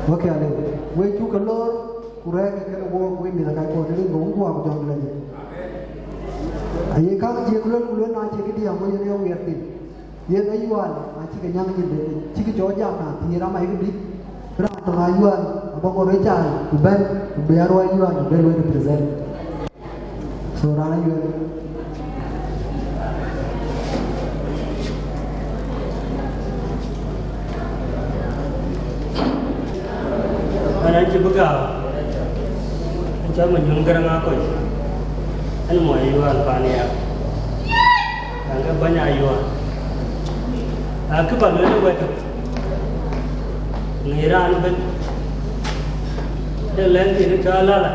Wek ya liu, wek cuk ke loor, ku rɛɛk ke kën wook, wek mïth ë kac kuɔn, rin ke wun ku wa ku jɔŋ de la jël. Aye kääŋ jiëër luel, ku luel na cie këdiɛ̈, aŋö yen ye wiɛɛr thïn. Yen ayual acï ke nyäŋ nyin de, cï ke cɔɔc jam na thiëër ama yek dït, raan tök ayual abä ŋot ë caai ku bɛ̈n ku bï aruɔi ayual bï bɛ luɔi represent. So raan ayual. Ɣɛn acï bï gääu, an cɔl Manyuɔ̈n Gäräŋ Akɔc, an muɔny ayual pan ya, an ke bäny ayual. Akï bä lueel ë wɛ̈t tök, ŋic raan ëbën, de lɛ̈ŋ thïn cɔl Alala,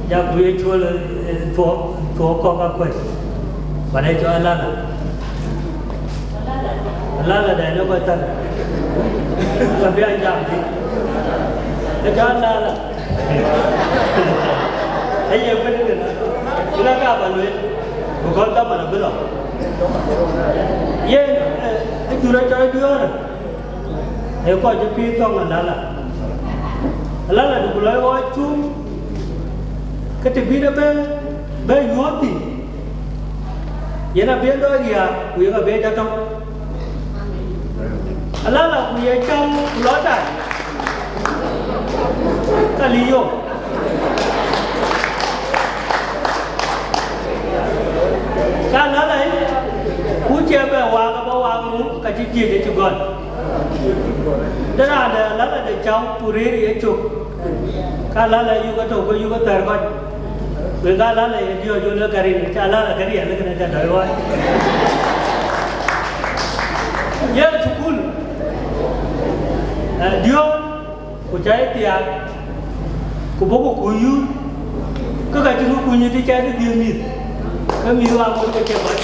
jak ku ye cuöl, eh, thuɔɔk, thuɔɔk kɔ̈k akuëc, bä de cɔl Alala. Alala dɛ në kɔc thar, ka bï a jam thïn. Ë cɔl Alala. Aye bën kënë, ëna ka bä lueel, because dhaman abï lɔ. Yen, eh, ë jur acɔl Diöör, ee kɔc cï pïïr thɔ̈ŋ Alala. Alala du ku lɔ ɣɔɔc cuŋ, ke të bïn abë, bë yuɔ̈ɔ̈th thïn. Yen abï en dɔɔc riääk, ku yen abï en jɔ tɔ̈u. Alala ku ye cäŋ ku lɔ tai, ka lï yom. Ka Alala, ku cie bɛ waak abä waak ŋu, ka cï jiëc acï gɔl. De raan de Alala de cäŋ ku rëër ye cök. Ka Alala yuk atök, ku yuk athɛɛr kɔc. Wek ka Alala ye diɔ̈ɔ̈c, wek lë ka rin, ca Alala ke riɛl, kënë ca dɔc ɣɔɔc. Ye thukul, eh, diɔ̈ɔ̈c, ku ca ye thiaak, ku bɔ̈ ku kuc yuuc, ke ka cïn kë kuny ë të ca dï dhiëëth mïth, ke mïth wa ŋot ke cï kɔc.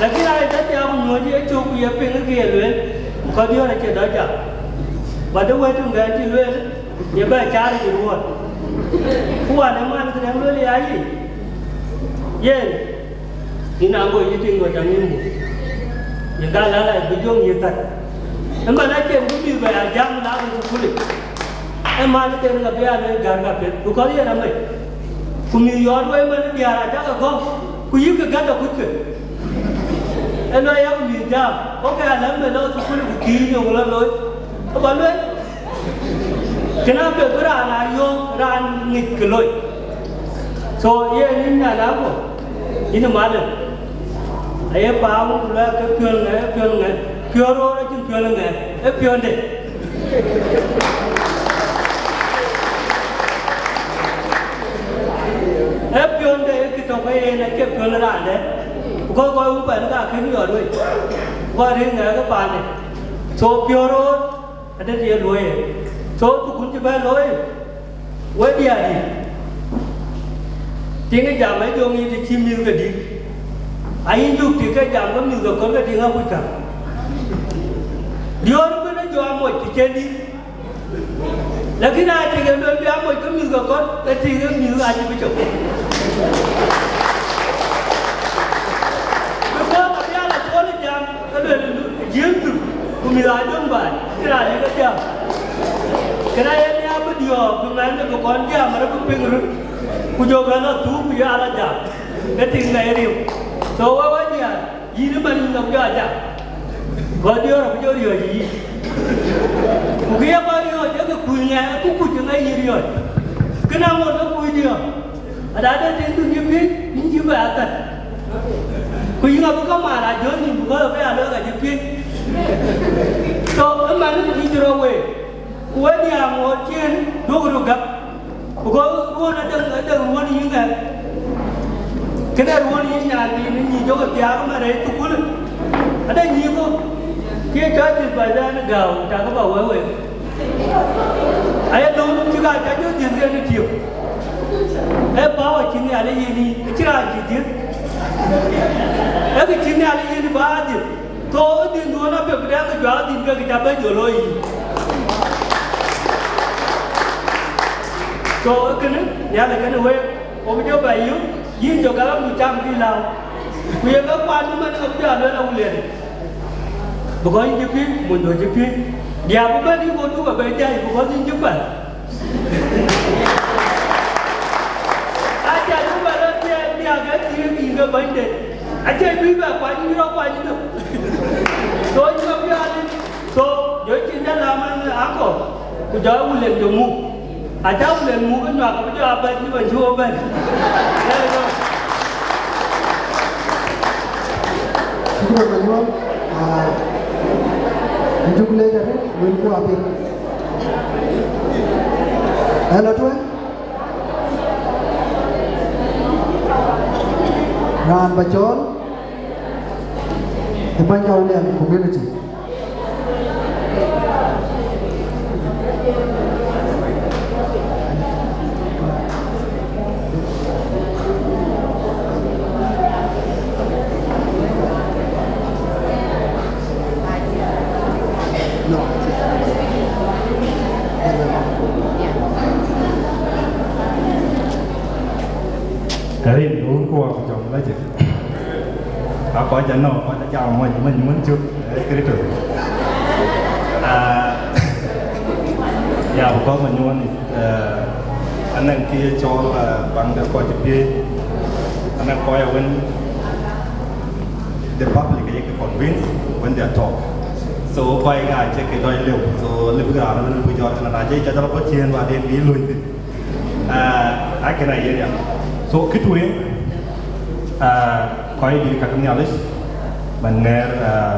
Lakin aa ye tɔ thiaak ku nyuɔ̈ɔ̈c ye cök ku ye piŋ kë ye lueel, ku ka diɔ̈ɔ̈c acie dɔc jam. Ba de wɛ̈t töŋ dɛn cï lueel, ye bɛ caar yic ruɔ̈ɔ̈n. Ku wan ë man këdäŋ lueel ya yic. Yen, yïn aŋö yï tiŋ wɛ̈t aŋïm muk. Ye ka Alala bï jɔŋ yï thar. Ë man acïn bï bï bɛ ya jam la bï thukul yic. Ë man ë den ka bï a lueel gär ka piɛth, because yen amec. Ku mïth yɔɔt wei man ë diäär acakë gɔ̈k, ku yïk kë gät akuckë. Ë lɔ yak mïth jam, okay, alɛ̈m bɛ lɔ thukul ku thiëëc yöŋ lɔ looi. Ë ba lueel. Kënë apiɛth bï raan aa yöök raan ŋic kë loi. So, yen yïn nyan aguɔ, yïn ë malim. Aye paam ku luɛɛk ke piɔ̈n ŋɛ, piɔ̈n ŋɛ, piɔ̈n roor acïn piɔ̈n ŋɛ, ee piɔ̈nde. Ee piɔ̈nde, ee kë tɔ̈ ke yen acie piɔ̈n raandɛ. Ku kɔc kɔc wun pɛn ka kën yɔt wei. Ku kɔc rin ŋɛɛk ë paande. So, piɔ̈n roor, adɛ̈t ye luɔi en. So, thukun cï bɛ looi, we diäär dït, tiŋ ë jam ë joŋ yïn të cï mïth ke dït. Ayï juk tik ke jam ke mïth ke kɔ̈r ke tiŋ akuc käŋ. Diöör ëbën ë jɔ amoc të cen dït. Lakin aa tik ë luel bï amoc ke mïth ke kɔ̈r, ke tik ë mïth acï bï cök. Bï kɔ̈k abï ala cuɔl ë jam, ke luel jiëëŋ thïn, ku mïth aa jɔŋ baai. Raan yï ke jam. Kënë aye nhiaar bï diɔ̈ɔ̈k, bï mɛn bï kɔn jam, arë bï piŋ röt. Ku jɔ bɛ̈n lɔ thuk, ku ya la jam. Ke tiŋ ŋa ye riu. So, wek wä diaal, yïn ëmɛn yïn lɔ jɔ jam. Gɔl diɔ̈ɔ̈r abï jɔ riɔ̈ɔ̈c yï. Ku kë ye kɔc riɔ̈ɔ̈c, ee ke kuc ŋa, ku kuc ŋa yï riɔ̈ɔ̈c. Kënë aŋot ke kuc diɔ̈ɔ̈r. Ada de tiŋ du yï piëc, yïn cï bɛ athɛ̈r. Ku yïn abï ke maar a jɔ̈ɔ̈ny nïm, bï kɔc abï aa luɛɛl ka cï piëc. So, ëmɛn yïn cï rɔt week. Ku wek diaal ŋoot ciëën, duökï röt gäk. Because ruɔ̈n adek, adek ruɔ̈n yïn ŋɛk. Kënë ruɔ̈n yïn nyan yïn nyïï jɔkï thiaak ëmɛn rɛɛc thukul. Ade nyïï kɔ̈k. Kë cɔl dït bä dɛn gääu, cakï bä wek wek. Aye nööm cï ka ca jɔ dhiëth ke në tiëm. Ee power cï Nhialic yiën yïn, acïn raan cï dhiëth. Ee kë cï Nhialic yiën bä a dhiëth. Thou ë dhïn duön apiɛth bï dɛ̈k ke juak dhïn ke kë ca bɛ̈c jɔ looi yïn. So, ee kënë, Nhialic kënë week, wo bï jɔ bɛ yök, yïn jɔ galamdu cam bï lääu. Ku ye ke kuan ëmɛn ke bï jɔ lueel awuliɛɛr. Because yïn cï piëc, mony duön cï piëc. Diäk bï bɛ̈n yï, go duk abɛ jai, because yïn cï kuɛth. Aca yï bɛ lɔ thiëëk diäk ke thiëëk yïn ke bɛ̈nyde. Aca bï bɛ kuany yïn rɔt kuany yïn. So yïn cï piath. So, jɔ cïn jɔ lam an, akɔ, ku jɔ wulen jɔ muk. Aca wulen muk ë nyuak, abï jɔ abɛ̈n cï bɛ̈n cï wo bɛ̈n. There you go. Shukran, Manyuɔl. Ah, yïn cuk leec arëët, wëlku apiɛth. Ëlä tueŋ, raan bä cɔɔl ë Bäny Kawulian community. Rin wun ku wak jɔŋ la jek. A kɔc anɔŋ, kɔc ajam mɔc, mɔc wun cuk, eh, Kërtho. Ah, ya, because Manyuɔl, eh, anɔŋ kë ye cɔl, eh, baŋ de kɔc piëëc, anɔŋ kɔc awën, the public ayek convince when they are talk. So, kɔc ŋa cï ke dɔc lëu. So, lëu bï raan wën bï jɔt, na jɛ ca jɔt bɔ̈ ciëën, ba den bï luny thïn. Ah, akën a yen ya. So, kë tueŋ, ah, kɔc dït ka ke Nhialic, man ŋɛɛr, ah,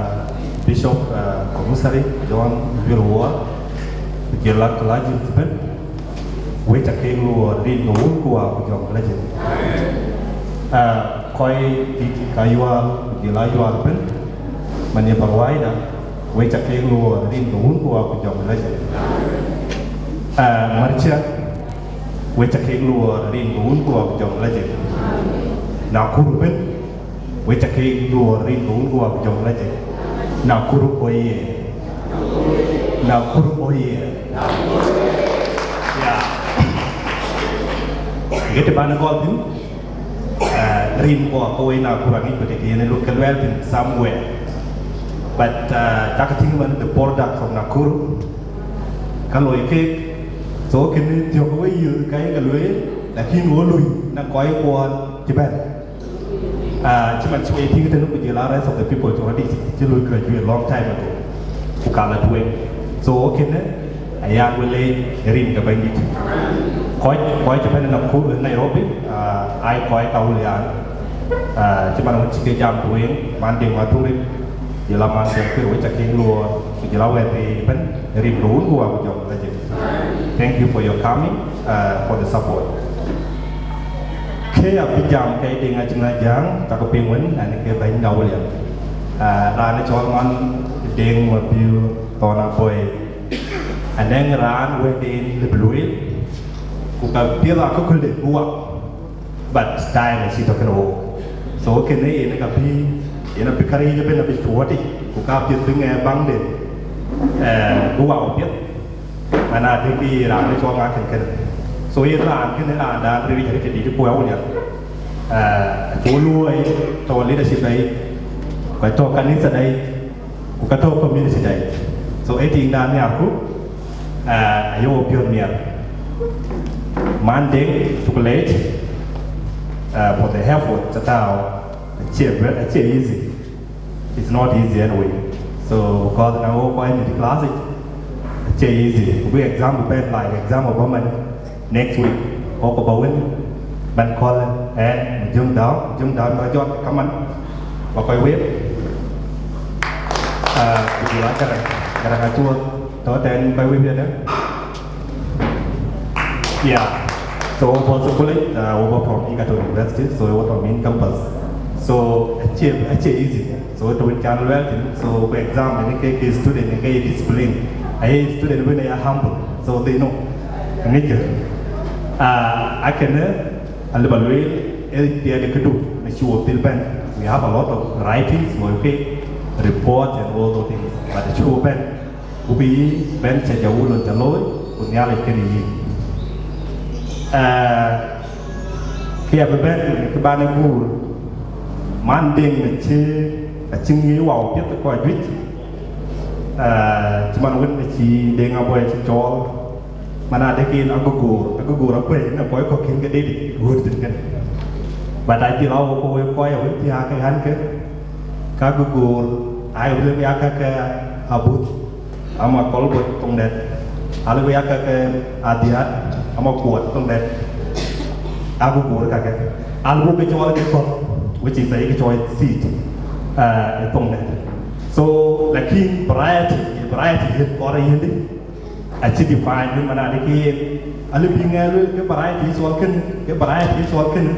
Bishop, ah, Commissary John Wiluor, ku jɔl a clergy ëbɛ̈n, wek ca kek luɔɔr rin ke wun ku wak ku jɔŋ la jek. Ah, kɔc dït ka Ayual, ku jɔl a Ayual ëbɛ̈n, man ye kawaida, wek ca kek luɔɔr rin ke wun ku wak ku jɔŋ la jek. Ah, Marcia, wek ca kek luɔɔr rin ke wun ku wak ku jɔŋ la jek. Nakuru ëbɛ̈n, wek ca kek luɔɔr rin ke wun ku wak ku jɔŋ la jek. Nakuru oye! Nakuru oye! Yeah. Get ban gɔl thïn. Eh, rin kɔɔr ke wei Nakuru aŋic ku tëthiin ë luk ke luɛɛl thïn somewhere. But, eh, cak tïŋ man the border from Nakuru, ka loi kek. So kënë thiɔ̈k wei yï ka ye ke lueel, lakin wo lui na kɔc kuɔɔn cï bɛ̈n. Ah, cï man cï wei tïŋ tënë ku jɔl a rest of the people to already cï lui graduate long time ago. Ku ka la tueŋ. So kënë, ayan we leec rin ke Bɛ̈nydït. Kɔc, kɔc cï bɛ̈n Nakuru, Nairobi, ah, ai kɔc ka wul yan. Ah, cï man wën cï ke jam tueŋ, man Deŋ Maturin, jɔl a man Deŋ Kuir, wek ca kek luɔɔr, ku jɔl a wɛ̈t ëbɛ̈n, rin ke wun ku wak ku jɔŋ la jek. Thank you for your coming, uh, for the support. Kë abï jam ke Deŋ Acïn Ajaŋ, cakë piŋ wën, ɛn ke Bɛ̈ny Kawulian. Uh, raan ë cɔl man Deŋ Mabior Thɔn Abɔi. Anɛŋ raan wëëtden lëu bï lueel, ku ka piɛth akököl de bï wak. But time acï tɔ̈ kënë wook. So kënë yen ka bï, yen abï käriëëc ëbɛ̈n abï cuɔɔtic, ku ka piɛth bï ŋɛɛr baŋde, eh, bï wak piɛth. Mana dï bï raan ë cɔl ŋa kën kënë. So yen raan kënë raan dan ril jël ke dït ku awulian. Eh, acuk luɔi tɔ̈ leadership dai, ku tɔ̈ kanitha dai, ku ka tɔ̈ community dai. So, ë tiiŋdan nhiarku, uh, aye wo piɔ̈ɔ̈th miɛt. Man Deŋ, cuk leec, uh, for the effort, cï tääu, acie, acie easy. It's not easy anyway. So, because na wo kɔc mïth class, acie easy. Ku bï exam bɛ̈n, like, exam bɔ̈ man next week. Wo kɔc bɔ̈ wën, bɛ̈n call, ɛn, Jung Dau, Jung Dau, ba jɔt, kaman, ba kɔc wek. Uh, ku jɔl a Garaŋ, Garaŋ Acuɔth, tɔ̈ tɛ̈n kɔc wek yadë. Yeah. So, wo bɔ̈ thukul, uh, wo bɔ̈ from Egerton University, so wo tɔ̈ main campus. So, acie, acie easy. So, të wën can luɛɛl thïn, so, ku exam, në ke, ke student, në ke discipline. Aye student wën aye humble, so they know. Aŋic kë. Uh, akënë, alëu ba lueel, ë dhiɛɛt këdu, në cï wo dhil bɛ̈n. We have a lot of writings, looi ke, report and all those things. But cï wo bɛ̈n, ku bï yï bɛ̈n cä jɔ wulon cä looi, ku Nhialic kënë yï. Eh, kë ya bï bɛ̈n, kë ban ë guur, man Deŋ acï, acï ŋic wau piɛth ë kɔc juëc, eh, cï man wën acï Deŋ Abuɔi acï cɔɔl, man adek en agogoor, agogoor akuëi në kɔc kɔ̈k kën ke deet ɣöt thïn kënë. But acï la wok ke wek kɔc awën thiääk ke ɣän ke, ka agogoor, aye wël ya ka ke abuth, ama kɔl bot thoŋ dɛ̈t, alëu ya ka ke adhiaat, ama kuɔt thoŋ dɛ̈t, agogoor kakë. Alëu ke cɔɔl ke kɔ̈k, which is a ye ke cɔɔl seed, uh, ë thoŋ dɛ̈t. So, lakin variety, variety yen kɔɔr ë yen dï, acï define wën man adï ke yen, alëu bï ŋɛk lueel ke variety cɔl kënë, ke variety cɔl kënë,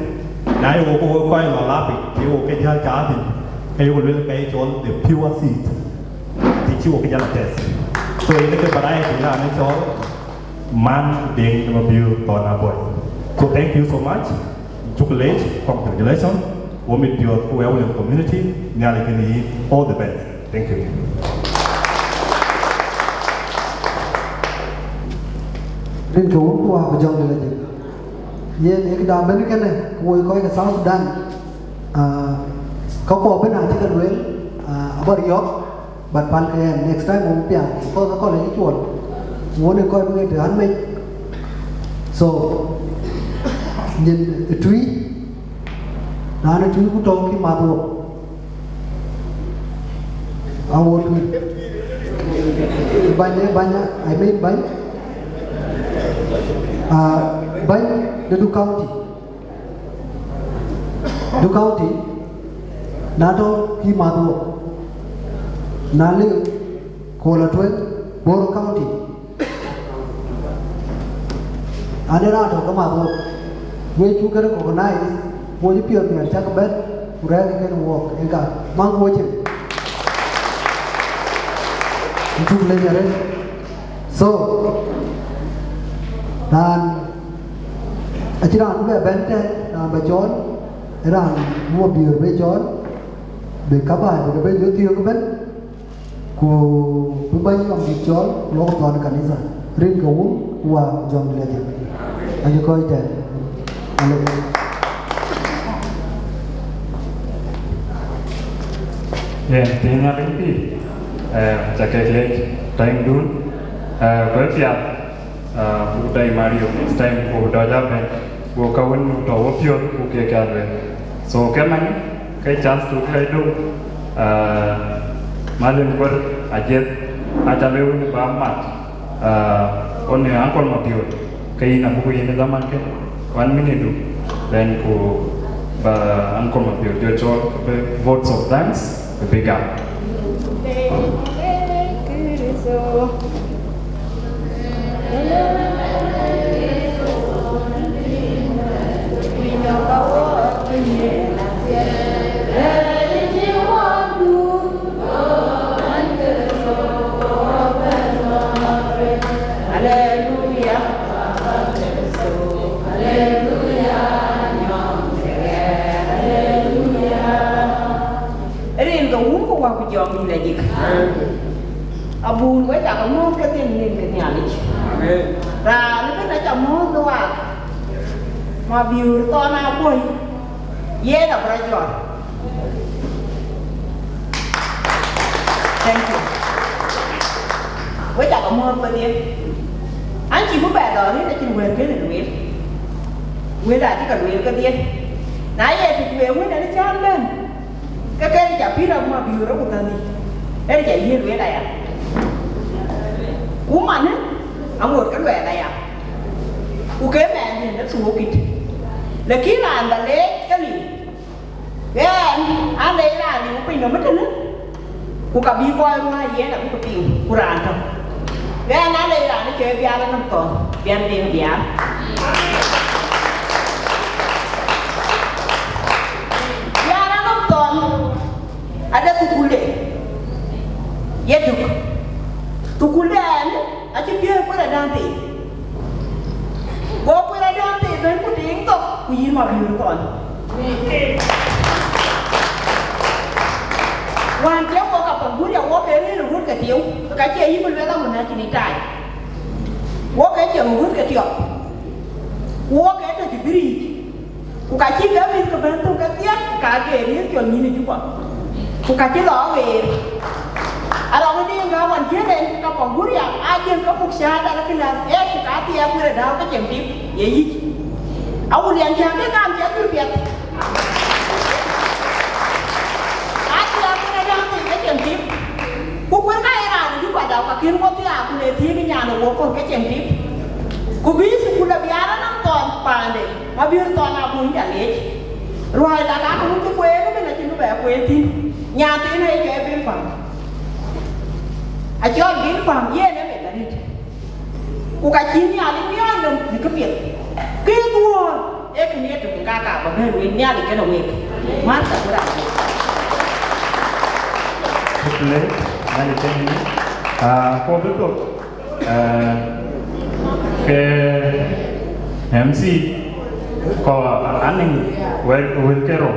na ye wo ke wo kɔc lɔ lapik, ke wo ke jäl caath thïn, ke ye wo lueel ke ye cɔl the pure seed, të cï wo ke jäl a test. So, yen ke variety raan ë cɔl man Deŋ Mabior Thon Abuɔi. So, thank you so much. Cuk leec, congratulations. Wo mit piɔ̈ɔ̈th ku Awulian community, Nhialic kënë yï, all the best. Thank you. Rin ke wun ku wa ku jɔŋ dït ajik. Yen ë këda bɛ̈n kënë, ku woi kɔc ke South Sudan, ah, ka kɔɔr bï na cï ke lueel, ah, abä riɔ̈ɔ̈k, but pal ke yen, next time wok pial, because akɔl ë cuɔl, wun ë kɔc bï ɣet ɣän mec. So, nyin ë tui, raan ë tui ku tɔ̈u kï math wok. Awuɔ̈t wïc. Bäny, bäny, I mean bäny. Ah, bäny de Duk County. Duk County, na tɔ̈ kï math wok. Na liu, kööl atueŋ, Bor County. Ade raan tɔ̈ ke math wok. Wek cuk ke recognize, wo cï piɔ̈ɔ̈th miɛt cak bɛ̈n, ku rɛ̈ɛ̈r kën wok, ë ka, maŋ wo cin. Cuk leec arëët. So, raan, acï raan bï bɛ bɛ̈n tɛ̈n, raan bɛ cɔɔl, ë raan Mabior bï cɔɔl, bï kabaai, bï ke bɛ jɔ thiɔ̈k ëbɛ̈n. Ku bï bäny ɣɔn bïk cɔɔl, ku lok thɔn ë kanitha, rin ke wun, ku wa jɔŋ dït ajik. Acï kɔc tɛ̈n. Aleluya. Yen, thiëëny Nhialic pïïr, eh, ca kek leec, tɛ̈ŋdun, eh, ku ë piath, eh, buk dai Mario, next time ku dɔc abɛ̈n. Ku ka wën tɔ̈ wo piɔ̈ɔ̈th ku kek ka lueel. So, ke man, ke chance tu ke dum, ah, Malin Kuer Ajiëth, aca lëu wën ba mat, ah, on Uncle Mabior, ke yïn abuk yïn zaman ke, one minute du, then ku ba Uncle Mabior jɔ cɔɔl, ke votes of thanks, bï gam. Rin ke wun ku wa ku jɔŋ dït ajik. Abun, wek aca ke mɔ̈ɔ̈th ke dhil nin ke Nhialic. Amen. Raan ëbën aca mɔ̈ɔ̈th bï waak. Mabior Thon Abuɔi. Yen abï rɔt jɔt. Thank you. Muɔ̈ɔ̈th wedhie. An cï bï bɛ lɔ rëët acïn wɛ̈ɛ̈r kënë lueel. Wël acï ke lueel kedhie. Na ye të cuëëŋ wën en cän bɛ̈n, ke kën ca pïïr aguɔ bï rɔt ku thändï. En ca yiëë lueel aya. Ku manë, aŋot ke luɛɛl aya. Ku ke mɛɛn dhiën ë thuɔɔk kït. Lakin raan ba leec ke liu. Ɣɛn, aa lec raan liu piny nɔm ëtënë, ku ka bï kɔc ruääi yen abï ku piŋ, ku raan tɔ̈. Ɣɛn, aa lec raan ë cɔl Biar Anɔm Thɔn, Biar Deŋ Biar. Biar Anɔm Thɔn, ade thukulde, ye tök. Thukulde ɛn, acï piëëu kueer ë däŋ thii. Go kueer ë däŋ thii bɛ̈n ku tiiŋ thok, ku yïn Mabiöör Thɔn. Wään cï wok Kapenguria wok ke rëër ë ɣöt ke tieu, ka cie yïn bï lueel aɣön acïn ë taai. Wok ke cieŋ ë ɣöt ke tiɔp, ku wok ke tɔ̈ cï bï riic. Ku ka cï ke mïth ke bɛ̈n thök kedhie, ka ke riëëc cɔl nyïïn ë Juba. Ku ka cï lɔ aɣeer. Arɔŋ ë Diŋ gäm wan jiël en Kapenguria, aa jiël ke muk cäätdan ë class eight, ku ka thiɛɛk kueer ë däu ke cieŋ tip ye yic. Awulian cä ke gam cä dhil piɛth. Aa thiɛɛk kueer ë däu ke cieŋ tip. Ku kueer ka ye raan ë Juba däu, ka kën wok thiaak, ku le thiëëk nyan ë wok kɔ̈k ke cieŋ tip. Ku bï thukul ë Biar Anɔm Thɔn paande. Mabiöör Thɔn abun ca leec. Ruääi dak aa kë wun cï kueen ëbɛ̈n acïn bï bɛ kueen thïn. Nyan thiin ë cɔl Bilpam. Acɔl Bilpam, yen ë meth arëët. Ku ka cï Nhialic miɔɔc nɔm në këpiɛth. Kë dhuɔ̈ɔ̈r ee kënë ye tök, ka ka bä bɛ̈n wek, Nhialic kënë wek. Martha, ku raan. Shukran, Nhialic kënë. Ah, ku bï thok. Eh, ke M C kɔ̈k anɔŋ wël, wël ke rou,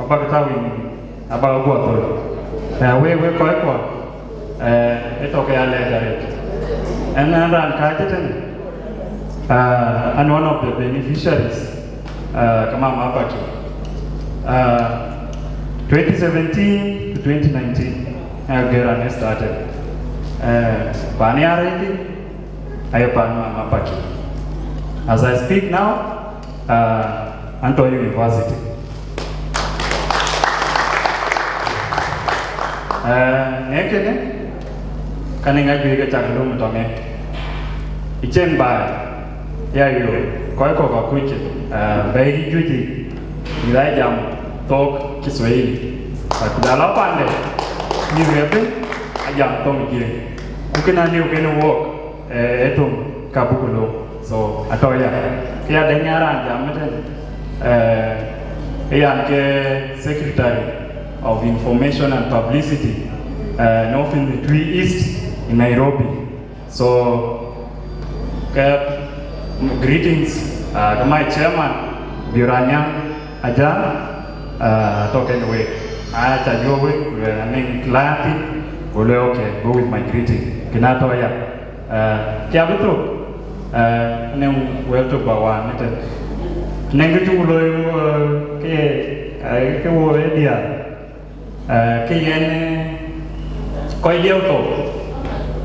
abäk tääu yïn, abäk guɔ thöl. Eh, wek, wek kɔckuɔ, eh, ë tɔ̈ ke ya lɛɛc arëët. Ɛn, ɛn raan kääc ëtënë, eh, ɛn one of the beneficiaries. Uh, ke Mama Paki. Uh, twenty seventeen to twenty nineteen, uh, Gerani started. Uh, pani arëëti, aye pan Mama Paki. As I speak now, uh, an tɔ̈ university. Eh, ŋɛk kënë, ka në ŋa juëc ke cak lum tɔŋ ë. Ë cieŋ baai, ya yo, kɔc kɔ̈k akuc, eh, bɛ̈ɛ̈i juëc yic, bï raan jam thook Kiswahili. Ku jɔl a pande, mïth ke bɛ̈n, ajam thoŋ Jiëëŋ. Ku kënë aliu kënë wok, eh, ë töŋ ka buk looi. So, atɔ̈ ya. Kë ya dɛ̈ŋ ya raan jam ëtën, eh, ë yan ke Secretary of Information and Publicity, eh, në office në Twi East in Nairobi. So, ke greetings, ah, ke my chairman, Biuranya Aja, ah, atɔ̈ kenë wek. Aca jɔ wek, ku lueel anɔŋ client, ku lueel, okay, go with my greeting. Kënë atɔ̈ ya. Eh, kë abï thök, eh, në wël tök ba wään ëtën. Në kë cuk looi, eh, ke, eh, ke wo ë diäär. Eh, ke yen, eh, kɔc lieu thok,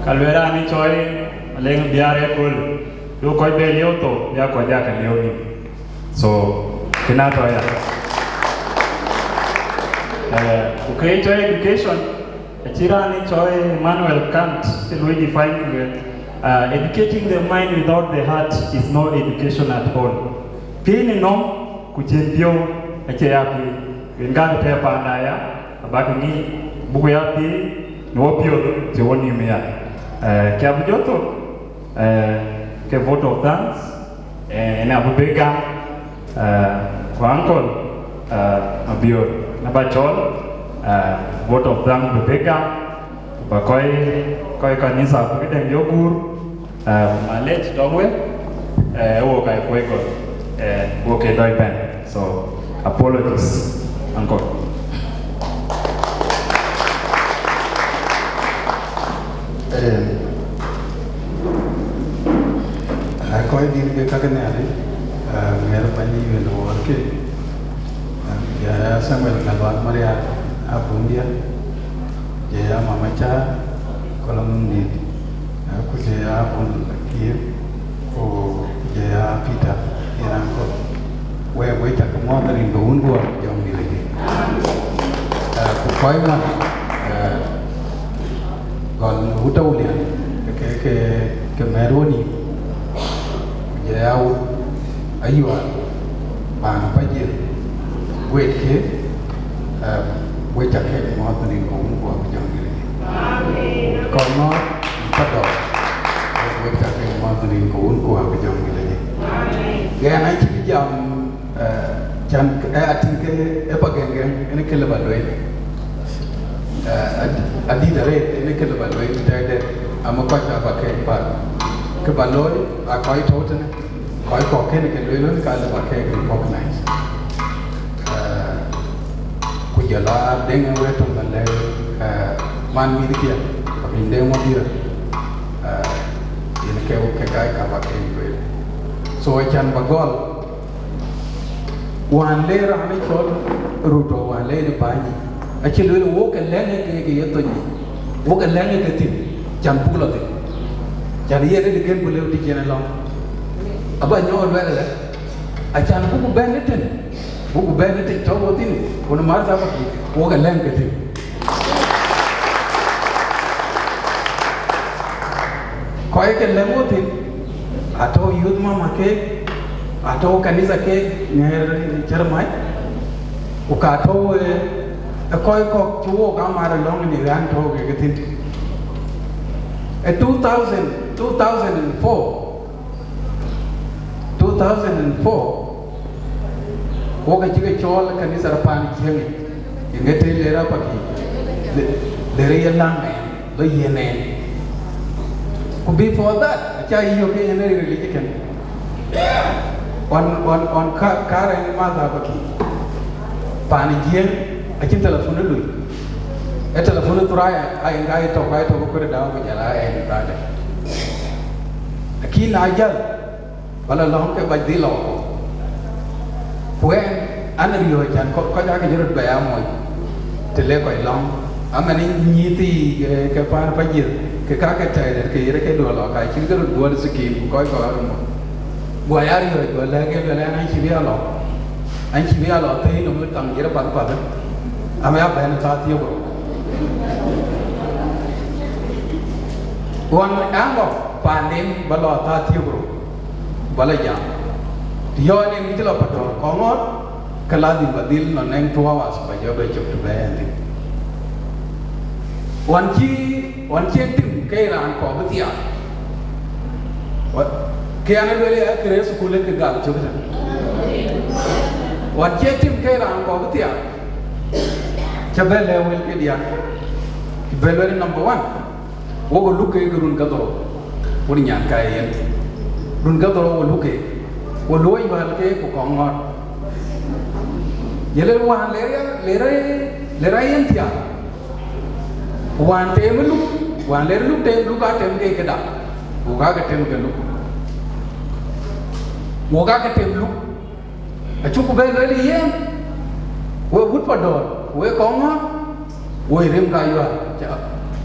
ka lueel raan ë cɔɔi, aleŋ biäär ë kööl, yo kɔc bɛ lieu thok, ya kɔc ya ke lieu nïm. So, kënë atɔ̈ ya. Eh, ku kë cɔɔi education, acï raan ë cɔɔi Immanuel Kant, cï luöi define ku lueel, uh, educating the mind without the heart is no education at all. Piëëc në nɔm, ku cïn piɔ̈u, acie ya piëëc. Yen ka ke tɛ̈ paanda ya, abäk ŋic, buk ya piëëc, në wo piɔ̈ɔ̈th, cï wo nïïm ya. Eh, kë abï jɔ thök, eh, ke vote of thanks, eh, ënë abï bɛ gam, eh, ku uncle, eh, Mabiöör, në ba cɔɔl, eh, vote of thanks bï bɛ gam, ku ba kɔc, kɔc kanitha bï këdäŋ yök guur, eh, malec tɔ̈ wek, eh, wo ka kuɔc kɔ̈th, eh, wo ke dɔc bɛ̈n. So, apologies, uncle. Eh, ai kɔc dït ke ka ke Nhialic, eh, ŋɛ̈r bäny ë yuël wär ke, eh, ya Samuel Galwak Maria, abundia, ya Mama Cha, kɔlɔŋ dït, eh, ku jɔ Kɔc ŋuan, eh, gɔl në wut Awulian, ke, ke, ke mɛt woni, ku jɔ ya wut Ayual, paan Pajir, guet ke, eh, wek ca ke muɔ̈ɔ̈th rin ke Wun ku Wät ku Jɔŋdït. Kɔn ŋɔ̈ɔ̈th, Padɔk, wek ca ke muɔ̈ɔ̈th rin ke Wun ku Wät ku Jɔŋdït. Ɣɛn acï jam, eh, can, eh, atïŋ ke ë pa gɛŋgɛŋ, en ke lë ba lueel. Eh, ad-, adït arëët, en ke lë ba lueel tëde, ama kɔc aba ke ba, ke ba looi, a kɔc tɔ̈u tënë, kɔc kɔ̈k kënë ke lueel, ka lë ba ke recognize. Eh, ku jɔl a deŋ ë wɛ̈t töŋ ba lɛ̈k, eh, man mïth kiɛ̈, ka piny deŋ wä biɛ̈r, eh, yen ke, ke ka, ka ba ke lueel. So, acan ba gɔl, wään le raan ë cɔl Ruto, wään le në bäny, acï lueel wok ke lɛ̈ŋ ke, ke ye thony, wok ke lɛ̈ŋ ke thïn, can buk lɔ thïn. Can ye rëët kën ku lëu të cïn ë lɔ̈ŋ. Aba nyɔk luɛl ëlë, acan buk bɛ̈n ëtën, buk bɛ̈n ëtën tɔ̈u wɔ thïn, ku në mar Salva Kiir, wok ke lɛ̈ŋ ke thïn. Kɔc ke lɛ̈ŋ wɔ thïn, atɔ̈u youth mama keek, atɔ̈u kanitha keek, ŋɛɛr cär mac, ku ka tɔ̈u, eh, ë kɔc kɔ̈k cï wok amat ë lɔ̈ŋ në ɣän tɔ̈u kek thïn. Ë two thousand, two thousand and four, two thousand and four, wok acï ke cɔɔl ë kanitha pan Jiëŋ, ë ŋet të le rap akï, le, le rë ye läŋ ë. Bä yen en. Ku before that, aca yök ke yen ë ril yic ëkën. Ɣɔn, ɣɔn, ɣɔn ka, ka rɛ̈n madhab akï. Paan Jiëŋ acïn telephone ë lui. Ë telephone ë thurai, a yen ka ye tɔ̈u, ka ye tɔ̈u ë kueer ë daau ku jɔl a ɣɛn ë thaade. Lakin na jäl, ba la lɔ̈ŋ ke bac dhil lɔ. Ku ɣɛn, an, riɔ̈ɔ̈c can kɔc, kɔc aake jɔ röt bɛ ya moc, të le kɔc lɔ̈ŋ. Aman ë nyïïth thii, eh, ke paan Pajir, ke ka ke tɛɛdɛt, ke yen ke duɔl lɔ, ka cïn ke röt guɔ̈t skim, ku kɔc kɔ̈k aröt mɔ̈u. Guɔ ya riɔ̈ɔ̈c, guɔ lɛ̈k en, luɛl ɛn, an cï bï ya lɔ. An cï bï ya lɔ thëi nɔm ë kaŋ jir ë path path. Am ya bɛ̈n ë thaa thiëëk rou. Ɣɔn an lɔ paanden ba lɔ thaa thiëëk rou. Ba la jam. Të yɔ̈ɔ̈k en cï lɔ Padɔ̈ɔ̈r kɔŋ ɣɔ̈ɔ̈r, ke ladhim ba dhil nɔn nɛŋ two hours ba jɔ bɛ cök të bɛ̈ɛ̈i ɛn thïn. Ɣɔn cï, ɣɔn cï en tim ke raan kɔɔr bï thiaak. Ɣɔn, ke an, ë lueel ya, kërë thukul ë ke gam cök tën. Ɣɔn cï en tim ke raan kɔɔr bï thiaak. Cä bɛ lɛ̈k wël ke diäk. Bɛ lueel number one. Wok ë luk keek run kadhorou, wun nyan ka yen. Run kadhorou wo luk keek, wo luɔi wäl keek ku kɔŋ ŋɔ̈ɔ̈r. Ye lël wään le ria, le ria, le ria yen thiaak. Wään teem ë luk, wään le luk teem, luk aa tem keek këda. Wok aake tem ke luk. Wok aake tem luk. Acuk bɛ lueel yen, we wut Padɔ̈ɔ̈r, we kɔŋ ŋɔ̈ɔ̈r, woi rim ka yual. Ca,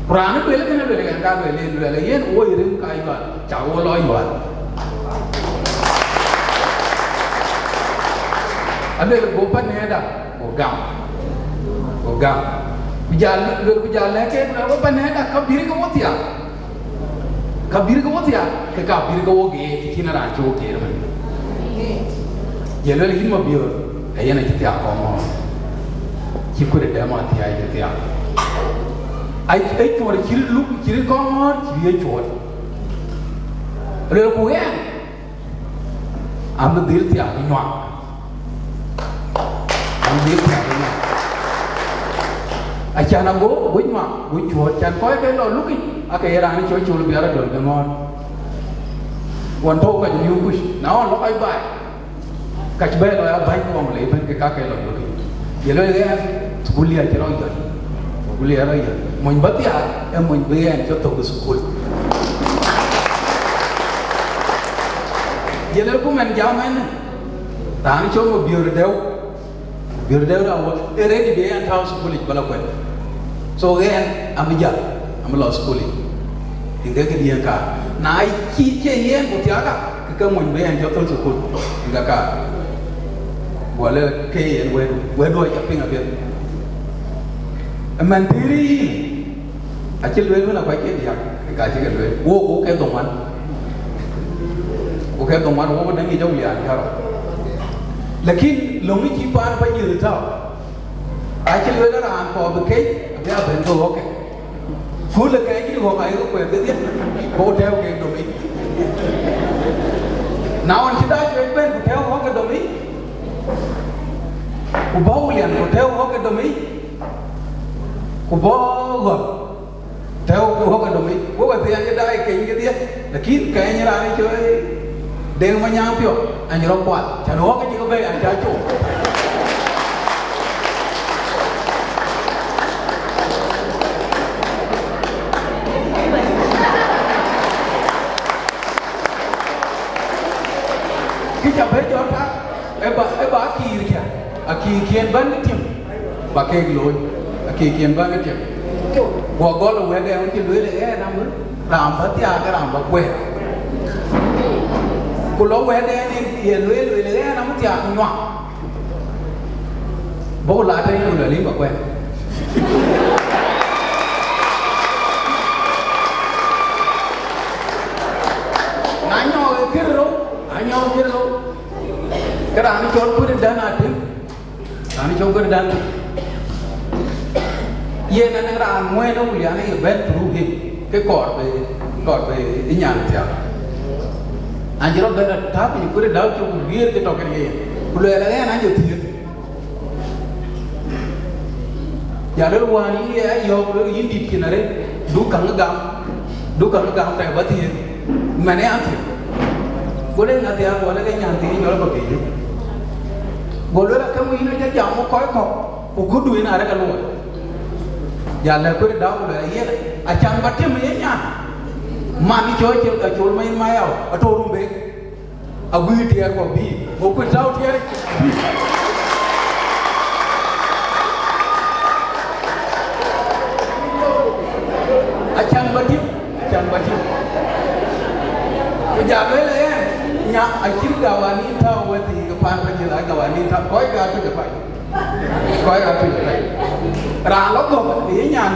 ku raan ë lueel kënë lueel yen ka lueel yen lueel yen woi rim ka yual, ca wo lɔ yual. Alueel go pa nɛɛda, go gam, go gam. Ku jal lueel ku jal lɛ̈k ke lueel go pa nɛɛda ka bïr ke wo thiaak. Ka bïr ke wo thiaak, ke ka bïr ke wo geer, të cïn raan cï wo geer ëmën. Ye lueel yïn Mabiöör, ee yen acï thiaak kɔŋ ŋɔ̈ɔ̈r. Cï kuëërdɛ̈ ma thiaak cï thiaak. Ai, ai cuɔt cï rït luk, cï rït kɔŋ ŋɔ̈ɔ̈r, cï rït ye cuɔt. Lueel ku ɣɛn, an bï dhil thiaak ë nyuak. An bï dhil thiaak ë nyuak. Acan ago, go nyuak, go cuɔ̈ɔ̈t, can kɔc ke lɔ lukic, ake ye raan cɔl col biar adöl ke ŋɔ̈ɔ̈r. Ɣɔn tɔ̈u kɔc liu kuc, na ɣɔn lɔ kɔc baai, ka cï bɛ̈ɛ̈i lɔ ya bäny kɔŋ le ëbɛ̈n ke ka ke lɔ lukic. Ye lueel ɣɛn, thukul ya cï rɔt yɔ̈c. Thukul ya rɔt yɔ̈c. Mony bä thiaak, ee mony bï ɣɛn cï thök ë thukul. Ye lueel ku mɛn jam ɛn, raan cɔl Mabiöör Dɛ̈u. Mabiöör Dɛ̈u raan wä, ee ready bï ɣɛn tääu thukulic bä lɔ kuɛth. So ɣɛn, am bï jäl, am bï lɔ thukulic. Yen ke këdiɛ̈n kaar. Na cï cie yen ku thiaaka, ke ke mony bï ɣɛn cï thöl thukul. Yen ke kaar. Guɔ lɛ̈k ke yen wɛ̈ɛ̈t, wɛ̈ɛ̈t duɔ̈ɔ̈c ca piŋ apiɛth. Ëmën thïïr yïn, acï lueel wën akuac ke diäk, ka cï ke lueel. Wok, wok ke dhoŋuan. Wok ke dhoŋuan, wok däŋ yic Awulian karou. Lakin löŋ cï paan Panyith tääu, acï lueel raan kɔɔr bï kec, abï abɛ̈n ke ɣɔ̈kke. Ku le kec cï ɣɔ̈k ayek kuɛth kedhie, bɔ̈ tɛ̈ɛ̈u kek domic. Na ɣɔn cï Dacuëc bɛ̈n ku tɛ̈ɛ̈u ɣɔ̈k ke domic, ku bɔ̈ Awulian ku tɛ̈ɛ̈u ɣɔ̈k ke domic, ku bɔ̈ ɣɔ̈k tɛ̈ɛ̈u ɣɔ̈k ke domic, wek we thiëëc ke daai keny kedhie, lakin keny raan cɔl Deŋ Manyaŋ Piɔ̈k, any rɔt kual, cän ɣɔ̈k ke cï ke bɛ̈i, aca com. Kë ca bɛ̈n jɔt tak, ë ba, ë ba kiir kiɛ̈, akiirkiɛ̈n bän ke tim, ba keek looi, akiirkiɛ̈n bän ke tim. Guɔ gɔl ë wɛ̈tde wën cï lueel ë ɣɛn amï, raan bä thiaak, raan bä kuɛɛr. Ku lɔ wɛ̈tde yen ye lueel, lueel ë ɣɛn amï thiaak nyuak. Bɔ̈ ku la tënë ku luɛl yïn bä kuɛɛr. Na nyɔɔk ë kër rou, na nyɔɔk ë kër rou, ke raan cɔl Kuërdän Atëm, raan cɔl Kuërdän Atëm, yen ënë raan ŋuɛ̈ɛ̈n Awulian ë ye bɛ̈n through him, ke kɔɔr bï, kɔɔr bï ë nyan thiaak. An cï rɔt bɛ̈n atääu piny Kuërdän cök ku guiëër ke tɔ̈ kën yen, ku luɛɛl ë ɣɛn an jɔ thiëëk. Ya luel wään yïn ye ayɔ̈ɔ̈k, luel yïn dït cïn arëët, du käŋ gam, du käŋ gam tɛ̈ bä thiëëk, mɛn ë an thiëëk. Go le ŋa thiaak, go le ke nyan thiëëk nyɔl bä kec. Go luel akëmu yïn acä jam wok kɔc kɔ̈k, ku kutdu yïn arëk aluɔi. Ya lɛ̈k Kuërdän ku luel ayen, acan bä tim ye nyan, man cɔl cïn ka col ma yïn ma yau, atɔ̈ rum bek. Aguiir tiɛɛr kɔ̈k bï, go kuc tääu tiɛɛr bï. Acan bä tim, acan bä tim. Ku ja lueel ë ɣɛn, nya acït gawanin tääu wɛ̈t thii ke paan Panyith, aa gawanin tääu, kɔc ke atuc apɛi. Kɔc ke atuc apɛi. Raan lɔ gɔ̈k ë ye nyan,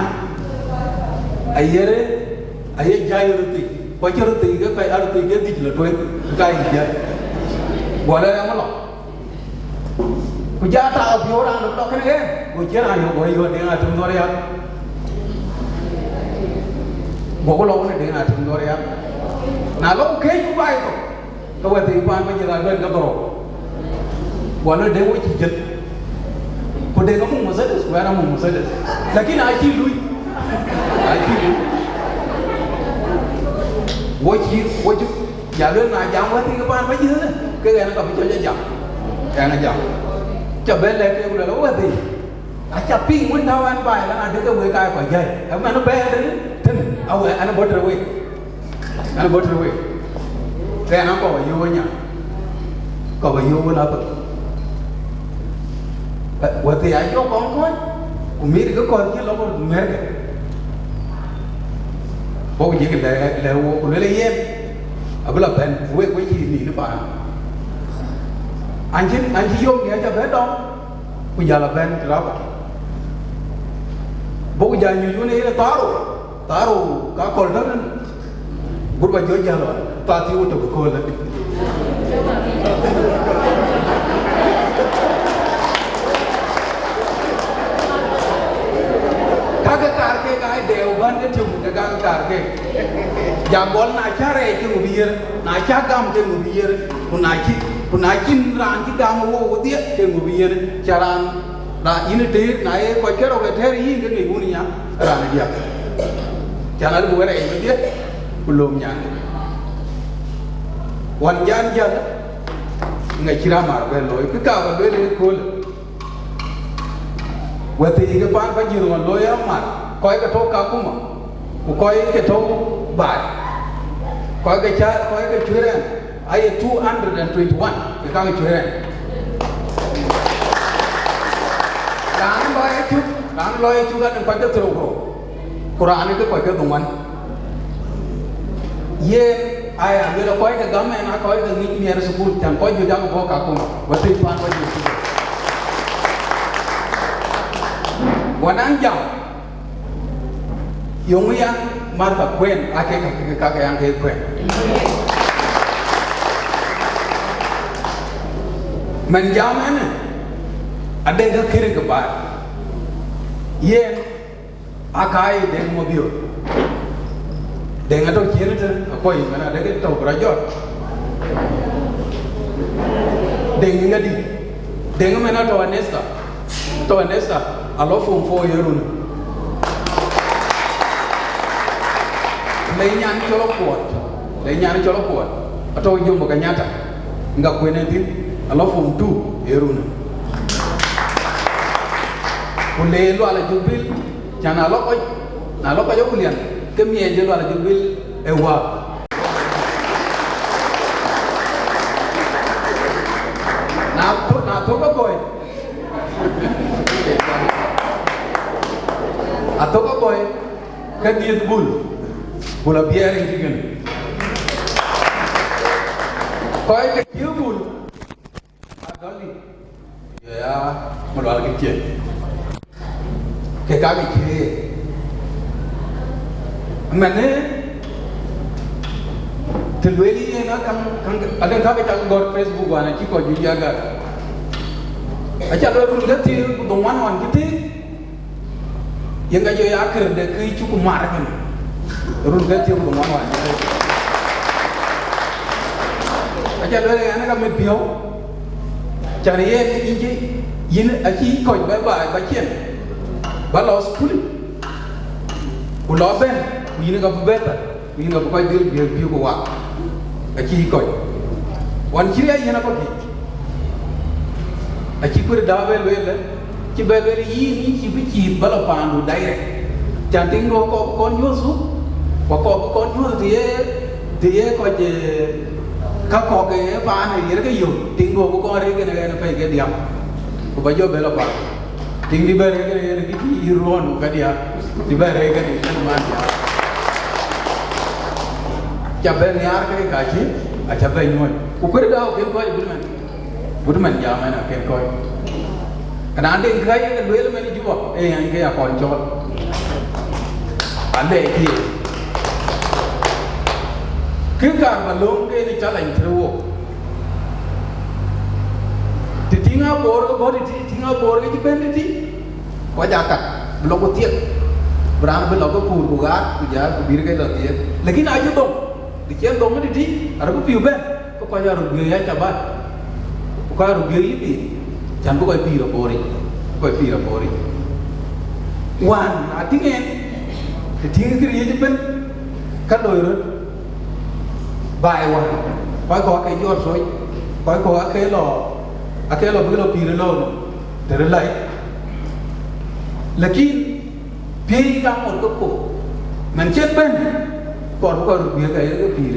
aye rëër, aye jai röt thii. Ku acï röt thii ke pɛi, a röt thii ke dhïc lɔ tueŋ, ka yï jai. Guɔ lɔ ë ŋö lɔ. Ku ja tak apiɔ̈u raan lɔ kënë ɣɛn, go cïn raan yök, go yɔ̈ɔ̈k Deŋ Atëm Dhuɔ̈r Yak. Go ku lɔ wën ë Deŋ Atëm Dhuɔ̈r Yak. Na lɔ ku këc ku baai thok, ke wɛ̈t thii paan Panyith aa bɛ̈n ke dhorou. Guɔ lɔ Deŋ we cï jël. Ku Deŋ amuk Mercedes, ku ɣɛn amuk Mercedes. Lakin acï lui. Acï lui. Wo cï, wo cï, ja luel na jam wɛ̈t thii ke paan Panyith, ke ɣɛn ka bï cɔl jɔ jam. Ɣɛn a jam. Ca bɛ lɛ̈k ke ku luel wɛ̈t thii. Aca piŋ wën tääu ɛn baai, lan adï ke wek aa kɔc jai. Ëmɛn bɛ̈ɛ̈r tënë, tënë, awɛ, ɛn bɔ̈ tëde wek. Ɛn bɔ̈ tëde wek. Ke ɛn akɔ̈u ayöök anya. Kɔ̈u ayöök wën apek. Ë, wɛ̈t thii ajɔ kɔŋ kɔc, ku miit ke kɔc cï lɔ ku mɛ̈rkë. Bɔ̈ ku jëkï lɛ, lɛ wok, ku luel yen, abï lɔ bɛ̈n, wek, wek cï nin paan. An cïn, an cï yom nia ca bɛ̈n dɔm, ku jal a bɛ̈n tërapäki. Bɔ̈ ku jal nyuc wën ë yen ë thaarou, thaarou ka kɔl dɔ̈n, gut ba jɔ jäl ɣɔn, thaa thiëu tök ëköölë. Kakë kaar kek aa dɛɛu bän ke tïŋ ke kakë kaar kek. Ja gɔl na cä rɛɛc ke ŋö bï yiër, na cä gam ke ŋö bï yiër, ku na cï, ku na cïn raan cï gam ë wok wedhie ke ŋö bï yiër, ca raan Raan yïn ë tëër, na ye kɔc kerou ke tɛ̈ɛ̈r yïn ke ŋic wun nya raan ë diäk. Can adï bï wɛ̈t rɛɛc wedhie, ku lööm nyan. Ɣɔn jan jäl, ŋa cï raan mar bɛ looi, kë ka bä lueel ë köölë. Wɛ̈t thii ke paan Panyith ɣɔn looi amar, kɔc ke tɔ̈u Kakuma, ku kɔc ke tɔ̈u baai, kɔc ke cä, kɔc ke cuëër ɛn. Aye two hundred and twenty-one ke ka ke cuëër ɛn. Raan lɔ ye cuk, raan lɔ ye cuk anɔŋ kɔc ke thiërrou ku rou, ku raan ke kɔc ke dhoŋuan. Yen aya luel kɔc ke gam ɛn aa kɔc ke ŋic miɛt thukul, can kɔc juëc aa ke bɔ̈ Kakuma, wɛ̈t thii paan kɔc juëc thukul. Wanaŋ jam, Yöŋ yan Martha kuɛn, ake ka, ka, ka, ka yan ke kuɛn. Mɛn jam ɛn, aden ka kere ke baai. Yen, aka ye Deŋ Mabior. Deŋ atɔ cien tën, akɔi mɛn adek tɔ kura jɔt. Deŋ ŋadi. Deŋ mɛn atɔ Anesta. Tɔ Anesta, alɔ form four ye run. Le nyan cɔl Kuɔt. Le nyan cɔl Kuɔt. Atɔ Jomo Kenyatta. Nga kuene thin, alɔ form two ye run. Ku le Lual Ajubil, can alɔ kɔc, na lɔ kɔc Awulian, ke miɛc de Lual Ajubil e wa. Na tho-, na thok Abɔi. Athok Abɔi, ke dhieth Bul. Bul abiɛɛr en kikën. Kɔc ke cï Bul. Adɔli. Ya, Malual ke cien. Ke ka ke cien. Mɛnë, të lueel yen a kaŋ, kaŋ, aden ka ke cak gɔ̈t Facebook wan acï kɔc juëc ya gäk. Aca lueel run ke thiëër ku dhoŋuan wan cï tëëk. Yen ka jɔ ya kër de kë cuk mar kënë. Run ke thiëër ku dhoŋuan wan cï tëëk. Aca lueel yen ka mit piɔ̈u. Can yen yïn cï, yïn acï kɔc bɛ baai ba cien. Ba lɔ thukul. Ku lɔ bɛ̈n, ku yïn ka bï bɛ̈n thar. Ku yïn ka bï kɔc dhil biëëk biëëk ku wak. Acï kɔc. Wan cï riɛc yïn abäk yic. Acï kuër dau bɛ lueel, cï bɛ lueel yïn, yïn cï bï cïïth ba lɔ paandu direct. Can tiŋ duɔ̈k kɔɔr bï kɔn nyuɔ̈th thuk, ku kɔɔr bï kɔn nyuɔ̈th të ye, të ye kɔc, eh, ka kɔ̈k, eh, paan ë yer ke yök, tiŋ duɔ̈k bï kɔn rëër kënë ɣɛn pɛ̈i ke diäk. Ku ba jɔ bɛ lɔ paandu. Tiŋ dï bɛ rëër kënë yen kë cï yï ruɔ̈ɔ̈n ku ka diäk, dï bɛ rëër kënë yen man diäk. Ca bɛ nhiaar ke ka cï, aca bɛ nyuɔ̈c. Ku kuër dau kën kɔc ë bï mɛn. Gut man jam ɛn akën kɔc. Raan de ŋäc ye lueel man Juba, ee yen ke ya kɔn cɔl. Ande ye. Kë kaar ba löŋ ke ni challenge tëde wok. Të tïŋ aboor ke bɔ̈ tëtï, tïŋ aboor ke cï bɛ̈n tëtï. Kɔc aa kat, bï lɔ ku thiek. Bï raan bï lɔ ke kuur ku ɣaar, ku jäl, ku bïïr ke lɔ thiek. Lakin acï dhoŋ, të cïn dhoŋ tëtï, arë bï pïu bɛ̈n. Ku kɔc aa röt guiëëc ya cabat, ku kɔc aa röt guiëëc yï pïïr, can bï kɔc pïïr aboor yic, bï kɔc pïïr aboor yic. Wään na tïŋ en, të tïŋ këriëëc ëbën, ka loi röt baai wään, kɔc kɔ̈k ake jɔt thoi, kɔc kɔ̈k ake lɔ, ake lɔ bïk lɔ pïïr ë lɔ̈ɔ̈r nɔm tëde lac. Lakin piëëc ka ŋot ke kok, man cïn bɛ̈n, kɔɔr bï kɔc röt guiëk aye ke pïïr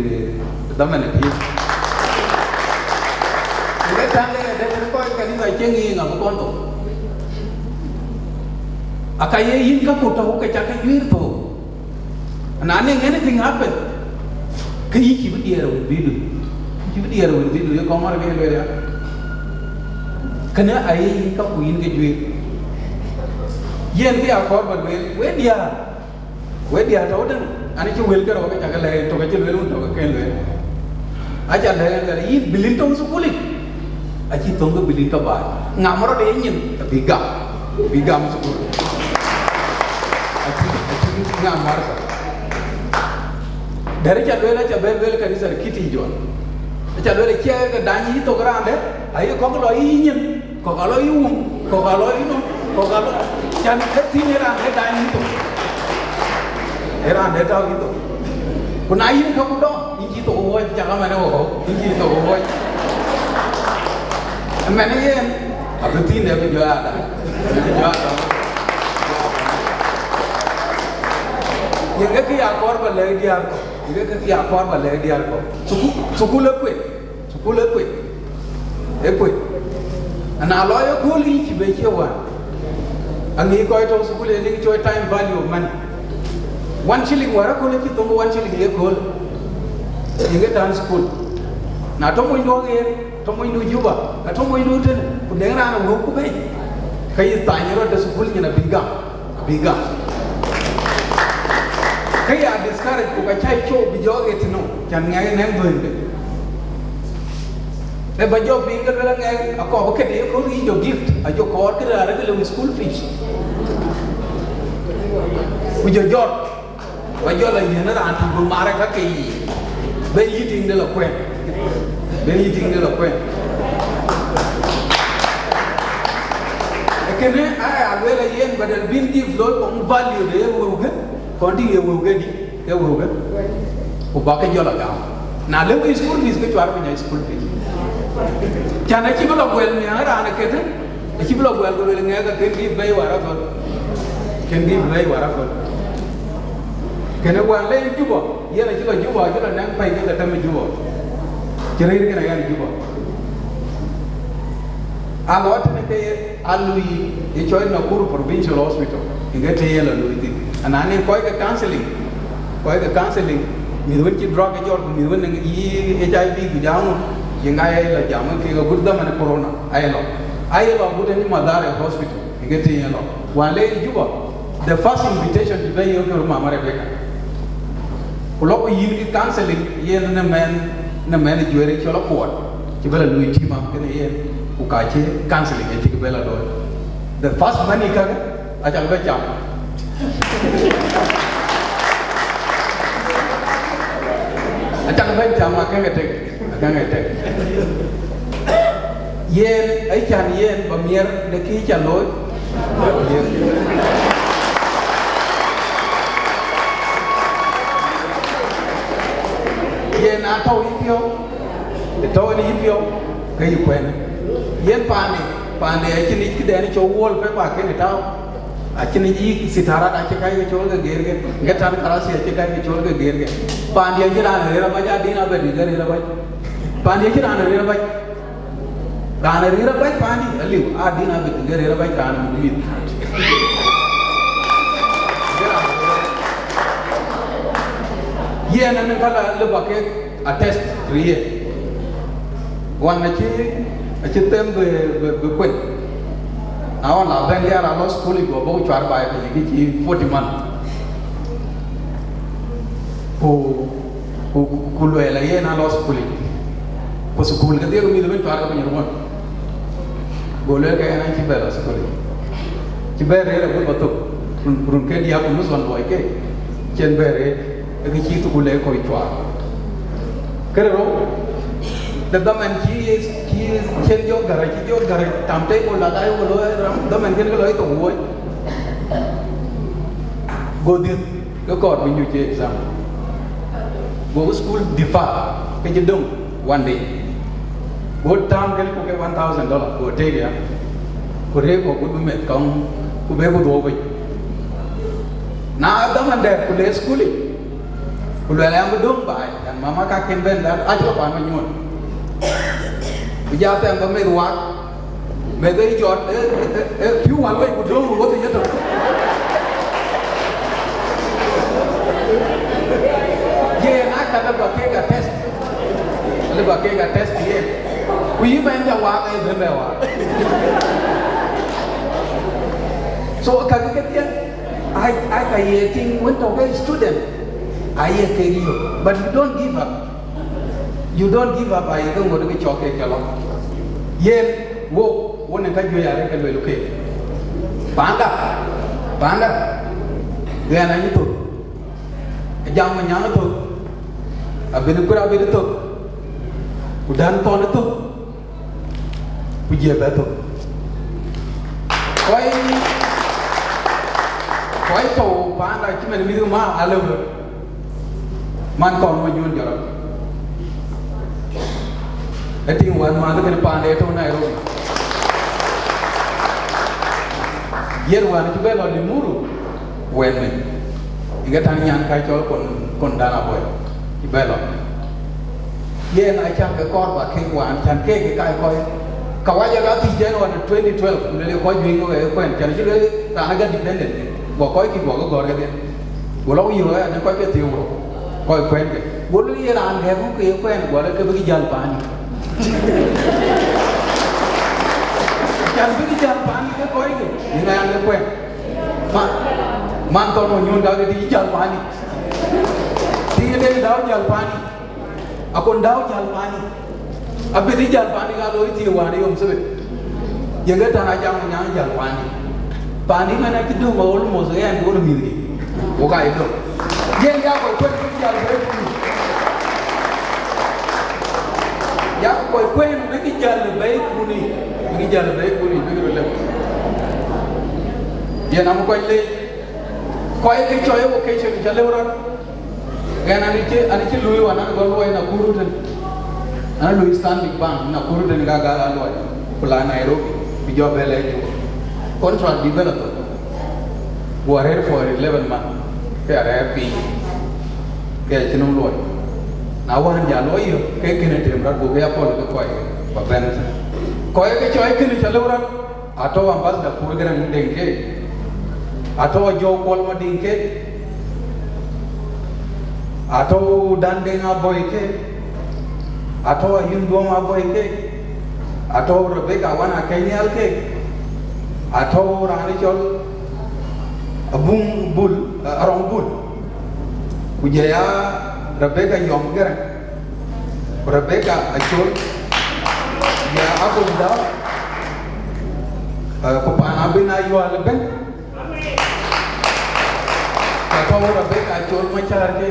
ë dhaman ë piëëc. Ku ke täŋ de adek kɔc kanitha cieŋ yiic ŋa bï kɔn thou. Aka ye yïn ka ku tɔ̈u ke cak ke juëër thou. Na nɔŋ anything happen, ke yïn cï bï diɛɛr wën bï du. Yïn cï bï diɛɛr wën bï du, ye kɔŋ ŋɔ̈r ke lueel ya. Kënë aye yïn ka ku yïn ke juëër. Yen kë ya kɔɔr ba lueel, we diäär, we diäär tɔ̈u tënë, an, cï wël ke rɔt ke cak ke lɛ̈k, tök acï lueel wun tök ke kën lueel. Aca lɛ̈k ɣɛn, yïn bilin tɔ̈u thukul yic, acï thöŋ ke bilin ke baai. Ŋam rɔt ë nyin, abï gam, abï gam thukul. Acï, acï ŋam mar ka. Dɛ̈t ca lueel, aca bɛ lueel kanitha kiti jɔl. Aca lueel, acie ke dany yï thok raan dɛ̈t, aye kɔ̈k lɔ yï nyin. Kɔ̈k alɔ yï wum, kɔ̈k alɔ yï nɔm, kɔ̈k alɔ, can ke thïn ë raan dɛ̈t dany yï thok. Ë raan dɛ̈t tɔ̈u yï thok. Ku na yïn ka ku dɔm, yïn cï thok wuɔ̈c, cak amɛn ë wok, yïn cï thok wuɔ̈c. Ëmɛn ë yen, abï thïn dɛ̈ bï jɔ ya dany. Bï jɔ ya dany. Yen ke kë ya kɔɔr ba lɛ̈k diäär kɔ̈k. Yen ke kë ya kɔɔr ba lɛ̈k diäär kɔ̈k. Thukul, thukul ë kuet. Thukul ë kuet. Ë kuet. Ana lɔ ye kööl yïn cï be cie wään. Aŋic kɔc tɔ̈u thukul ë lik cɔl time value of money. One shilling wär aköl acï thöŋ one shilling ye kööl. Yïn ke tän thukul. Na tɔ̈ monydu aɣeer, tɔ̈ monydu Juba, na tɔ̈ monydu tënë, ku deŋ raan ë wëu ku bei. Ka yï thany rɔt de thukul nyin abï gam. Bï gam. Kë ya discourage ku ka cä cop bï jɔɔk ë tënou, can ŋɛk ë nɛ̈ŋ dhuëëŋde. Ë ba jɔ piŋ ke luel aŋɛk akɔɔr bï këde ye kööl yic jɔ gift, ajɔ kɔɔr këde raan rëk lëu school fees. Ku jɔ jɔt, ba jɔ la yiën raan tïŋ bï marë ka ke yiic. Ben yï tiŋde la kuɛn. Ben yï tiŋde la kuɛn. Ee kënë aya lueel a yen, badal bïn gift looi kɔŋ value de ye wëu kë, kɔn tïŋ ye wëu ke dï, ke wëu ke. Ku bak ke jɔl a gam. Na lëu school fees ke cuar piny a school fees. Can acï bï lɔ guɛl miäŋ raan ë ketë, acï bï lɔ guɛl ku luel ŋɛk akën gift bɛ̈i war aköl. Kën gift bɛ̈i war aköl. Kënë wään le Juba, yen acï lɔ Juba, acï lɔ nɛŋ pɛ̈i ke ke tɛm ë Juba. Cï rëër kënë ɣɛn ë Juba. A lɔ tënë ke ye a lui ye cɔl Nakuru Provincial Hospital, ë ke të ye lɔ lui thïn. Anani kɔc ke counseling, kɔc ke counseling, mïth wën cï drug ë jɔt, ku mïth wën yï H I V ku jam ŋö, ye ŋa ye lɔ jam ke ke gut dhaman corona, aye lɔ. Aye lɔ gut ë Mathare Hospital, ë ke të ye lɔ. Wään le Juba, the first invitation cï bɛ̈n yök ke röt Mama Rebecca. Ku lɔ ku yïn ke counseling, yen në mɛn, në mɛn ë juëër cɔl Akuɔt, cï bɛ lɔ lui team up kënë yen, ku ka cï counseling ë cï bɛ lɔ looi. The first money kakë, acak bɛ cam. Acak bɛ cam, akëŋ ë tek, akëŋ ë tek. Yen, ë can yen bä miɛr de kï ca looi. Yen a tɔ̈u yïpiɔ̈u, të tɔ̈u en yïpiɔ̈u, ke yï kuɛn. Yen paande, paande acïn yic këdɛn cɔl wall paper kënë tääu. Acïn yic sitarat acï kac ke cɔl ke geerke, ŋet tan karasi acï kac ke cɔl ke geerke. Paande acï raan rëër abac, adïn abɛ̈t ke rëër abac. Paande acï raan rëër abac. Raan ë rëër abac paandï aliu, adïn abï ke rëër abac raan ë mïth. Yen ënë ka la lëu bä kek attest to yen. Wan acï, acï them bï, bï, bï kuën. Na ɣɔn la bɛ̈n diɛɛr a lɔ school, go bɔ̈ cuar baai piny, kë cï forty month. Ku, ku, ku lueel a yen a lɔ school. Ku school ke dhiëëk mïth ëbën cuar ke piny ruɔ̈n. Go lueel ke ɣɛn acï bɛ lɔ school. Cï bɛ rëër agut bä thök. Run, run ke diäk ku nuth ɣɔn luɔi ke. Cïn bɛ rëër, ee kë cï thukul ee kɔc cuar. Këde rou, de dhaman cï, cï, cïn jɔ gär, cï jɔ gär, tam tei ku lak ayok looi ram, dhaman kën ke lɔ ithok wuɔ̈c. Go dhiëth. Ke kɔɔr bï nyuc ë exam. Go school defer, ke cï döŋ one day. Go tääm kënë ku ke one thousand dollar, go tëëk ya. Ku rëër kɔ̈k gut bï meth kɔŋ, ku bï ku dhuɔ̈k piny. Na dhaman dɛ̈t ku le school yic, ku luɛl an bï döŋ baai, an mama ka kën bɛ̈n dɛ̈t, acï lɔ paan Manyuɔ̈n. Ku jɔ thɛm bä meth wak, meth ë jɔt, ë, ë, ë, pïu wal wec ku döŋ wodhë yetök. Yen aka lë bä kek a test, lë bä kek a test yen. Ku yï mɛn jɔ waak ë bɛ̈n bɛ waak. So, kakë kedhie, ai, ai ka ye tiŋ wën tɔ̈ ke student, aye kek yök. But you don't give up. You don't give up, aye ke ŋot ke cɔk ke cɔlɔ. Yen, wok, wok në ka juëc arëk ke lueel ke. Panda, panda, ɣɛn anyï thök. Jam Manyaŋ thök. Abï në Kur abï thök. Ku Dan Thɔn thök. Ku jiëë bɛ thök. Kɔc, kɔc tɔ̈u panda cï man mïth ma alëu. Man kɔn Manyuɔ̈n jɔt rɔt. Ë tïŋ wään mäth kënë paande tɔ̈u Nairobi. Yen wään cï bɛ lɔ Limuru wɛ̈n mɛn. Ë ke tän nyan ka cɔl Kon, Kon Dan Abɔ̈i. Cï bɛ lɔ. Yen acä ke kɔɔr bä kek wään, cän kek ke kac kɔc. Kawaja ka thiëc ɣɔn twenty twelve, ku lueel kɔc juëc ŋö ke kuɛn, cän cï lueel raan ë gät dependent. Guɔ kɔc kï guɔ ke gɔ̈r kedhie. Go lɔ ku yöök aya në kɔc ke thiëëu rou, kɔc kuɛ̈nke. Go lueel ye raan dɛ̈k ŋö ke ye kuɛ̈n, guɔ lɔ ke bï jäl paani. Cän bï jäl paani ke kɔc ke, yen aya ke kuɛ̈n. Man, man thɔn wä nyuɔ̈n ka ke dï jäl paani. Tiŋ Deŋ Dau jäl pani. Akon Dau jäl pani. Abit jäl pani ka looi tiŋ wään yom sibit. Yeke tän ajam nyaŋ jäl pani. Pani mɛn acï döŋ almost ɣɛn duɔ̈n mïthkï. Wok aa ye döŋ. Yen ya kɔc kuɛn bïk jäl bɛ̈ɛ̈i kuni. Ya kɔc kuɛn bïk jäl bɛ̈ɛ̈i kuni. Bïk jäl bɛ̈ɛ̈i kuni, bïk röt lëu. Yen am kɔc leec. Kɔc ke cɔɔi vocation ca lëu rɔt. Ɣɛn an cï, an cï lui wan an gɔl luɔi Nakuru tën. An lui Stanbic Bank Nakuru tën ka gal a luɔi. Ku la Nairobi, ku jɔ bɛ lɛc juk. Contract bï bɛ lɔ thok. Guɔ rɛ̈ɛ̈r for eleven month. Ke a rɛ̈ɛ̈r piny. Ke a cïn nɔm luɔi. Na wään ja luɔi yök, ke kënë tem rɔt buk ya pɔl ke kɔc ba bɛ̈n. Kɔc ke cɔɔi kënë ca lëu rɔt. Atɔ̈u Ambassador Kur Garaŋ Deŋ ke, atɔ̈u Jɔu Kuɔl Madiŋ ke, atɔ̈u Dan Deŋ Abɔi ke, atɔ̈u Ayun Duɔm Abɔi ke, atɔ̈u Rebecca Wan Akɛnynial ke, atɔ̈u raan ë cɔl Abuŋ Bul, eh, Arɔŋ Bul, ku jɔ ya Rebecca Yɔm Garaŋ. Ku Rebecca Acol, ya Akol Dau, eh, ku paan abï na yual ëbën. Ku atɔ̈u Rebecca Acol Macar ke,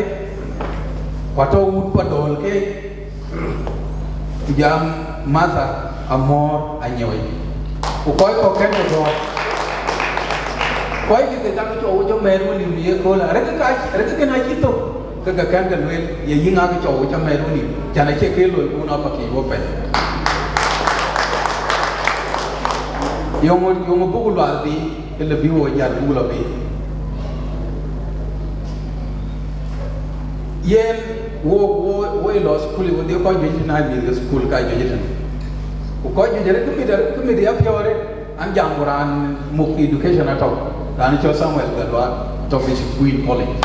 ku atɔ̈u wut Padɔl ke, ku jam Martha Amɔ̈ɔ̈r Anyɔɔc. Ku kɔc kɔ̈k kɛn ke gɔ̈ɔ̈r. Kɔc kï ke ka ke cɔk wec cɔk mɛɛt wën lim ye kööl, arëk ke ka, arëk ke kën acï thök. Ke ke kɛn ke lueel, ye yïŋa ke cɔk wec cɔk mɛɛt wën lim, can acie ke looi kun apakï wok pɛ̈i. Yöŋö, yöŋö buk luath bï, ke le bï wo jal buk lɔ bï. Yen wo, wo, wo ë lɔ thukul, wo dhie kɔc juëc tën, aa mïth ke thukul ka juëc tën. Ku kɔc juëc arëk kë mit, arëk kë mit ya piɔ̈u arëk. An jam ku raan muk education atɔ̈u, raan cɔl Samuel Galuak, tɔ̈ Bishop Queen College.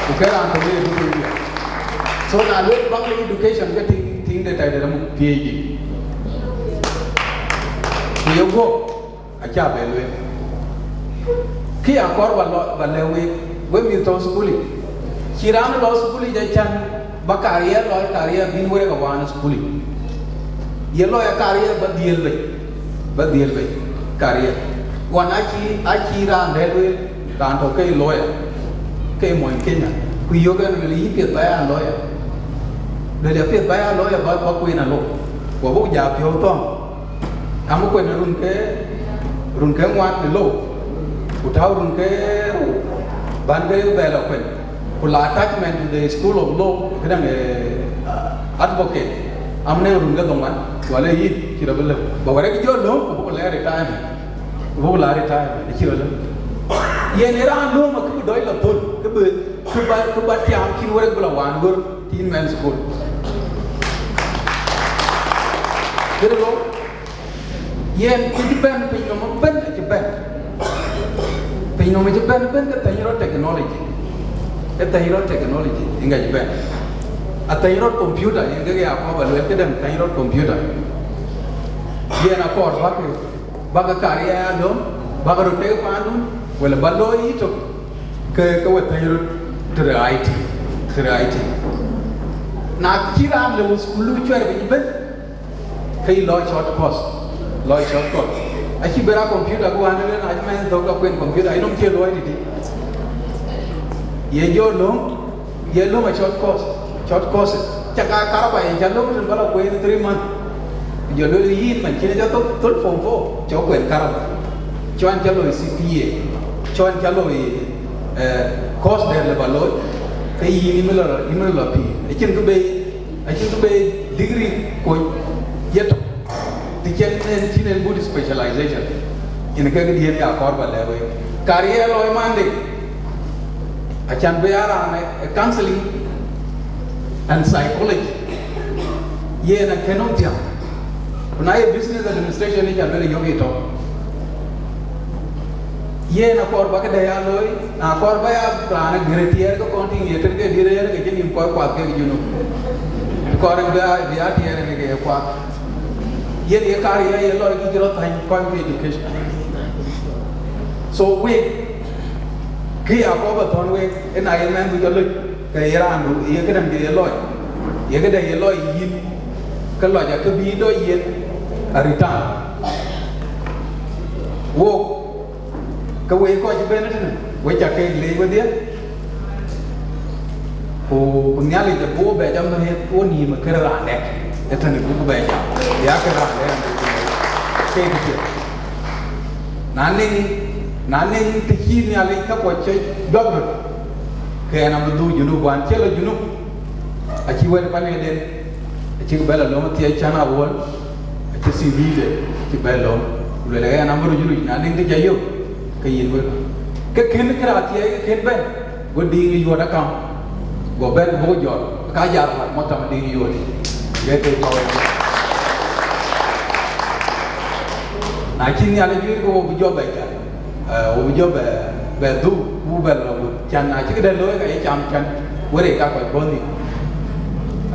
Ku ke raan tɔ̈ le education. So na luel bäk le education ke tiŋ, tiŋ de tɛ̈de muk PhD. Ku ye guɔ̈p, acä bɛ lueel. Kë ya kɔɔr ba lɔ, ba lɛ̈k wek, wek mïth tɔ̈ thukul yic. Cï raan lɔ thukul yic acän ba career lɔ, career bïn wek a wään thukul yic. Ye lɔ ya career ba dhiël bei, ba dhiël bei career. Wan acï, acï raan dɛ̈ lueel, raan tɔ̈ ke lawyer, ke mony Kenya. Ku yök ɛn lueel yï piɛth ba ya lawyer. Lueel ya piɛth ba ya lawyer ba, ba kueen alok. Ku abuk ja piɔ̈u thɔ̈ŋ. Am kuen run ke, run ke ŋuan në law, ku tääu run ke rou, ban ke bɛ lɔ kuen. Ku la attachment to the School of Law, këdäŋ, eh, advocate, am në run ke dhoŋuan, wala yïn, cï rɔ bï lëu. Ba wärë jɔ lööm, ku buk lɛ retirement. Ku buk la retirement, cï rɔ lëu. Yen ë raan lööm, akë bï dɔc lɔ thöl, kë bï, kë ba, kë ba tiam cïn wärë bï lɔ wään wär, tïn mɛn thukul. Kërë lo, Yen kë cï bɛ̈n piny nɔm ëbɛ̈n, acï bɛ̈n. Piny nɔm acï bɛ̈n ëbɛ̈n ke thɛny rɔt technology. Ke thɛny rɔt technology, yen ka cï bɛ̈n. A thɛny rɔt computer, yen ke ya kɔɔr ba lueel këdäŋ thɛny rɔt computer. Yen akɔɔr bäk, bäk career ya döm, bäk röt tek paandun, wala ba looi yïtök, ke, ke we thɛny rɔt tëde I T, tëde I T. Na cï raan lëu thukul cuɛr piny ëbɛ̈n, ke yï lɔ short course, lɔ short course. Acï bï ra computer ku wään ëbɛ̈n, acï mɛn thök ka kuen computer, ayï nɔm cie luɔi tïtï. Ye jɔ löŋ, ye löŋ a short course, short courses. Ca ka karaba ye ca löŋ tën ba lɔ kuen three months. Ku jɔ lueel yïn man cïn ca thök thöl form four, cɔ kuen karaba. Cɔn ca loi C P A, cɔn ca loi, eh, course dɛ̈t le ba looi, ke yïn yïn bï lɔ, yïn bï lɔ pïïr. Acïn kë bei, acïn kë bei degree kony yetök. Të cïn en, cïn en good specialization. Yen ke këdiën ya kɔɔr ba lɛ̈k wek. Career lɔi mande, acan bï ya raan ë counseling and psychology. Yen akënɔm thiäŋ. Ku na ye business administration, ë ca luel yök yï tɔ̈. Yen akɔɔr ba këde ya looi, na kɔɔr ba ya raan ë gërë tiɛɛr ke kɔn tïŋ ye tën ke dït rëër ke cïn nïm kɔc kuath kek junub. Kɔɔr bï ya, bï ya tiɛɛr en ke ye kuath. Yen ye kar ye, ye lɔc kï cï rɔt thäny kɔc ke education. So wek, Kë ya kɔɔr ba thɔ̈n wek, ë na ye mɛnhdu jɔ lɔc, ke ye raandu, ye këdäŋ ye lɔc, ye këdäŋ ye lɔc yïn, ke lɔc akë bï dɔc yen a return. Wok, ke wek kɔc cï bɛ̈n ëtënë, wek ca keek leec wedhie, ku, ku Nhialic abï wo bɛ jam në wo nïïm ë kërë raan dɛ̈t, ëtënë buk bɛ jam, ya kërë raan dɛ̈t, keek ë piɛth. Na niŋ, na niŋ të cï Nhialic käkuɔ cï juak röt, ke ɣɛn abï dhuk Junub, wään cï lɔ Junub, acï wɛ̈t panëden, acïk bɛ lɔ lööm athiɛɛi cän awuɔ̈l, acï C V de, acï bɛ lööm, ku lueel ɣɛn abï ruc ruc, na niŋ të ca yök, ke yïn wek. Ke kën kërë athiɛɛi ke kën bɛ̈n, go diŋ ë yuɔ̈t akam, go bɛ̈n buk jɔt, ka jar mat mɔ̈k tama diŋ ë yuɔ̈t, ge ke kɔ̈u. Na cï Nhialic juëc, ke wo bï jɔ bɛ jal, eh, wo bï jɔ bɛ, bɛ dhuk, wo bɛ lɔ gut. Can na cï këdɛ̈ looi, ka ye cam can, wërë ka kɔc bɔ̈ nhïïm.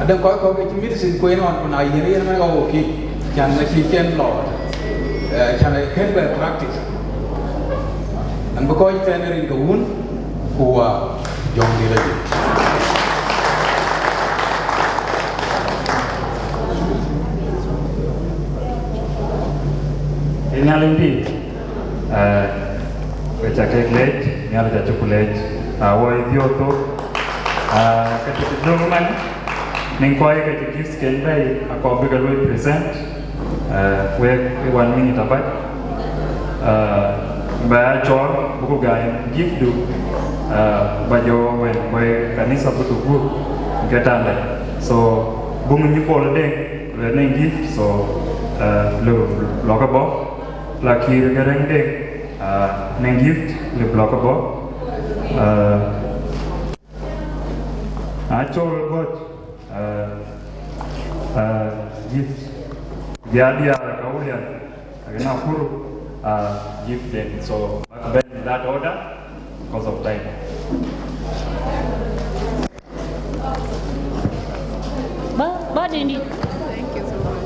Adɛ̈ kɔc kɔ̈k ke cï medicine kueen ɣɔn, ku na yiën yen man ka wo kï, can na cï cɛn lɔ, eh, can kën bɛ practice. An bï kɔc tɛ̈n rin ke wun, ku wa jɔŋdït adï. Ë Nhialic pïïr, eh, we ca kek leec, Nhialic acuk leec, a wo ë dhiööth thok, eh, ke të döŋ man, niŋ kɔc ke cï gifts ken bɛ̈i, akɔɔr bï ke luɔi present, eh, wek ë one minute abac, eh, ba ya cɔɔl, buku gäi gift du, eh, ba jɔ wën, wek kanitha buku gup, ke tande. So, buŋ nyï Paul Deŋ, le nɛŋ gift, so, eh, lɔ, lɔ ke bɔ̈, la Kiir Garang Deŋ, eh, nɛŋ gift, le lɔ ke bɔ̈, eh, Acol Goc, eh, eh, gift. Diaar diaar ka William, again Nakuru, eh, gift then. So, back in that order, because of time. Ba, ba Dendi. Thank you so much.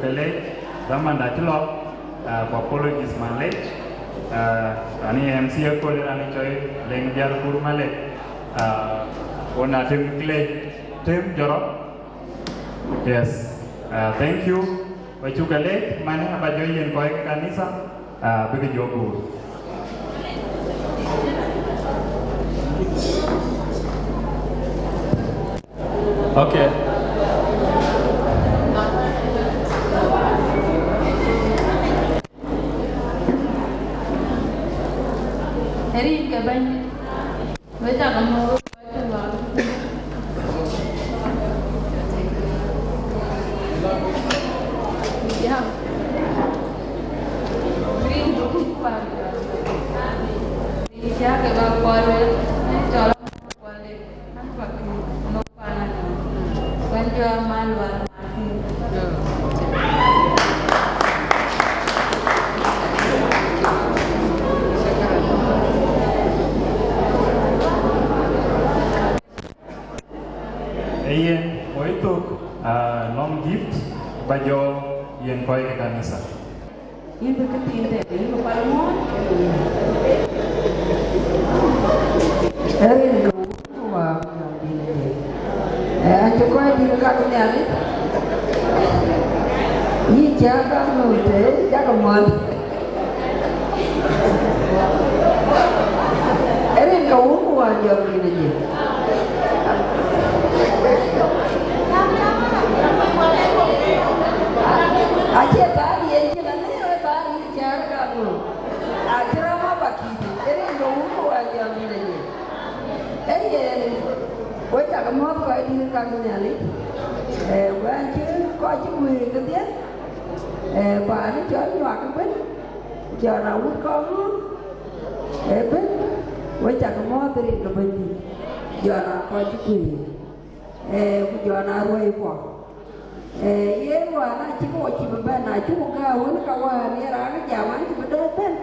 Lec, dhaman da cï lɔ, ah, ku apologies man lec, ah, ani M C aköl rani cɔi Leng Biar Kur Malek, ah, wona tem lec, tem jɔrɔ. Yes, ah, thank you. Wa cuk lec, mani aba jɔ yen kɔc ke kanisa, ah, bïk jɔ guur. Okay. Rin ke bɛ̈ny, we cak mɔ̈ɔ̈th, we cak mɔ̈ɔ̈th. Ya. Rin ke kuc kuar. Rin cak ke ba kuar we, ne cɔl. Ee yen, woi thok, ah, nɔm gift, ba jɔ yen kɔc ke kanisa. Yïn bï këthiin tëde, yïn bï kual muɔ̈ɔ̈th. Ee rin ke wun ku wäär jɔŋdït ëdë. Ee, an cï kɔc dït ka ke Nhialic. Yïn cä ka nööm të, cä ke muɔ̈th. Ee rin ke wun ku wäär jɔŋdït ëdë. Acie thaar yen cïn, anë ë thaar yï cäär ka ŋö? Acï rɔm abakït, ë rin ke wun ku wäär jɔŋdït ëdë. Ee yen, we cak mɔ̈ɔ̈th kɔc dït ka ke Nhialic. Ee, wɛ̈n cï kɔc cï guëër kedhie, ee, paan cɔl Nyuak ëbën, jɔn awut kɔŋ ŋö, ëbën, we cak mɔ̈ɔ̈th rin ke Bɛ̈nydït, jɔn a kɔc cï guëër, ee, ku jɔn a ruɛ̈i kuɔ. Ee, yen wään acï ke wo cï bï bɛ̈n, acuk gäär wën ka wään ye raan ë jam an cï bï dɔ̈ɔ̈r bɛ̈n,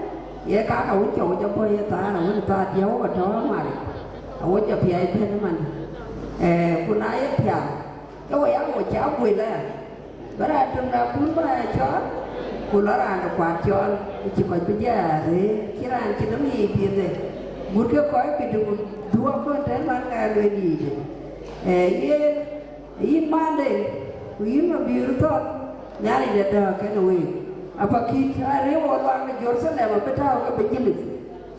ye ka ka wën cɔk jɔ bɔ̈ ye thaar, awën thaar diɛ̈u ke tɔ̈ amaric, awo jɔ piac bɛ̈n ëmën. Ee, ku na ye pial, ke we ya wo cä guël aya. Bï raan töŋ de akur bä ya cɔɔl, ku lɔ raan de kuat cɔɔl, ku cï kɔc bï jɔ ya rëër, cï raan cïn nɔm yiic piɛthë. Gut ke kɔc bï duk dhuɔɔk kɔn tën man ŋɛɛr lueel yiic. Ee, yen, yïn Mandeng, ku yïn Mabiöör Thɔn, Nhialic de dääk kenë week. Apakït, arëë wo luaŋ de Jeruthalem abï tääu ke bï jilith.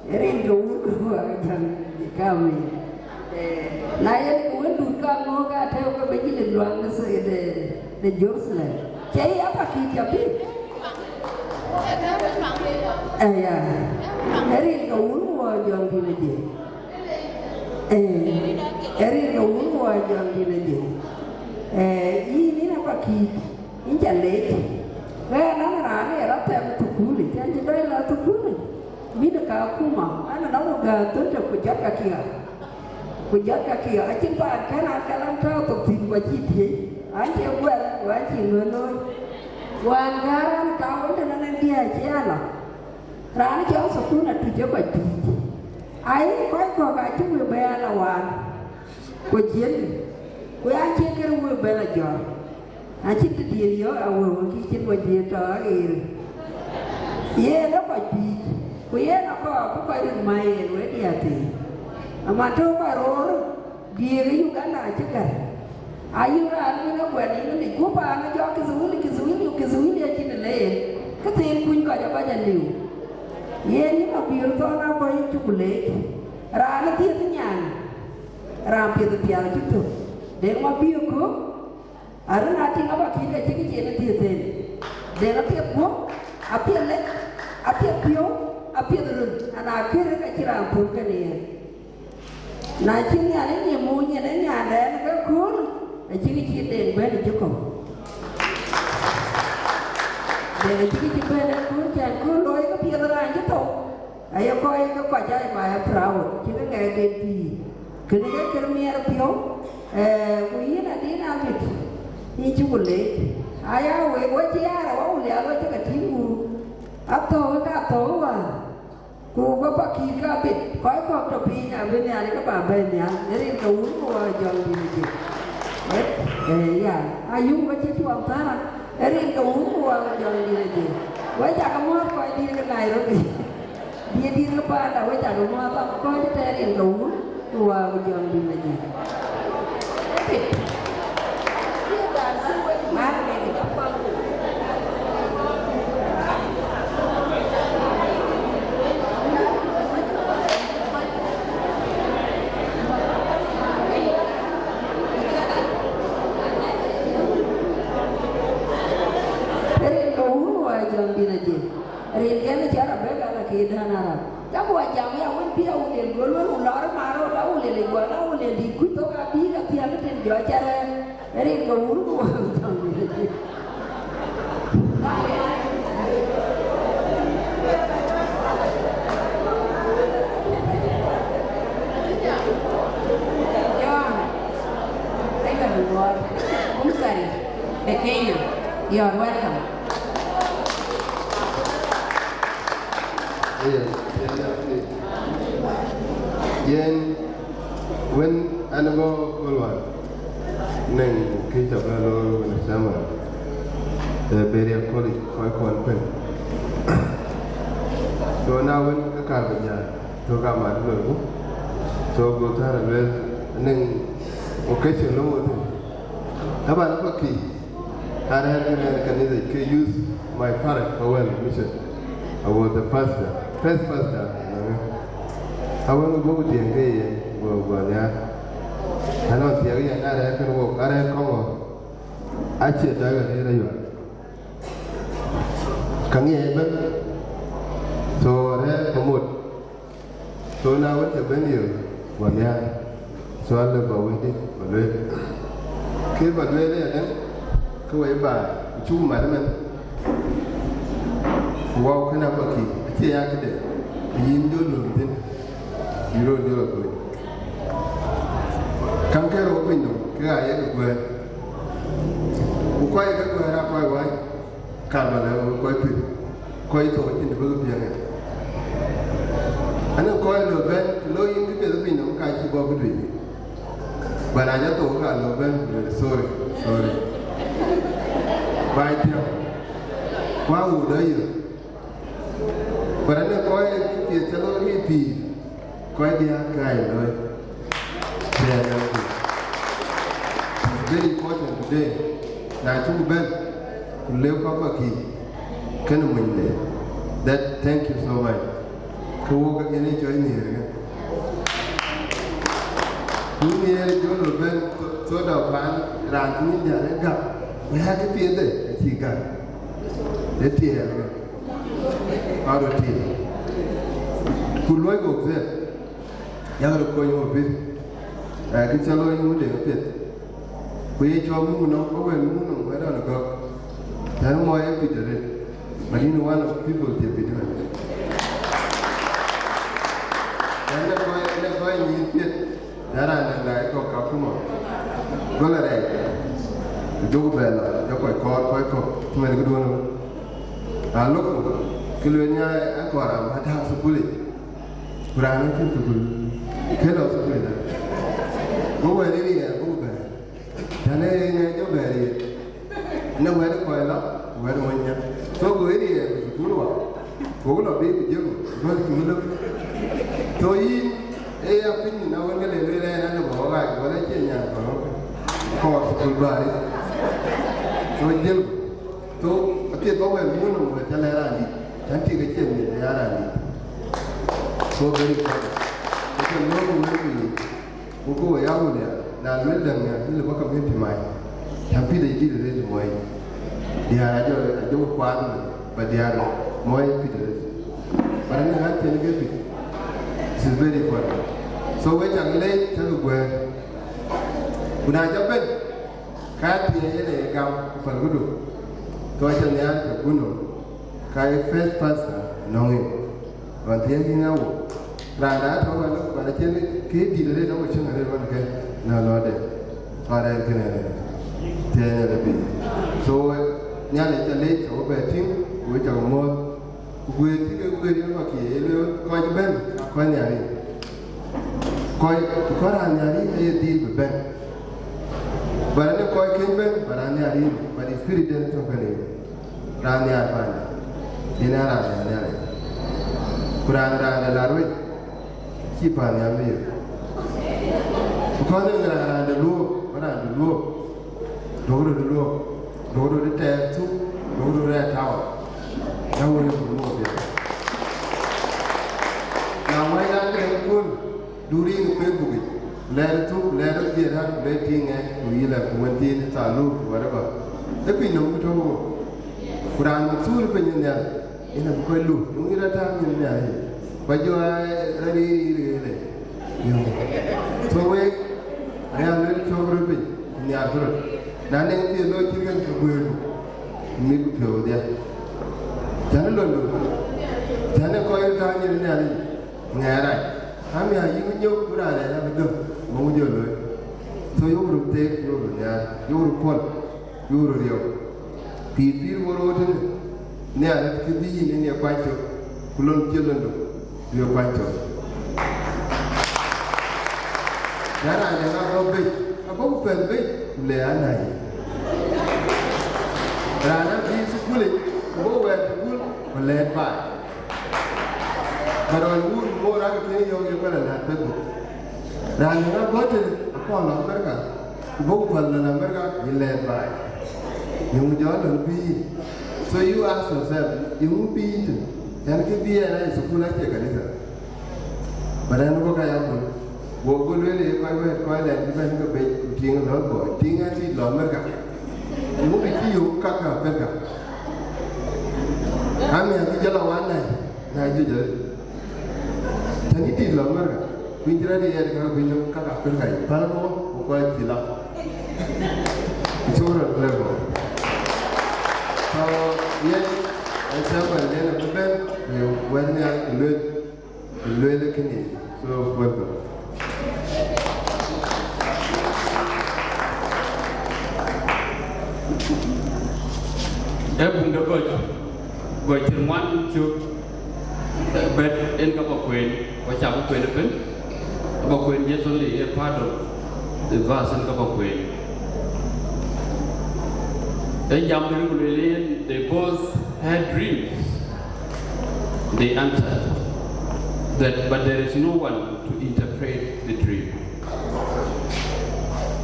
Rin ke wun ku wäär jɔŋdït ka wëi. Eh, na yen ke wëndun ka ŋö ka tɛ̈ɛ̈u ke bï jilith luaŋ de, de, de Jeruthalem. Cï ya pakït cä bï. Aya. Rin ke wun ku wäär jɔŋdït ëdë. Eh, rin ke wun ku wäär jɔŋdït ëdë. Eh, yïn, yïn apakït. Yïn cä leec. Ɣɛn an, raan ë rɔt thɛm ë thukul, cän cï dɔc la thukul. Bï de ka akuma, an, anɔŋ ë gäär thöl tök ku jɔt ka kiɛɛr. Ku jɔt ka kiɛɛr, acïn paan kɛn an, ke lan tääu thok thïn ku acï tiëëc. An, cie guɛl, ku an, cï ŋö looi. Wään gäär an, ka wën tënë nɛn diɛɛr cï a lɔ. Raan cɔl thukul atuc ë kɔc pïïc. Ai, kɔc kɔ̈k acï wëu bɛ̈ɛ̈r la wään. Ku ciëëŋ, ku an, cï kërë wëu bɛ̈n la jɔt. Acïn të diëër yɔ̈ɔ̈k awëu, kï cïn wec diëër tɔ aɣeer. Yen ë kɔc pïïc, ku yen akɔɔr bï kɔc röt mäi yen wëët diäär thii. Aman tɔ̈u kɔc roor, diëër ë Uganda acï gär. Ayï raan wën ë guɛn yïn ëlic, ku paan ë jɔ Kiswahili, Kiswahili, Kiswahili acïn ë le yen. Këthiin kuny kɔc abac aliu. Yen yïn Mabiöör Thɔn abɔ̈ yïn cuk leec. Raan ë dhiëth nyan, raan piɛth pial acï thök. Deŋ Mabiöör kɔ̈k, Arun atiŋ aba kït ka cï kë cïn ë dhiëth en. Deŋ apiɛth guɔ̈p, apiɛth lec, apiɛth piɔ̈u, apiɛth röl, ana kërë ka cï raan thök kënë yen. Na cï Nhialic nim wu nyin ë nyandɛn ke kööl, acï kë cï Deŋ bɛ̈n ë jikɔ̈u. Deŋ acï kë cï bɛ̈n ë kööl, cän kööl looi ke piɛth raan cï thou. Aye kɔc ke kɔc aa ye ba ya proud, cï ke ŋɛk den pïïr. Kënë ke kër miɛɛr piɔ̈u, eh, ku yïn adïn amit, yïn cï ku leec. Aya wek, we cï yaar awä Wulial, we cï ke tïŋ ku athou, ka athou wään. Ku we pakït ka bit, kɔc kɔ̈k tɔ piny abï Nhialic ke ba bɛ̈n nhial, ë rin ke wun ku wä jɔŋdït ëdï. Eh, eh, ya, ayuk we cï cuɔm thara. Rin ke wun ku wä ku jɔŋdït ajiël. Wek cä ke muɔ̈ɔ̈th kɔcdït ke Nairobi. Diëërdït ke paanda, wek cä ke muɔ̈ɔ̈th, kɔc tëtɛ̈ɛ̈n rin ke wun ku wä ku jɔŋdït ajiël. Rin ke wun wä jɔŋdït ajiël. Rin yen cä Rebeka la ke dän Arab. Cä guɔ jam ya wën bï Awuliel guɔ luel, ku lɔr ë Marot Awuliel ë guɔ la Awuliel dït kuc thok abï ke thiäl ë tën jɔ cä rɛ̈ɛ̈r. Rin ke wun ku wä jɔŋdït ajiël. John, thank you, Lord. Kumsari, the Kenya, you are welcome. Yen, yen, yen, wën an bɔ̈ Kolwar, nɛ̈ŋ kë cä bɛ looi wën ë thaman, ë Beria College, kɔc kuɔn kuën. So na wën, ke kaar bï jäl, tök amat lolku. So go thär aluel, nɛ̈ŋ occasion lɔ wɔ thïn. Taban, abä kï, arɛ̈ɛ̈r kën ɛn kanitha ke youth, my parish, Pawel Mission. I was the pastor, first pastor. Awën buk tiɛŋ ke yen, go, go nhiaar. Anɔŋ thiëëk yen, arɛ̈ɛ̈r kën wok, arɛ̈ɛ̈r kɔŋ ɣɔn. Acie dɔc arëër ayual. Ka ŋiɛc ëbɛ̈n. So, arɛ̈ɛ̈r ke mot. So, na wën cä bɛ̈n yök, go nhiaar. So, alë bä wëidït bä lueel. Kë bä lueel ëyadɛ̈, ke wëi baai, ku cuk mat ëmën. Ku wau kënë abä kï, acie ya këde, yïn jɔ lööm thïn, yï röt jɔ lɔ thööc. Käŋ ke röör piny nɔm, ke aa ye ke guɛ̈ɛ̈r. Ku kɔc ke guɛ̈ɛ̈r aa kɔc wääc, kar bä lɛ̈k kɔc pïr, kɔc thou acïn të bï ke piɛŋ ë. Anɔŋ kɔc lɔ bɛ̈n, të lɔ yïn kë piɛth piny nɔm, ka cï bɔ̈ bï duëc. Bä na jɔ thou, ka lɔ bɛ̈n, ku lueel, "Sorry, sorry." Bä piɛŋ. Ku awuut dɔ yök. But anɔŋ kɔc kë piɛth cä lɔ riëëc pïïr, kɔc diäär ke aa ye looi. They are very good. It's very important today. Na cuk bɛ̈n, ku lëu kɔc bä kï, kënë monyde. That, thank you so much. Ke wok yen ë cɔc nhiëër kë. Ku nhiëër jɔ lɔ bɛ̈n, tho-, thoda paan raan cï nyin jäl ë gäk, ku ya kë piɛth ë, acï gäk. Ë tiɛɛl kë. Aa röt tiɛɛl. Ku luɔi kok thɛɛr, yak röt kony wɔ pïr. Ë, kë cä looi nu de piɛth. Ku ye cɔɔk muk nɔm, ke wël muk nɔm, wël rɔn ë gɔ̈k. Tɛ̈n mɔɔc ee pït arëët. But yïn one of people cï pït ëmën. Tɛ̈n lë kɔc, lë kɔc nyïïn piɛth. Na raan däŋ daai kɔ̈k Kakuma, go lɔ rɛɛc, ku jɔku bɛ lɔ, jɔ kɔc kɔɔr kɔc kɔ̈k cïmën këduɔ̈n ëmën. Na lɔku, ke lueel, "Nyaai, akɔɔr ram bä tääu thukulic, ku raan ë cïn thukul, ke lɔ thukulic dä." Go wɛ̈ɛ̈t ë riɛɛr, goku bɛ̈ɛ̈r. Tɛ̈n ee ŋɛk jɔ bɛ̈ɛ̈r yen, në wɛ̈ɛ̈t ë kɔc lɔ, ku wɛ̈ɛ̈t ë mony nya. So go ë riɛɛr ku thukul wä, goku lɔ bï ku jiëk, ku bä cï wël lɔ. So yïn, ee ya piny na wën ke le lueel ɛn, an, bä wä ɣaac, wala cie nyan kɔn kɔɔr thukul bäär. So jiël. So apiɛth bä wɛl muk nɔm wɛ̈t cä lɛ̈k raan dït, cän tik acie miɛt ë ya raan dït. So very important. Ku cä lɔ̈ɔ̈k wël ku yic, ku ke we ya Awuliel, na luel däŋ nhial, bï lë bä community mac. Cän pït ë dït arëët ë muɔi. Diäär ajɔ, ajɔ kuaan, bä diäär muɔi pït arëët. But anɔŋ ɣän cïn ke pït. This is very important. So we cak leec, cak guɛ̈ɛ̈r. Ku na jɔ bɛ̈n, ka thiëëc yen ee gam ku päl këdu, thou cä nhial ke guöp nɔm, ka ye first pastor nɔŋ en. Ɣɔn thiëëc yïn awo, raan da tɔ̈u wɛ̈n lok, but acïn kë dït arëët, awo cïn arëët ɣɔn ke na lɔde. Ɣɔn rɛɛr kënë arëët, thiëëc yen arëët bï. So, Nhialic ca leec, awo bɛ tïŋ, ku we cak muɔ̈ɔ̈th. Ku guëër cï ke guëër yen bä kië, ye lueel kɔc bɛ̈n, akɔc nhiaar yic. Kɔc, ku kɔc raan nhiaar yic aye dhil bï bɛ̈n. Bä raan ë kɔc keny bɛ̈n, bä raan nhiaar yïn, but spirit den tök kënë, raan nhiaar paande, yen aa raan nhiaar Nhialic. Ku raan, raan de lar wec, cï paannhial bï yök. Ku kɔn ë raan, raan de luɔ̈ɔ̈k, bä raan de luɔ̈ɔ̈k, duɔ̈k röt ë luɔ̈ɔ̈k, duɔ̈k röt ë tɛɛr thuk, duɔ̈k röt ë tääu. Na wën ë ku luɔ̈ɔ̈k piɛth. Na wën ë raan de kuöl, du rin ë Facebook yic, lɛɛr thuk, lɛɛr dhiëëth ɣän, ku le tïŋ ŋɛk, ku yï lɛ̈k, ku wën thiin ë thaluk, ku whatever. Ë piny nɔm bï tɔ̈u wok. Ku raan muk thuur piny ë nhial, yen abï kɔc luk, yöŋ yïn rɔt tääu nyin nhial yic. Ku ajɔ aa riir riir ëlë. Yöŋ. So wek, aya luel cök röt piny, nhial kë röt. Na nɛŋ thiëëth looi cït kën, ke guëërku, mïthku piɔ̈u dhial. Cän ë londu, cän ë kɔc röt tääu nyin nhial yic. Ŋɛɛr rac, amiäk yïk nyök ku raan ë raan gäm, maŋ jɔ looi. So yök röt theek, yök röt nhiaar, yök röt puɔl, yök röt riɔu. Pïïr pïïr wo röt tënë, nhiaar rɛ̈t kë bï yïn yen ye kuany cök, ku lon cï londu, ku ye kuany cök. Na raan de ŋa bɔ̈ bec, abɔ̈ ku pɛ̈l bec, ku le anai. Raan abï thukulic, ku bɔ̈ wɛɛr thukul, ku lɛɛt baai. Ba rɔl wun moor ake kën yɔ̈ɔ̈k ye bä la lät Facebook. Raan ë rɔt bɔ̈ tënë akɔɔr lɔ Amerika, ku bɔ̈ ku päl lɔ Amerika, yï lɛɛt baai. Yöŋ jɔ lon bï yïn. So you ask yourself, yöŋ bï yïn tënë? Yɛn kë bï yɛn aa thukul acie kanitha. But ɛn bɔ̈ ka ya bul. Go, go lueel ë kɔc wɛ̈ɛ̈t kɔc lɛɛr cï bɛ̈n ke bec, ku tiiŋ lɔ bɔ̈, tiiŋ ɣɛn tit lɔ Amerika. Yöŋ bï cï yök kak Afrika. Amiäk cï jɔ lɔ wan nai, nai juëc arëët. Tɛ̈n yï tit lɔ Amerika, kuïn cï rɛ̈t yɛɛt käk piny nɔm, käk Afrika yic, päl bɔ̈, ku kɔc cï lɔ. Ku cuk rɔt lëu bɔ̈. So, yen, ë chairman den abï bɛ̈n, ku wɛ̈t nhial, ku lueel, ku lueel ë kënë yic. So, welcome. Ee buŋ de gɔc, gɔc cï ŋuan cök, but en ka bä kueen, ku ca bä kueen ëbën, ka bä kueen just only a part of the verse en ka bä kueen. Ee jam den ku lueel yen, they both had dreams. They answered that, but there is no one to interpret the dream.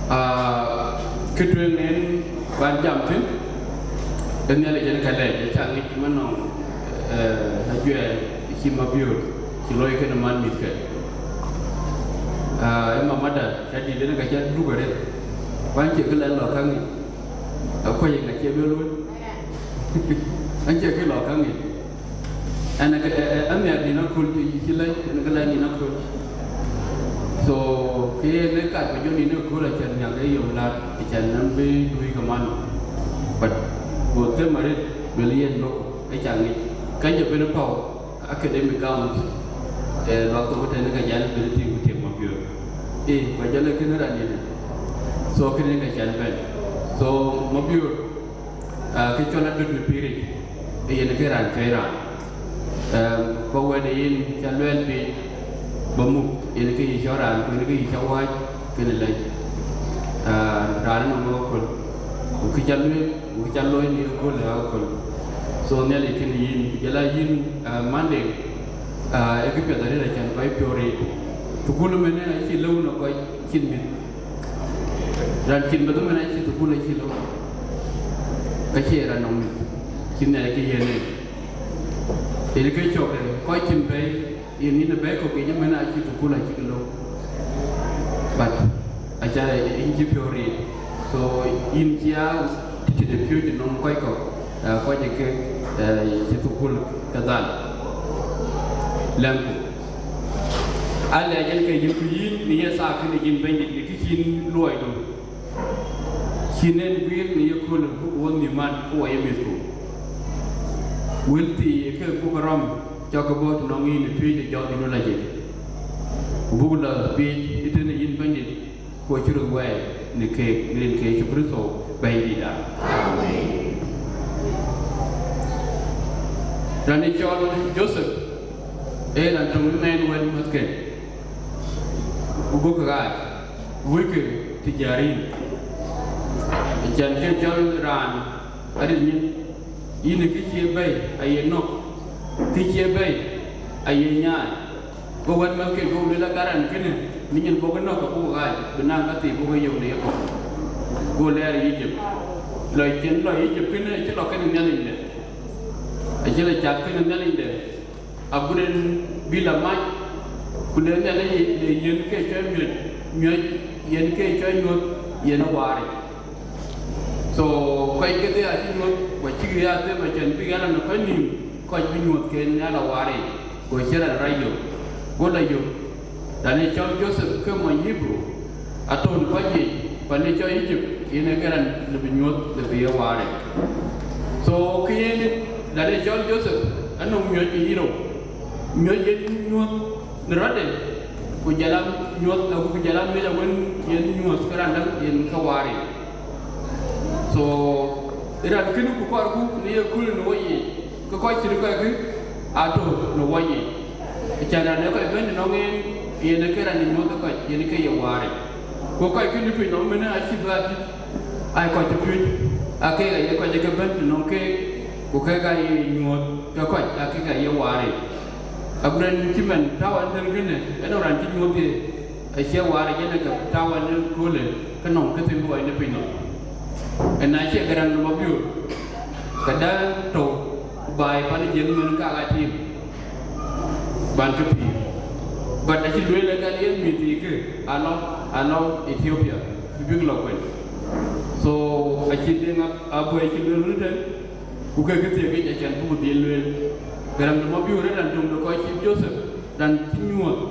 Ah, kë tueŋ en ban jam thïn, ë Nhialic en ka lɛc, acä ŋic man nɔŋ, eh, ajuɛɛr cï Mabiöör cï looi kënë man mïthke. Ah, ë mamada cä dït en ka cä duk arëët, ku an cie kë lɛc lɔ ka ŋic, akuɔc ŋa cie lueel wën, an cie kë lɔ ka ŋic. Ɛn ë, ë, ë, amiäk nïn aköl cï, cï lɛc, ɛn ë kë lɛc nïn aköl. So, ke yen ë kat bä jɔ nïn aköl acän miäk ë yom lat, acän nɔn bï luui ke man. But go them arëët, luel yen lok, ë ca ŋic. Ka jɔ ben ë pɔ̈u, academic gowns, eh, luak thok ëtɛ̈n ë ka jal ben ë tïŋ ku tiek Mabiöör. Eh, ku ajɔl ë kënë raan yïn. So, kënë ka cän bɛ̈n. So, Mabiöör, Ah, kë cɔl adöt në pïïric, ë yen ke raan cuɛi raan. Ehm, bä wɛ̈t ë yen cä luɛɛl piic, bä muk, yen ke yï cɔl raan, ku yen ke yï cä wääc, kënë lɛc. Ah, raan ënɔŋ ë aköl. Ku kë cä lueel, ku kë cä looi në ëköl ë aköl. So, Nhialic kënë yïn, ku jɔl a yïn, ah, Monday, ah, ë kë piɛth arëët acän kɔc piɔ̈u riit. Thukul ëmënë acï lëu në kɔc cïn mïth. Raan cïn mïth ëmën acï thukul acï lɔ. Ka cie raan nɔm mïth. Cïn Nhialic kë yiën en. Yen ke cɔk de kɔc cïn bɛ̈i, yen nïn ë bɛ̈i kɔ̈k yic ëmën acï thukul acï lɔ. But aca yïn cï piɔ̈u riit. So yïn cï a tëtëde piööcë nɔm kɔc kɔ̈k, eh, kɔc ë ke, eh, cï thukul ke dhal. Lɛ̈ŋku. Alɛɛc en ke yïn ku yïn në ye thaa kënë yïn Bɛ̈nydït në kë cïn luɔidu. Cïn en guiir në ye köölë buk wɔ nhïïm man ku wɔ ye mïthku. Wël thii ë kek buk rɔm cɔk ke bɔ̈ të nɔŋ yïn ë piööcë jɔt yïn ë lajik. Ku buk lɔ biic ëtënë yïn Bɛ̈nydït, ku acï röt wɛɛi në keek, në rin ke Yecu Kërtho Bɛ̈nydïtda. Amen. Raan ë cɔl Jothep, ee raan töŋ ë mɛɛn wɛ̈t mäthken, ku gokï ɣaac, wëikï të jäl rin. Acän kë cɔl raan aril nyin, yïn kë cie bɛ̈i aye nɔ̈k, kë cie bɛ̈i aye nyaai. Go wɛ̈t mɛ̈thke go lueel, agarɛn kënë, në nyin bɔ̈ ke nɔ̈k, abuk ɣaac, bï naŋ ka thii buk ke yök në yekɔ̈u. Go lɛɛr Egypt. Lɔ cïn lɔ Egypt kënë acï lɔ kenë Nhialicde, acï lɔ cath kenë Nhialicde, agut en bï lɔ mac, ku le Nhialic le yen ke cɔl miɔ̈c, miɔ̈c yen ke cɔl nyuɔ̈th, yen ë waar yic. So kɔc kedhie acï nyuɔ̈th, ku acïk ya them acän bïk ya lɔ në kɔc nïïm, kɔc bï nyuɔ̈thken ya lɔ waar yic, ku acï raan rac yök. Go lɔ yök, raan ë cɔl Jothep ke mony Hebrew, atɔ̈u në kɔc yiic, pan ë cɔl Egypt, yen ee ke raan lëu bï nyuɔ̈th, lëu bï ye waar yic. So kë yen, raan ë cɔl Jothep anɔŋ miɔ̈c ë yï rou, miɔ̈c yen nyuɔ̈th në rɔtde, ku jɔl a nyuɔ̈th, ku jɔl a miɔ̈c awën yen nyuɔ̈th ke raan däŋ yen ke waar yic. So raan kënë ku kɔɔrku në ye kööl në wɔ yiic, ke kɔc cït kɔckë atɔ̈u në wɔ yiic. Acän raan ë kɔc bɛ̈n ënɔŋ en, yen ee ke raan ë nyuɔ̈th ë kɔc, yen ee ke ye waar yic. Ku kɔc kënë piny nɔm ëmënë acï bï adït, aa kɔc cï piööc, aa kek aye kɔc ë ke bɛ̈n ënɔŋ keek, ku kek aa ye nyuɔ̈th ke kɔc, aa kek aye waar yic. Agut en cï man tääu ɛn thïn kënë, en nɔŋ raan cï nyuɔ̈th ye, acie waar yic, en ee ke tääu ɛn ëköölë, ke nɔŋ kë thïn luɔi në piny nɔm. Ëna cie Garaŋ de Mabiöör, ke dɛ̈ tɔ̈u baai pan ë Jiëŋ ëmën, ka aa tim, ban ke pïïr. But acï lueel ë gal yen mïth yiic kë alɔ, alɔ Ethiopia, bïk lɔ kuën. So acï Deŋ Ab-, Abuɔi cï lueel wën tɛ̈n, ku ke kë thiekic acän buk dhil lueel. Garaŋ de Mabiöör ë raan töŋ de kɔc cït Jothep, raan cï nyuɔ̈th,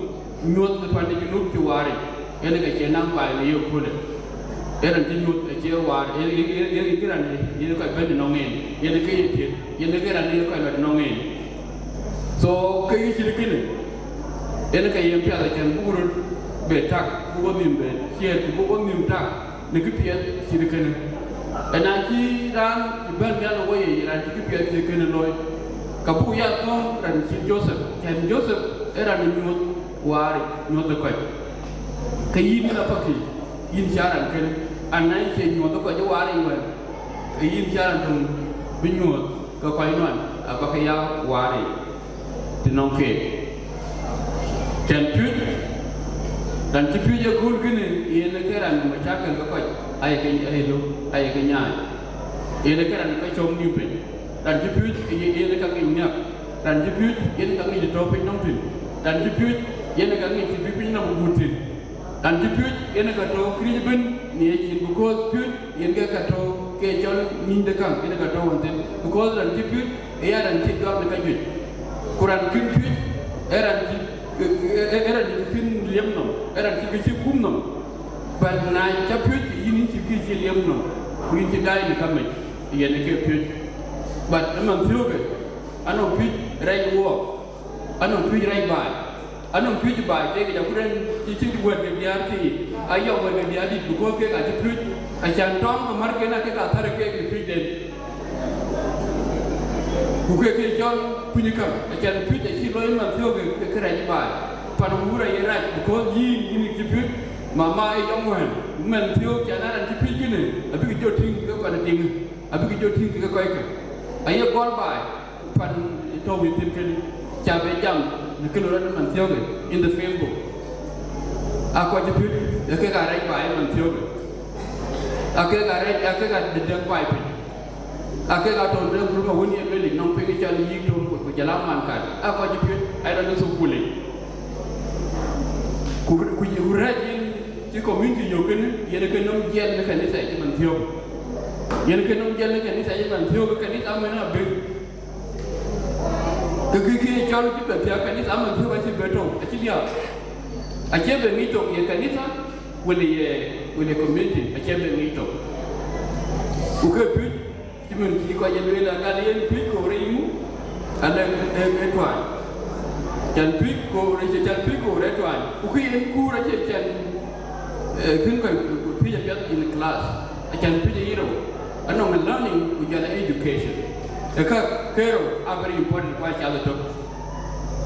nyuɔ̈th në pan de Junub cï waar yic, yen ke cie naŋ baai në ye köölë. Ë raan cï nyuɔ̈th acie waar, ë, ë, ë, ë, ë, ë raan ë, yen kɔc bɛ̈n ënɔŋ en, yen ke ye tiët, yen ke raan ë ye kɔc lɔ ënɔŋ en. So ke yï cït kënë, yen ke yen piath acän buk röt be tak, buk wɔ nhïïm be ciɛɛt, buk wɔ nhïïm tak në këpiɛth cït kënë. Ëna cï raan cï bɛ̈n nhial ë wɔ yiic, raan cï këpiɛth cït kënë looi, ka buk ya thɔ̈ɔ̈ŋ raan cït Jothep, acän Jothep ë raan ë nyuɔ̈th waar yic, nyuɔ̈th ë kɔc. Ke yïn, yïn apakï, yïn cä raan kënë, ëna cie nyuɔ̈th ë kɔc ë waar yic wɛ̈n, ke yïn cä raan töŋ bï nyuɔ̈th ke kɔc nuan, abäkë ya waar yic të nɔŋ keek. Acän piööc, raan cï piööc ë kööl kënë, yen ee ke raan ë macakël ke kɔc, aye ke, aye lɔ, aye ke nyaai. Yen ee ke raan ë ke cɔ̈k nïïm piny. Raan cï piööc, ye, yen ee ka ŋic nhiäk. Raan cï piööc, yen ee ka ŋic tɔ̈u piny nɔm thïn. Raan cï piööc, yen ee ka ŋic cï bï piny nɔm guut thïn. Raan cï piööc, yen ee ka tɔ̈u këriëëc ëbën në yecin, because piööc yen ke ka tɔ̈u ke cɔl nyinyde käŋ, yen ee ka tɔ̈u ɣɔn thïn. Because raan cï piööc, ë ya raan cï juak në kajuëc. Ku raan kën piööc, ë raan cï, ë, ë, ë raan cï kën liep nɔm, ë raan cï kë cï kum nɔm. But na ca piööc, yïn, yïn cï kë cï liep nɔm, ku yïn cï daai në kamec, yen ee ke piööc. But ëmën thiöökë, anɔŋ piööc rɛc wɔɔk, anɔŋ piööc rɛc baai, anɔŋ piööc baai keek, agut en cï cïn wɛ̈t ke diäär thii, ayɔk wɛ̈t ke diäär dït, because kek acï piööc, acän tɔŋ amärken akek athär keek në piööcden. Ku ke ke cɔl kuny käŋ, acän piööc acï looi man thiöökë ke, ke rɛc baai. Pan wur aye rac, because yïn, yïn cï piööc, mama ë yɔŋ wɛ̈n, man thiöök cän ë raan cï piööc kënë, abïk jɔ tïŋ ke kɔn ë tiŋ, abïk jɔ tïŋ ke kɔckë. Aye gɔl baai, pan tɔ̈u wïc thïn kënë, ca be jam në kë lɔ rɔt man thiöökë in the Facebook. Aa kɔc cï piööc, ee kek aa rɛc baai man thiöökë. Aa kek aa rɛc, aa kek aa dëk baai piny. Aa kek aa tɔ̈u në group awën ye lueel yic, nɔŋ piny cɔl yïk tɔ̈u ku, ku jɔl a man kat. Aa kɔc cï piööc, aa rɔt në thukulic. Ku, ku, ku rɛc yen cï community yök kënë, yen ke nɔm jiɛl në kanitha cï man thiöökë. Yen ke nɔm jiɛl në kanitha cï man thiöökë, kanitha amën abëk. Ke kë, kë cɔl cï bɛ thiaak kanitha, aman thiök acï bɛ tɔ̈u, acï diäk. Acie bɛ ŋic thok ye kanitha, wël ye, wël ye community, acie bɛ ŋic thok. Ku ke piööc, cï mën cï kɔc ye lueel, agal yen piööc koor ë yic, alë ë, ë tuany. Cän piööc koor, cän piööc koor ë tuany. Ku kë yen kuur acie cän, eh, kën kɔc piööc apiɛth in class. Acän piööc ë yï rou, anɔŋ ë learning ku jɔl ë education. Ë ka ke rou aa very important, ku aa cath ëtök.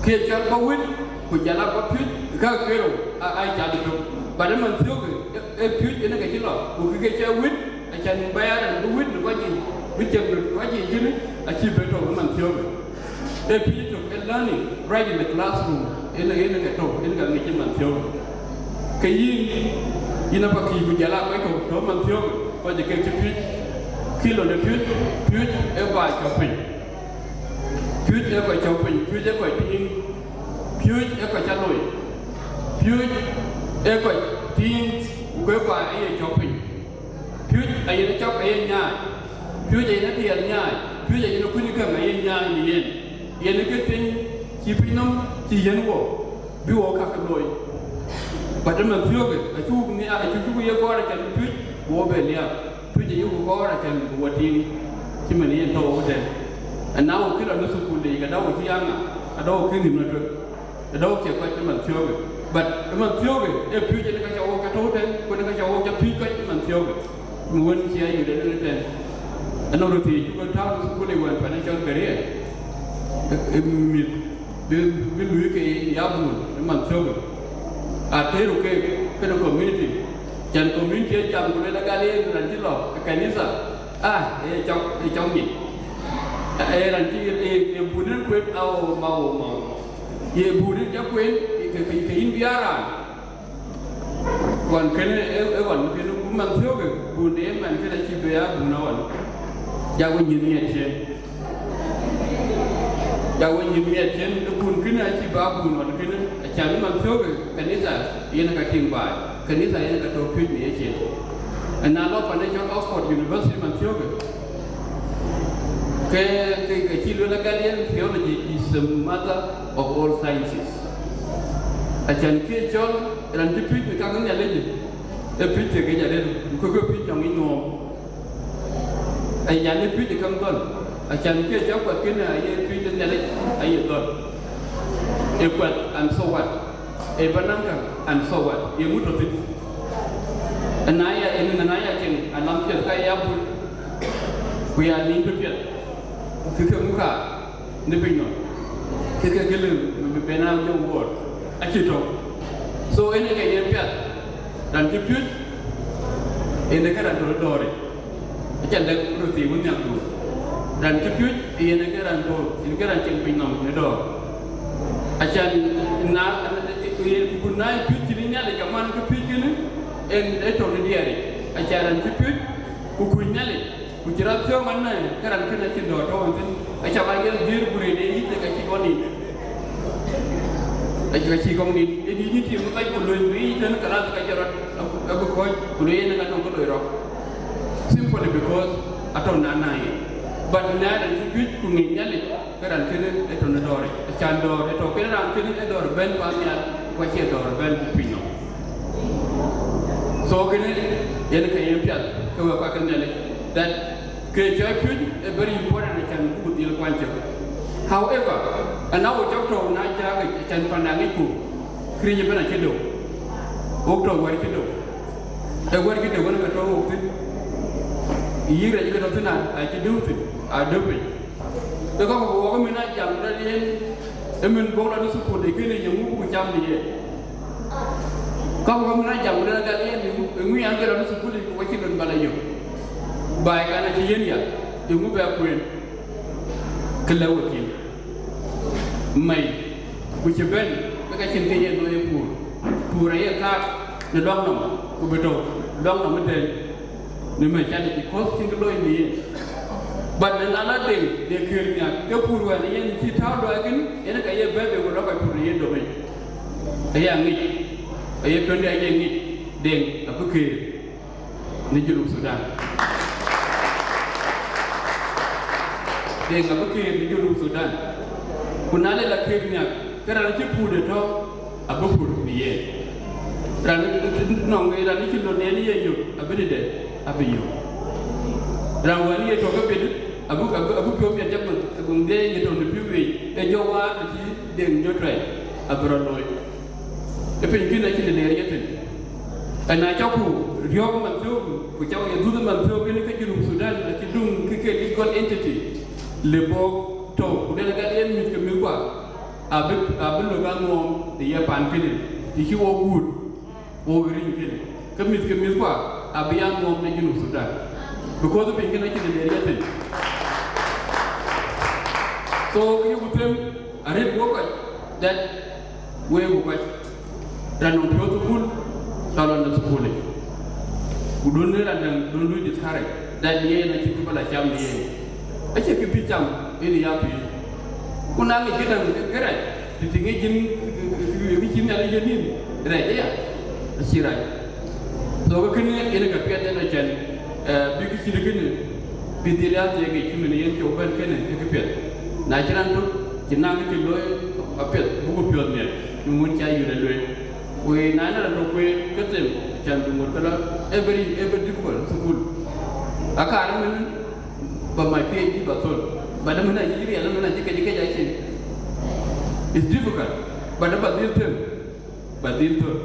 Kë cɔl bä wët ku jɔl aa bä piööc, ë ka ke rou aa, aa cath ëtök. But ëmën thiöökë, ë, ë piööc yen ë ke cï lɔ, ku kë ke cɔl wët, Acan bï ya raan bï wit në kɔc yiic, bï cieŋ në kɔc yiic kënë, acïï bï tɔ̈u ë man thiɔ̈kë. Ee piööc tök ë learning right in the classroom, yen, yen ke tɔ̈u, yen ka ŋic ë man thiɔ̈kë. Ke yïn, yïn abä kïï ku jɔl aa kɔc kɔ̈k tɔ̈u man thiɔ̈kë, kɔc ë kek cï piööc, kï lon de piööc, piööc ë baai cɔk piny. Piööc ë kɔc cɔk piny, piööc ë kɔc tiiŋ, piööc ë kɔc ca loi, piööc ë kɔc tiiŋ, ku ke baai ë ye cɔk piny. Piööc ayen cɔk aye nyaai, piööc ayen diɛɛr nyaai, piööc ayen kuny käŋ aye nyaai në yen. Yen ë kë piny cï piny nɔm cï yiɛ̈n wɔ, bï wɔ kakë looi. But ëmën thiökë, acuk nhiaar, acuk cuk ye gɔɔr acan piööc, ku wɔ bɛ liaap. Piööc ayuk gɔɔr acan bï wɔ tiiŋ, cï man yen tɔ̈u wɔ tɛ̈n. Ëna wɔ kï lɔ në thukul de yic, adä wɔ cï ya ŋa, adä wɔ kï nhïm na tueŋ. Ë dɔ̈k cie kɔc ë man thiɔ̈kë. But ë man thiɔ̈kë, ee piööc yen ka ca wok ca tɔ̈u tɛ̈n, ku yen ka ca wok ca piööc kɔc ë man thiɔ̈kë. Në wën cï ayuc ë lueel tɛ̈n. Anɔŋ röt thiëëc cuk ke tääu në thukul ë wën financial career. Ë, ë mïth bï, bï luui ke ya bun ë man thiɔ̈kë. Atëëru keek kënë community. Can community ë jam ku lueel agal yen raan cï lɔ ë kanitha. Ah, ee cɔk, ee cɔk nyin. Ee raan cï, ee, ee bun ë kuet, awo, mawo, mawo. Ye bun ë ca kuen, ke, ke, ke yïn bï a raan. Ɣɔn kënë ë, ë ɣɔn kënë ku man thiɔ̈kë, bun de man kënë acï bï a bun a ɣɔn. Ja we nyin miɛt cien. Ja we nyin miɛt cien, ë bun kënë acï bï a bun ɣɔn kënë, acan man thiɔ̈kë, kanitha yen ka tïŋ baai. Kanitha yen ka tɔ̈u piööc në yecin. Ëna lɔ pan ë cɔl Oxford University man thiɔ̈kë, ke, ke, ke cï lueel agal yen theology is the mother of all sciences. Acan kë cɔl raan cï piööc në kak Nhialic, ee piööc thiek yic arëët, ku ke piööc nɔŋ yic nuɔɔm. Acan ë piööc ë käŋ dhɔl, acan kë cɔl kuɛth kënë aye piööc de Nhialic aye dhɔl. Ee kuɛth, and so what? Ee bä naŋ käŋ, and so what? Ye ŋu tɔ̈ thïn? Ëna ya, ëna ya cieŋ, alam piɛth ka ya bul, ku ya nin tɔ̈ piɛth, ku kë ke ŋu kaar në piny nɔm, kë ke gël bï ben a jɔ wuɔɔr, acï tɔ̈u. So, ënë ke yen piath, raan cï piööc, ënë ke raan tɔ̈ dɔ̈ɔ̈ric. Acan dek röt thii wën nhial duur. Raan cï piööc, yen ë ke raan tɔ̈, yen ke raan cieŋ piny nɔm në dɔ̈ɔ̈r. Acan na, ku na ye piööc cïn Nhialic, aman ke piööc kënë, en ë tɔ̈ në diɛɛric. Acan raan cï piööc, ku kuc Nhialic, ku cï rɔt thiɔ̈k man nɛ̈, ke raan kënë acïn dɔ̈ɔ̈r tɔ̈u ɣɔn thïn. Aca ba yen dhiëër ku rëëc de yic, ka cï kɔn nin. Aca ka cï kɔn nin. Ë dït yïn tim kac ku luny bï yic tën, ke raan ka jɔt rɔt, abï kɔc, ku le yen ë ka nɔŋ ke loi rɔt. Simply because atɔ̈ na na ye. But na raan cï juëc ku ŋic Nhialic, ke raan kënë ë tɔ̈ në dɔ̈ɔ̈ric. Acan dɔ̈ɔ̈r ë tɔ̈ kënë raan kënë ë dɔ̈ɔ̈r bɛ̈n pan nhial, ku acie dɔ̈ɔ̈r bɛ̈n piny nɔm. So kënë yen ke yen piath ke we kuak Nhialic, that ke cɔɔc piööc ë very important acan buk dhil kuany cök. However, ëna wo cɔk tɔ̈u na cäk yic acan panda ŋicku, këriëëc ëbɛ̈n acï döu. Wok tɔ̈ wär cï döu. Ee wär cï döu wën ke tɔ̈u wok thïn. Yïk rɛc ke tɔ̈ thïn a, acï döu thïn, a döu piny. Ke kɔ̈k ku wok ëmën a jam rɔt yen, ëmën bɔ̈ lɔ në thukul de kënë ye ŋu buk cam në yen. Kɔ̈k ku wok ëmën a jam rɔt gal yen, ye ŋu, ye ŋu yan ke lɔ në thukul ku wacï lon bala yök. Baai kan acï yen ya, ye ŋu bɛ kuen. Kë lɛ̈k we thïn. Mɛi, ku cï bɛ̈n, ke ka cïn kë ye looi ë puur. Puur aye kaak në luaŋ nɔm, ku bï tɔ̈u luaŋ nɔm ëtɛ̈ɛ̈n. Në mɛc cä dït, because cïn kë looi në yen. But në na la Deŋ de këër nhiak, ke puur wën yen cï tääu luɔi kënë, yen ka ye bɛ̈ɛ̈i bei ku lɔ kɔc puur në yen domic. Aya ŋic, aye piɔ̈nde aye ŋic, Deŋ abï këër në Junub Thudan. Deŋ abï këër në Junub Thudan. Ku na le la këër nhiak, ke raan cï puur de tɔ̈u, abï pur bï yen. Raan nɔŋ, raan cï lon yen ye yök, abï tëde, abï yök. Raan wën ye tɔ̈ ke piɛth, abï, abï, abï piɔ̈u miɛt jam, abï ŋic ye tɔ̈ në pïu wei, ee jɔ waar të cï Deŋ jɔ tuɛɛi, abï rɔt looi. Ë piny kënë acïn tëde ye thïn. Ëna cɔk ku riɔ̈ɔ̈k man thiɔ̈k, ku cɔk ye dhuth man thiɔ̈k, kënë ke Junub Thudan, acï döŋ ke ke legal entity, le bɔ̈ tɔ̈u, ku den gal yen mïth ke mïthkua. Abï, abï lök anuɔɔm në ye pan kënë, të cï wok wuut, wok riny kënë. Ke mïth ke mïthkua, abï ya nuɔɔm në Junub Thudan. Because piny kënë acïn de riɛth thïn. So, kë yeku them arëët wok kɔc, that wek wok kɔc, raan nɔŋ piɔ̈u thukul, ka lɔ në thukul yic. Ku duɔ̈n ë raan däŋ, duɔ̈n lui discourage, that yen acïn kë bä la cam në yen. Acie kë bï cam yen ya pïïr. Ku na ŋic këdäŋ kë rac, të tïŋ ë jïn kë cïn Nhialic yen nïn rac aya, acï rac. So, ke kënë yen ka piɛth en acän, eh, bï kë cït kënë bï dhil ya thiëëk yic cïmën yen cï bɛ̈n kënë ë këpiɛth. Na cïn raan tök cï naŋ kë cï looi apiɛth, buk piɔ̈ɔ̈th miɛt, cïmën wën cä yïn e lueel. Ku na ënɔɔnë raan tök kueer ke them, acän bï ŋot ke lɔ, ee very, ee very difficult thukul. Akaar ëmën bä my PhD bä thöl, but ëmën acï riɛl, ëmën acï kec kec acïn. It's difficult, but bä dhil them, bä dhil thöl.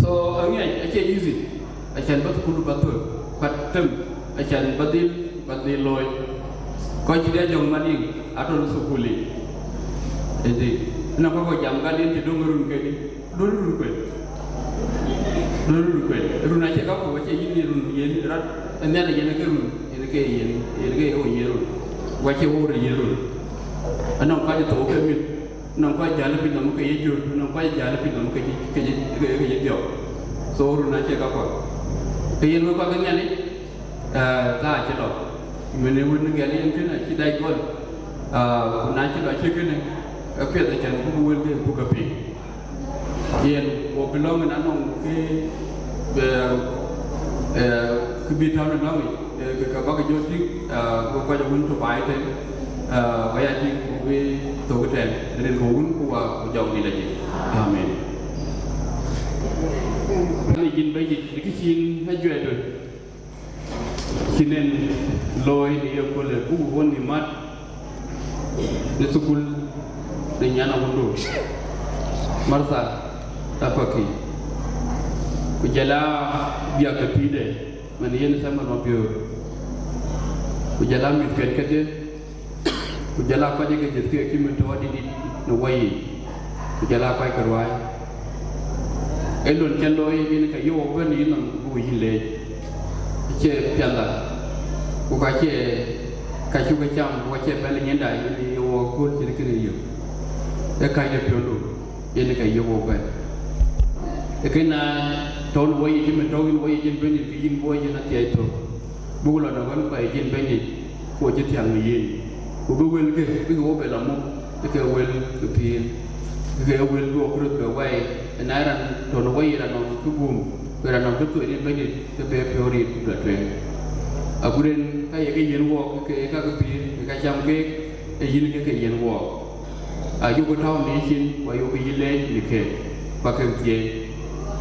So, aŋiɛc acie easy, acän bä thukul bä thöl, but them, acän bä dhil, bä dhil looi. Kɔc cï dɛ jɔŋ Madiŋ atɔ̈ në thukul yic. Ëdï, ënɔŋ kɔc kɔ̈k jam gal yen cï döŋ run kedï. Duɔ̈n run kuet. Duɔ̈n run kuet. Run acie ka ku acie yïn ye run, yen rɔt. Nhialic yen ke run, yen ke yen, yen ke wo ye run. Ku acie wo run ye run. Anɔŋ kɔc thou ke mit, anɔŋ kɔc jäl piny nɔm ke ye jur, anɔŋ kɔc jäl piny nɔm ke ye, ke ye, ke ye, ke ye dhiɔp. So run acie ka kɔ̈k. Ke yen wek kɔc ke Nhialic, eh, thaa acï lɔ. Mën ë wën gɛl yen kënë acï dac gɔl. Ah, ku na cï lɔ cï kënë, apiɛth acän buk wël ke buk ke piŋ. Yen wo bï lɔ̈ŋ ënɔɔnë ke, eh, eh, kë bï tääu në lɔ̈ŋ yic, eh, ke ka bäk jɔ tïŋ, eh, ku kɔc wën tɔ̈ baai tën, eh, waya tïŋ ku bï thök tɛ̈n, rin ke wun ku wa ku jɔŋ dït ajï. Amen. Në yïn Bɛ̈nydït, në kë cïn ajuɛɛrdu. Cïn en looi në ye köölë, buk ɣön nïïm mat në thukul de nyan awundu, Martha Apaki, ku jɔl a biäk de pïïrde, man yen Samuel Mabiöör, ku jɔl a mïthken kedhie, ku jɔl a kɔc ke dhiëth keek cï mën tɔ̈ adït në woi yiic, ku jɔl a kɔc ke ruääi. Ee lon cä looi yen ka yök wok bɛ̈n yïnɔm buk yïn leec. Acie piɛthda, ku ka cie ka cuk ke cam, ku acie bɛ̈n ë nyiɛnda yen ye wok kööl cït kënë yök. Ee kacdepiɔ̈ndu yen ka yök wok bɛ̈n. Ee kënë na tɔ̈u në woi yiic, cï mën tɔ̈u yïn woi yiic yen Bɛ̈nydït, ke yïn bï woi yen athiɛɛi thök. Buk lɔ në ɣän kɔc ë jin Bɛ̈nydït, ku cï thiäŋ në yen, ku bï wëlkë bïk wo bɛ lɔ muk, ë ke wël ke pïïr, ë ke wël bï wo Kërtho bɛ wɛɛi. Ë na raan tɔ̈ në woi yiic raan nɔm kë guum, ku raan nɔm kë thoi rin Bɛ̈nydït, ke bɛ piɔ̈u riit ku bɛ tueŋ. Agut en ka ye ke yiɛ̈n wook, ke ka ke pïïr, ke ka cam keek, ee yïn ke ke yiɛ̈n wook. Ayuk tääu në yïcin, ku ayuk yï leec në keek, ku akek thiëëc.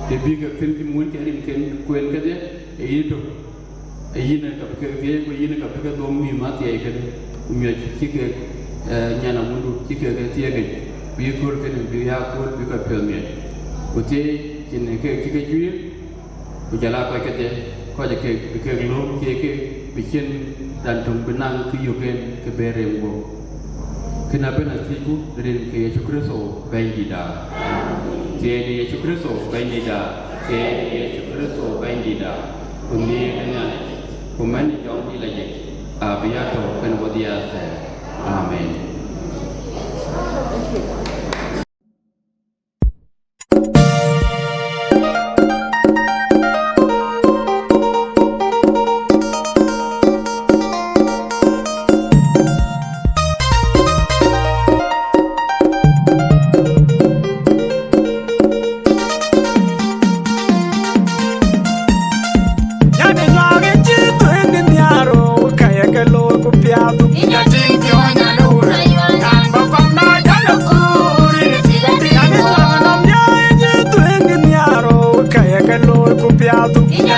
Të bï kek thïn cï mën cï rinken kueen kedhie, ee yïn tök. Ee yïn ë ka bï kek thiëëc, ku yïn ë ka bï ke dhuɔ̈m nïïm athiɛɛi kënë, ku miɔc cï kek, eh, nyan awundu cï kek ë thiëëk yic, bï kööl kënë bï ya kööl bï kɔc piɔ̈ɔ̈th miɔc. Ku thiëëc cïn kek cï ke juiir, ku jɔl aa kɔc kedhie, kɔc ë kek bï kek lööm thiëëc kek, bï cïn raan töŋ bï naŋ kë yök en ke bɛ rem guöp. Kënë abën athiëcku rin ke Yecu Kërtho Bɛ̈nydïtda. Thiëëc de Yecu Kërtho Bɛ̈nydïtda, thiëëc de Yecu Kërtho Bɛ̈nydïtda, ku nhiëër de Nhialic, ku mɛ̈n ë jɔŋdït lajik, abï ya tɔ̈u kenë wedhie athɛɛr. Amen. Nyani nyuak ë cï thuëëŋ de nhiaar, ka ye ke looi ku piath. Inya tïŋ piɔ̈ɔ̈ny anu rayuan, kan bä kɔn na jɔl ë kuur. Nyani nyuak nɔm ya ë cï thuëëŋ de nhiaar, ka ye ke looi ku piath. Inya